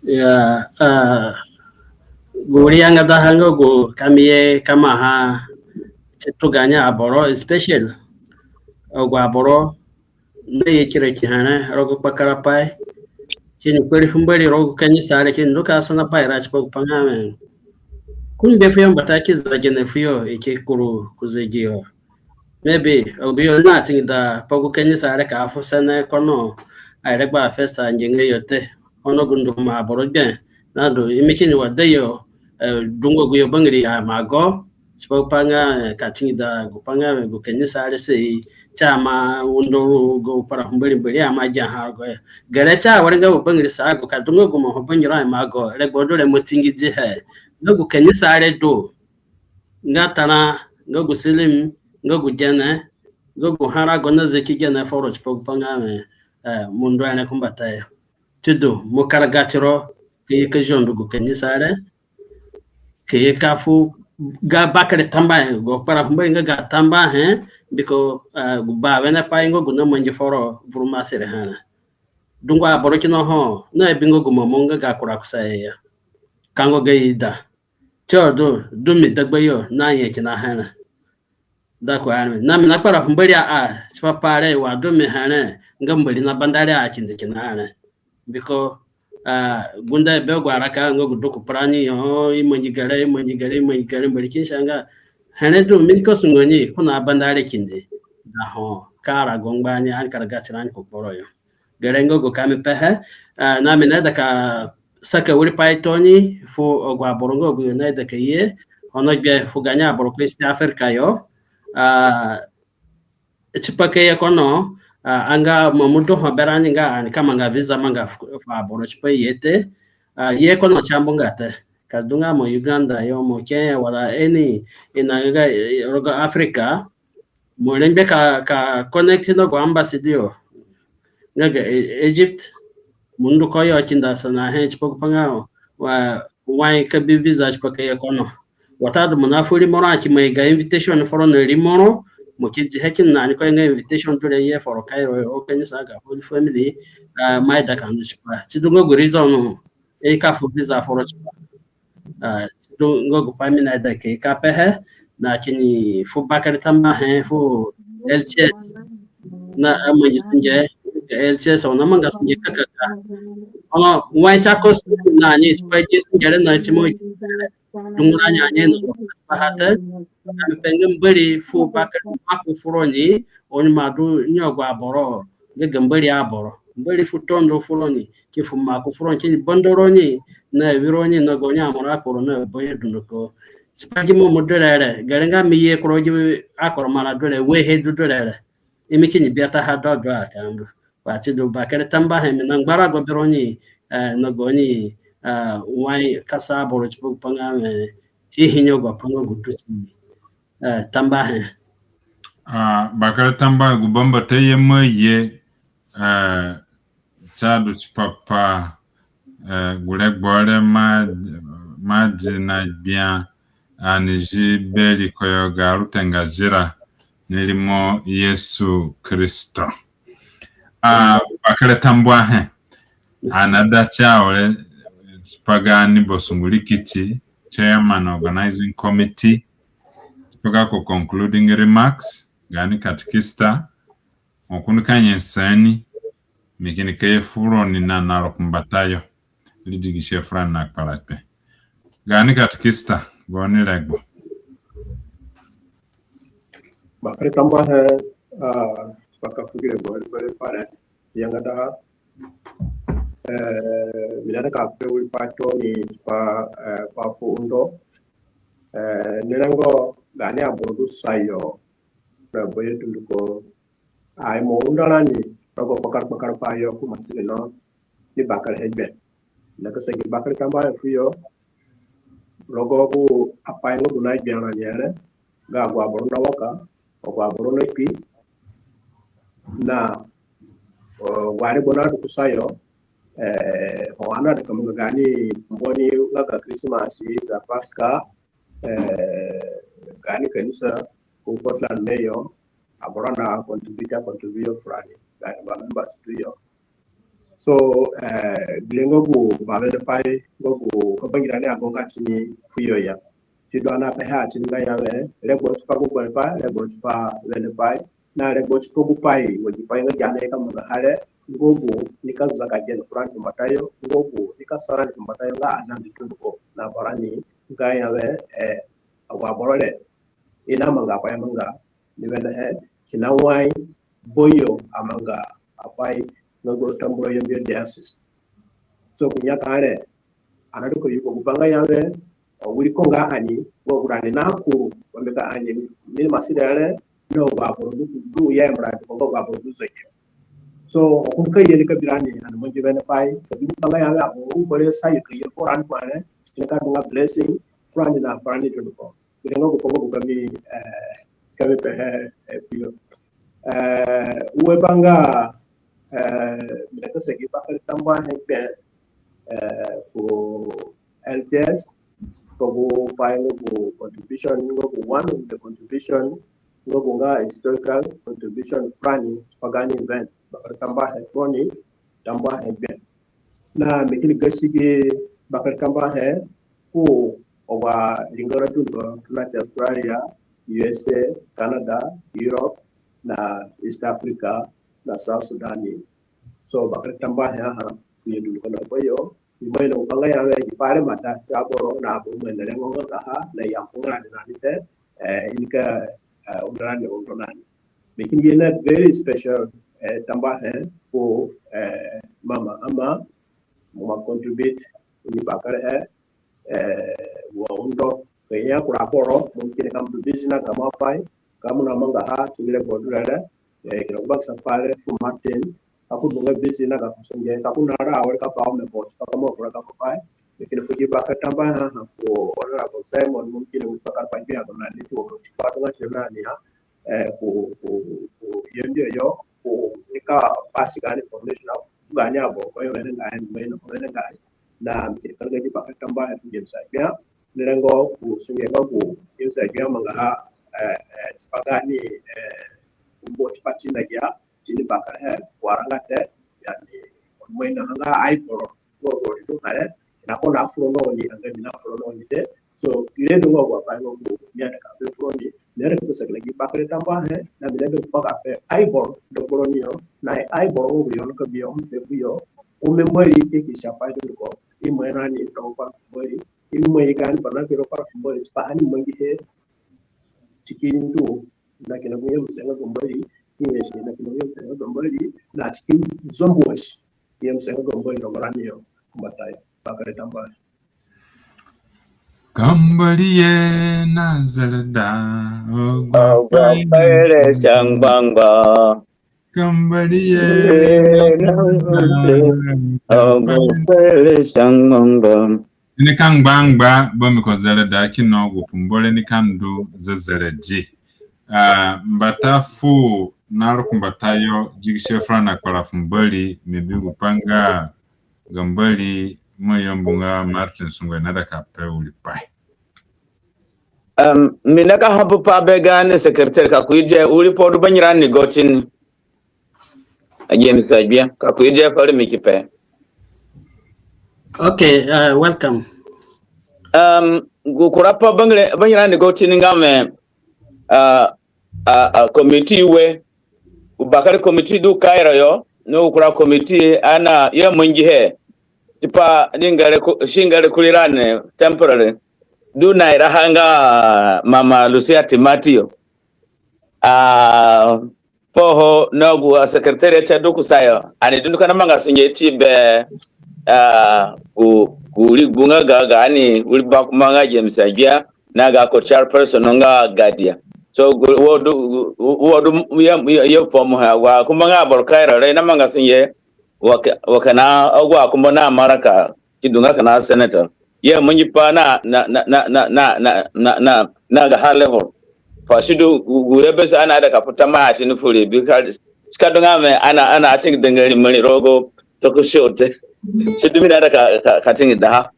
Ya, ah, gu wiri yangadaha nga gu ka mi ye ka maaha ti tuganya aboro, especially agu aboro naye kirakihe re rogo kpakarapai. Kini kpari fu Mbori rogo gu kanisa re, kini ndu ka sana pai re tipa gu pai nga mi, ko ngbe fuyo mbata ki zara gene fuyo, i ki kuru ku zegiyo. Maybe agu yo na tingida pa gu kanisa re ka fu sene kono, aregbo afesa nge nga yo te. Ono gu nduru ma aboro gbe na du imi kini wa de yo, eh, dungu agu yo bangiri ya ma go. Tipa gu pai nga, eh, ka tingida gu pai nga, eh, gu kanisa re si, ti ama undo ru gu kpara fu Mbori, Mbori ama giaha rogo yo. Gere ti awere nga gu bangiri sa gu ka du nga gu mo ho bangiro ima go, regbo du re mo tingidihe. Nga gu kanisa re du nga tara, nga gu silim, nga gu gene, nga gu harago na zeki gene foro tipa gu pai nga, eh, mo ndu ane ku mbatayo. Ti du, mo karaga tiro, ka ye ka zondu gu kanisa re, ka ye ka fu ga bakere tambuahe, gu kpara fu Mbori nga ga tambuahe, Mbiko, ah, gu ba wene pai nga gu namangi foro vuru Masiri here. Dungu aboro kina ho, na bi nga gu momo nga ga kura kusayo ya. Kango ga ida. Ti du, du mi dagbayo na nye kina here. Da ku areme. Na mi nakpara fu Mbori a, tipa pa re wa du mi here, nga Mbori nabanda re a kindi kina here. Mbiko, ah, gunde be gu araka nga gu du ku parani yo, i mangi gere, i mangi gere, i mangi gere, Mbori kini sa nga here du mi nika sungo ni, ko nabanda re kindi. Da ho, ka arago ngba ni, ani karaga tirani ku kporo yo. Gere nga gu ka mi pehe, ah, na mi naida ka saka wiri pai tooni fu agu aboro nga agu yo naida ka ye, ono gbe fu gaani aboro ku East Africa yo, ah, tipa ka ye kono, ah, anga mo mo du ho berani nga ani ka manga visa manga fu, fu aboro tipa ye te, ah, ye kono ti ambunga te. Ka du nga mo Uganda yo, mo Kenya, wala any, i na nga, eh, rogo Africa, mo rengbe ka, ka connect na gu embassy du yo nga ga E-, Egypt, mo ndu ku yo kina sanahe tipa gu pa nga wa, wai ka bi visa tipa ka ye kono. Watadu mo nafu rimoro, ani ki mai ga invitation foro na rimoro, mo ki dihe kina ni ko nga invitation du re ye foro Cairo yo, o kanisa ga Holy Family, ah, mi aida ka ndu tipa. Ti du nga gu reason, i ka fu visa foro tipa. Ah, ti du nga gu pa mi naida ka pehe, na kini fu bakere tambuahe fu L T S. Na amangi sunge, L T S, ono amanga sunge kakaka. Ono, wai ti ako sunge na ni, tipa gi sunge re na ti mo dungura ni ani no pa ha te. Ka mi pe nga Mbori fu bakere maku furoni, oni ima du ni agu aboro nga ga Mbori aboro. Mbori fu tondo furoni, ki fu maku furoni, kini banda roni, na wironi, na gaoni amura kporo na bayo dunduko. Tipa gi mo mo du re re, gere nga mi ye ku rogo gi akporo mara du re, we he du du re re. I mi kini biata ha dodo a ka ndu. Wa ti du bakere tambuahe, mi na ngbarago beroni, eh, na gaoni, eh, wai ka sa aboro tipa gu pa nga, eh, i ini agu apai nga gu du ti, eh, tambuahe. Ah, bakere tambuahe. Gu bambata ye mo ye, eh, ti adu tipa pa, eh, gu regbo re ma, ma di na gbia, ani zi beri koyo ga rute nga zira ni rimo Yesu Kristo. Ah, bakere tambuahe. Ani ada ti awere tipa gaani basungurikiti, chairman organizing committee, tipa gako concluding remarks, gaani katikista, ho ko nika nyasa ni, mi kini ka ye furoni na, na ro ku mbatayo, ri digisihe furani na kparakpee. Gaani katikista, gaoni regbo. Bakere tambuahe, ah, tipa ka fu gi regbo, regbo re fere. Yangada, eh, mi naida ka pe wiri pai tooni tipa, eh, pa fu undo. Eh, ni rengo gaani aboro du sayo na bayo dunduko. Ai mo undo rani rogo kpakara kpakara pai yo ku Masiri no, ni bakere he gbe. Na ka sa gi bakere tambuahe fuyo rogo gu apai nga gu na gbia rani re, ga agu aboro na waka, agu aboro na kpi, na, eh, agu aregbo na du kusayo, eh, ho ani aida ka manga gaani mboni nga ga Christmas, ga Pasika, eh, gaani kanisa ku Portland me yo, aboro na contribute, contribute furani, gaani ba members du yo. So, eh, gire nga gu bawene pai nga gu ka bangirani agonga tini fuyo ya. Ti du ani apehe tini nga ya we, regbo tipa gu bawene pai, regbo tipa wene pai, na regbo tipa gu pai, wa gi pai nga gani ka manga ha re, nga gu nika zaka gene furani ku mbatayo, nga gu nika sa rani ku mbatayo nga Azande dunduko, na barani nga ya we, eh, agu aboro re i namanga apai amanga ni wenehe, kina wai bayo amanga apai nga gu Tambura Yambio Diocese. So ku nyaka re, ani aida ka yugo gu pa nga ya we, o, wiri ko nga ani, wa gu rani na kuru, wa mbiko ani, mi ni Masiri re, na agu aboro du, du ya mura, ko nga agu aboro du zege. So, ho ko nika ye ni ka bi rani, ani mangi wene pai, ka bi gu pa nga ya we, aboro ko re sayo ka ye furani ku ani, si nika du nga blessing furani na barani dunduko. Gire nga gu pa nga gu ka mi, eh, ka mi pehe, eh, fuyo. Eh, ue banga, eh, mi naida ka sa gi bakere tambuahe gbe, eh, fu L T S, pa gu pai nga gu contribution, nga gu one of the contribution, nga gu nga historical contribution furani tipa gaani event. Bakere tambuahe furoni, tambuahe gbe. Na mi kini gasi gi bakere tambuahe fu agu aringara dunduko tona ti Australia, U S A, Canada, Europe, na East Africa, na South Sudan. So bakere tambuahe aha fu yo dunduko na bayo. I ima ino gu pa nga ya we gi pai re mata ti aboro na aboro ima ino rengo nga gaha na yambu nga ni na ni te, eh, i nika, eh, undo rani, undo rani. Mi kini ye na very special, eh, tambuahe fu, eh, Mama Ama, mo ima contribute ni bakerehe, eh, wa undo. Ka i ya kura aboro, mo kini ka mo du busy na gamo apai, ka mo namangaha ti gi regbo du re re, eh, kina gu bakasa pai re fu Martin, ka ko du nga busy na gako sunge, ka ko nara awere ka ba ome bot, ka ko mo kura gako pai. Mi kini fu gi bakere tambuahe aha fu Honorable Simon, mo kini gu bakere pai gbia ko na ni ti wo ko tipa du nga ti na ni ha, eh, ku, ku, ku yendi yo, ku nika pass gaani information fu gaani aboro ko yo wenengai, wenengai. Na mi kini karaga gi bakere tambuahe fu James Agbia, ni rengo gu sunge nga gu James Agbia mangaha, eh, eh, tipa gaani, eh, umbo tipa ti ni gia, ti ni bakerehe, waranga te, yani, oni ima inoha nga aiboro, gu, gu, gu, hare, kina ko na furo na oni, anga mi na furo na oni te. So, ire du nga gu apai nga gu mi aida ka pe furoni, mi aida ka kusa kina gi bakere tambuahe, na mi aida ka pe aiboro, do boro ni yo, na aiboro nga gu yo nika bi yo, pe fu yo, ome Mbori, i ki sia pai dunduko, i ima ino rani, do kpara fu Mbori, i ima ye gaani barani ki do kpara fu Mbori, tipa ani mangihe, ti ki ndu, na kina gu nyemuse nga ga Mbori, i nyasi, na kina gu nyemuse nga ga Mbori, na ti ki zombuasi, nyemuse nga ga Mbori rogo rani yo, ku mbatayo, bakere tambuahe. Ka Mbori ye na zereda, o gba pai re sangbangba. Ka Mbori ye na zereda, o gba pai re sangbangba. Ti ni ka ngbangba, bambiko zereda kina gu pai Mbori nika ndu zezeredi. Ah, mbata fu na rukumbatayo, digisihe furani na kpara fu Mbori, mi bi gu pai nga ga Mbori mo yambu nga Martin Sungo naida ka pe wiri pai. Um, mi nika ha pai be gaani secretary ka ko idi wiri pai du bangirani ni go tini. A James Agbia, ka ko idi fere mi ki pe. Okay, uh, welcome. Um, gu kura pai bangire, bangirani ni go tini nga we, uh, a, a committee we, gu bakere committee du Cairo yo, na gu kura committee ani amangihe tipa ni ngere ku, si ngere kurirani temporary. Du na iraha nga Mama Lucia Timateo. Ah, fuo ho na gu a secretariat du kusayo. Ani dunduko namanga sunge ti be, ah, gu, gu wiri gu nga ga, gaani wiri bakumba nga James Agbia, na gako chairperson nga Gadia. So, gu, wo du, gu, wo du, ya, ya, ya form ha, wa kumba nga aboro Cairo re namanga sunge, wa ke, wa kina agu akumba na maraka, ki du nga kina senator. Ya mangi pai na, na, na ga high level. Pai si du gu, gu re be sa ani aida ka fu tambuahe ti ni fu ri, bi ka, si ka du nga we ani, ani atingi dangari mari rogo talk show te. Si du mi naida ka, ka, ka tingidaha.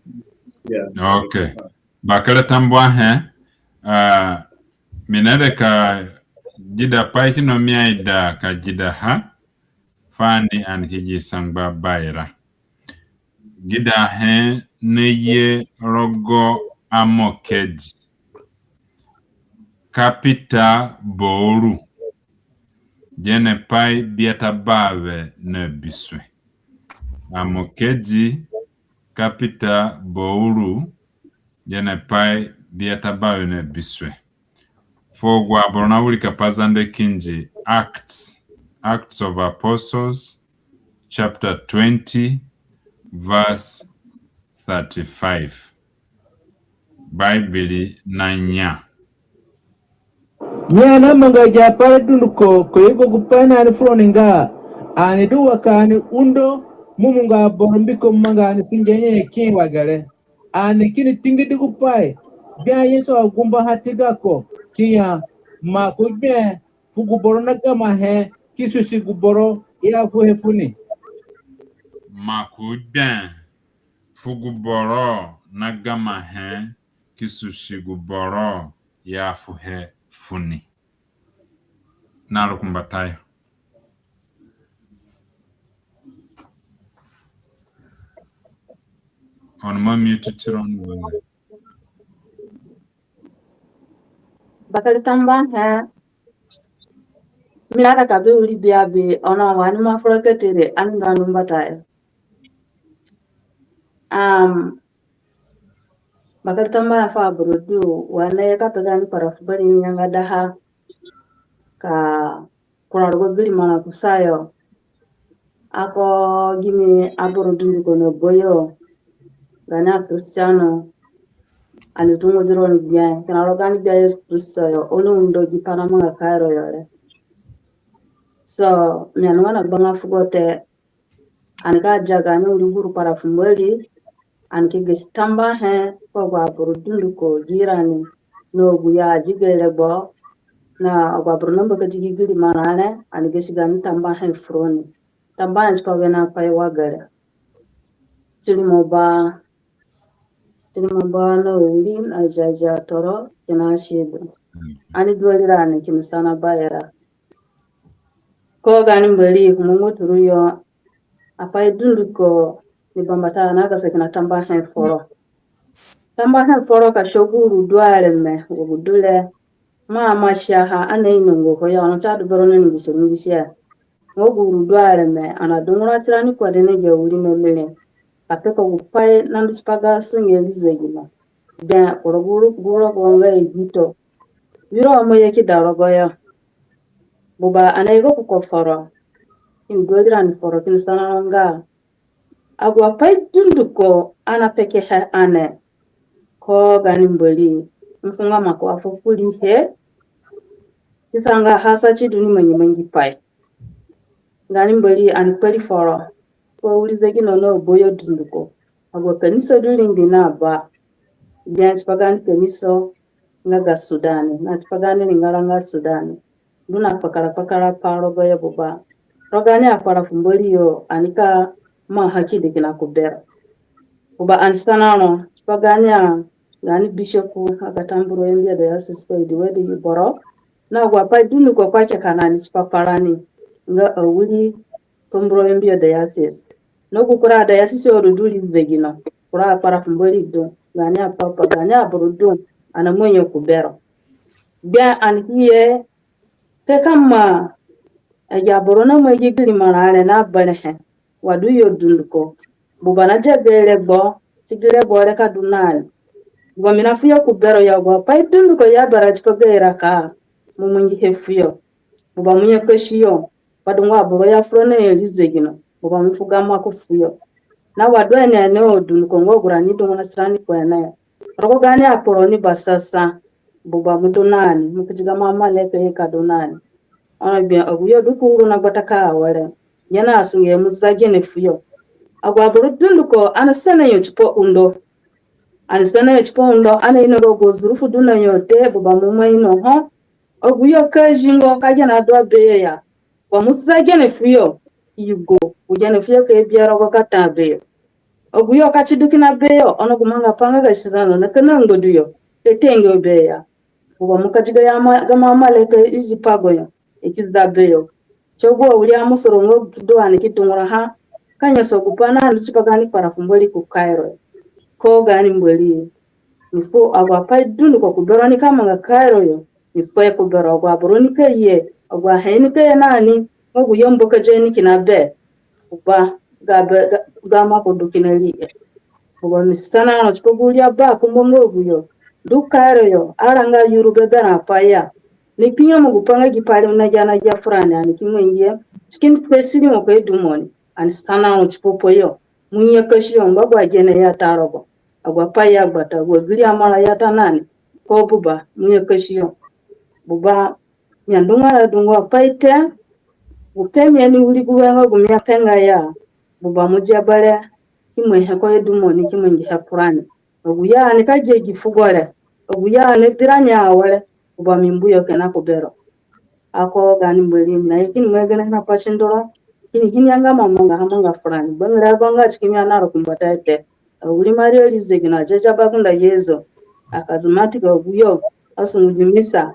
Yeah. Okay. Bakere tambuahe, ah, mi naida ka gida pai kina mi aida ka gidaha, fu ani ki gi sangba baira. Gidahe naye rogo Amokedi. Ka Peter Bouru. Gene pai biata bawe na bisue. Amokedi, ka Peter Bouru. Gene pai biata bawe na bisue. Fu agu aboro nawirika Pazande kindi, Acts, Acts of Apostles, chapter twenty, verse thirty-five. Baibiri naya. Mi anamanga agi apai re dunduko, ka yugo gupai nani furoni nga, ani du wa ka ani undo mumunga aboro mbiko manga ani sunge nyanyakihe wa gere. Ani kini tingidi gupai, Gbia Yesu agumbaha ti gako, ki ya, Maku gbe fu gu boro nagamahe ki susi gu boro i afuhe funi. Maku gbe fu gu boro nagamahe ki susi gu boro i afuhe funi. na ru kumbatayo. Ono mo mute tiro ni wene. Bakere tambuahe. Mi naida ka bi wiri biabi, ono wa ani ima fura ka tiri, ani ndu ani mbatayo. Um, bakere tambuahe fu aboro du, wa ani ye ka pe gaani kpara fu Mbori ni nyangadaha ka kura rogo giri marã kusayo. Ako gimi aboro dunduko na boyo, gaani aKristiano, ani tungu di roni gbia, kina rogo gaani gbia Yesu Kristo yo, oni undo gi pai namanga Kairo yo re. So, mi anunga na gbanga fugo te, ani ka dia gaani wiri guru kpara fu Mbori, ani ki gasi tambuahe fu agu aboro dunduko gi rani, na agu yo adi gere gbo, na agu aboro nambakadi gi giri marã re, ani gasi gaani tambuahe furoni. Tambuahe tipa wene apai wa gere. Ti rimo ba, ti rimo ba na wiri na ziazia toro, kina sidu. Ani du wari rani kini sana ba ira. Ko gaani Mbori, ku mo ngbaturu yo, apai dunduko ni bambata na gasa kina tambuahe foro. Tambuahe foro ka si gu uru du areme, wa gu du re, ma, ma siaha, ani ainonga ho ya, ono si adu bero na ni gise ni gise. Nga gu uru du areme, ani adungura tirani kode na gi awirina mi re. Ka peka gu pai nandu tipa ga sunge ri zegino. De, ku rogo gu rogo nga Egipto. Wiro mo ye ki da rogoyo. Buba ani ayugo ku ko foro. Kini du wari rani foro, kini sana ro nga agu apai dunduko ani apekehe ane. Ko gaani Mbori, mi fu nga maku afu kurihe. Ki sa nga ha sa ti du ni mangi mangi pai. Gaani Mbori, ani kpari foro. Ko wiri zegino na boyo dunduko. Agu akanisa du ringbi na ba. Gbia tipa gaani kanisa nga ga Sudani, na tipa gaani ringara nga Sudani. Du na kpakara kpakara pai rogoyo Buba. Rogo gaani akpara fu Mbori yo, ani ka maa ha kindi kina ku bero. Buba ani sana ro, tipa gaani a, gaani bishopu, nga ga Tambura Yambio Diocese ko idi wedi gi boro. Na agu apai dunduko ko ake ka na ni tipa parani. Nga awiri Tambura Yambio Diocese. Na gu kura diocese yo du du ri zegino. Kura akpara fu Mbori du. Gaani apapa, gaani aboro du. Ani amangi ku bero. Gbia ani ki ye, peka ma, agi aboro namangi gi giri marã re na berehe. Wa du yo dunduko. Buba na dia gere gbo, ti gere gbo re ka du na ni. Buba mi nafu yo ku bero yo, agu apai dunduko i aberã tipa gayo raka, mo mangihe fuyo. Buba mo nyakasi yo. Wa du nga aboro i afura na yo ri zegino. Buba mo fu gamo ku fuyo. Na wa du ene ene o dunduko nga gu rani dungura tirani ku ene. Rogo gaani akporo ni basasa. Buba mo du na ni, mo ki di gamo amalaika ye ka du na ni. Ono gbia agu yo du ku uru na gbata ka awere. Gene asunge mo za gene fuyo. Agu aboro dunduko ani asana yo tipa undo. Ani asana yo tipa undo, ani aino nga gu zurufu du na yo te, Buba mo ima ino ho. Agu yo ka zingo ka gene adu a beyo ya. Wa mo za gene fuyo, yugo, gu gene fuyo ka ye bia rogo ka ta beyo. Agu yo ka ti du kina beyo, ono gu manga pa nga ga sirano na kina ngbadu yo, ka tengo beyo ya. Buba mo ka di ga ya ma, gamo amalaika i zi pa go yo, i ki za beyo. Ti agu awiri amosoro nga gu ki du ani ki dungura ha, ka nyasa gu pa na ndu tipa gaani kpara fu Mbori ku Kairo. Ko gaani Mbori, ni fu agu apai dunduko ku bero ni ka manga Kairo yo, ni fu e ku bero agu aboro ni ka ye, agu ahe ni ka ye na ni, nga gu yo mbakadi ni kina be. Buba, ga be, ga, gamo ko du kina ri e. Buba mi sana ro tipa gu ri aba kumba nga agu yo du Kairo yo, aranga yuru be berã apai ya. Ni kpinyemu gu pa nga gi pai re na gia na gia furani ani ki mangihe. Ti kini pe siri mo ka i du mo ni. Ani sana ro tipa pa yo. Mo nyakasi yo ngba agu agene i ata rogo. Agu apai i agbata, agu agiri amarã i ata na ni. Ko Buba, mo nyakasi yo. Buba, mi andunga na dungu apai te. Gu pe mi ani wiri gu wenga gu mi apenga ya. Buba mo dia bere. Ki mai he ko i du mo ni ki mangihe furani. Agu yo ani ka gia gi fugo re. Agu yo ani bi rani awere. Buba mi mbu yo kina ku bero. Ako gaani Mbori mi na ye kini mai gene na pa sindoro. Kini kini anga ma manga ha manga furani. Bangire abanga ti ki mi ana ro kumbatayo te. Awiri Maria ri zegino, ajaja bagunda Yesu. Akazumati ga agu yo. Asungu gi misa.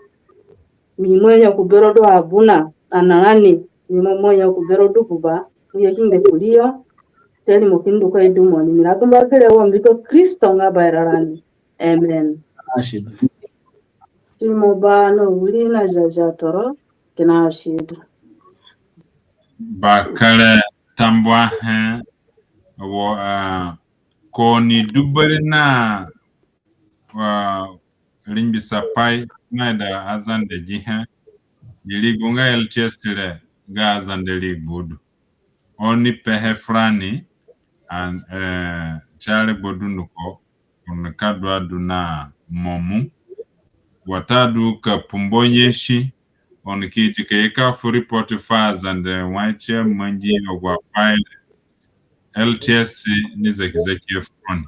Mi mo nya ku bero du abuna, anarani, mi mo mo nya ku bero du buba, mi ye kinde kurio, teri mo kindu ko idu mo ni, mi na gumba gere wo mbiko Kristo nga bairarani. Amen. Ashid. Ti mo ba no wiri na jaja toro, kina ashid. Bakere tambuahe, wo, ah, ko ni du bari na, ah, ringbisa pai na ida Azande gihe, i rigbu nga L T S re ga Azande rigbu du. Oni pehe furani, and, eh, ti aregbo dunduko, oni ka du adu na momu. Watadu ka pumbo nyesi, oni ki ti ka ye ka fu report fu Azande wai ti amangi agu apai re. L T S ni zakizaki he furoni.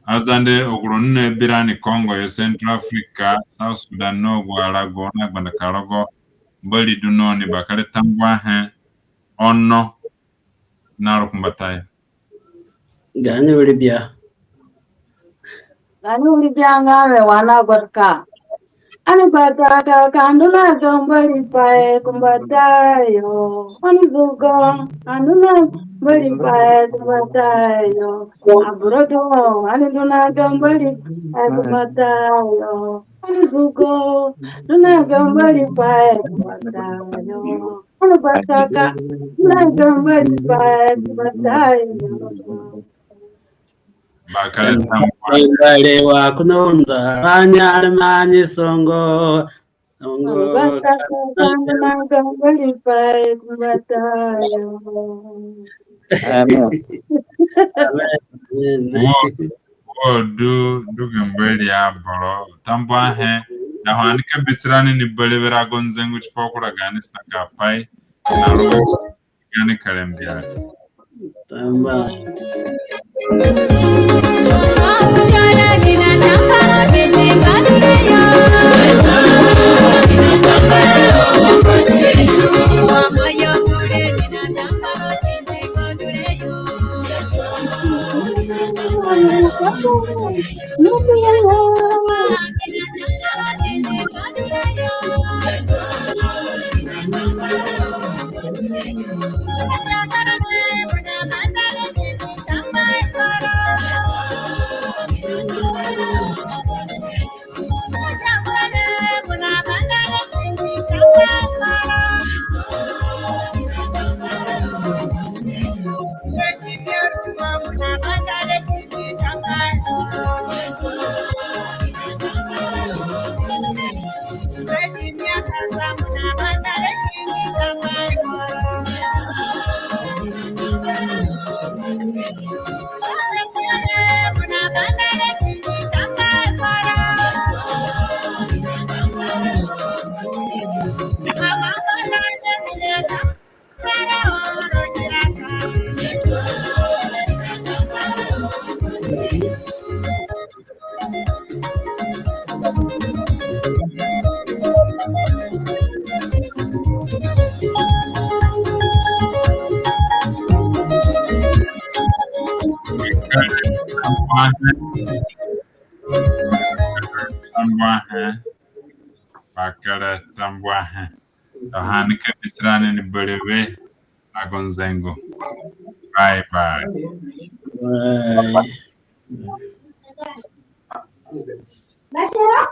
Azande agu roni nabi rani Congo yo, Central Africa, South Sudan, na agu arago na gbanda ka rogo, Mbori du na oni. Bakere tambuahe, ono na rukumbatayo. Gaani wiri bia. Gaani wiri bia nga we wa na gwarka. Ani gbata ka ka ndu na ga Mbori pai kumbatayo. Ani zugo, ani ndu na ga Mbori pai kumbatayo. Abrodo, ani ndu na ga Mbori pai kumbatayo. Ani zugo, ndu na ga Mbori pai kumbatayo. Ani gbata ka ndu na ga Mbori pai kumbatayo. Bakere tambuahe. Ngare wa kuno nza ranya armani songo. Songo. Ani gbata ka ndu na ga Mbori pai kumbatayo. Amen. Amen. Amen. Wo, wo du, du ga Mbori aboro. Tambuahe. Da ho ani ka bi tirani ni berewe rago nzengu tipa kura gaani sangaapai. Na ro gaani karambia. Tamba. Tambuahe. Bakere tambuahe. Ani ka bi tirani ni berewe rago nzengu. Bye bye. Bye.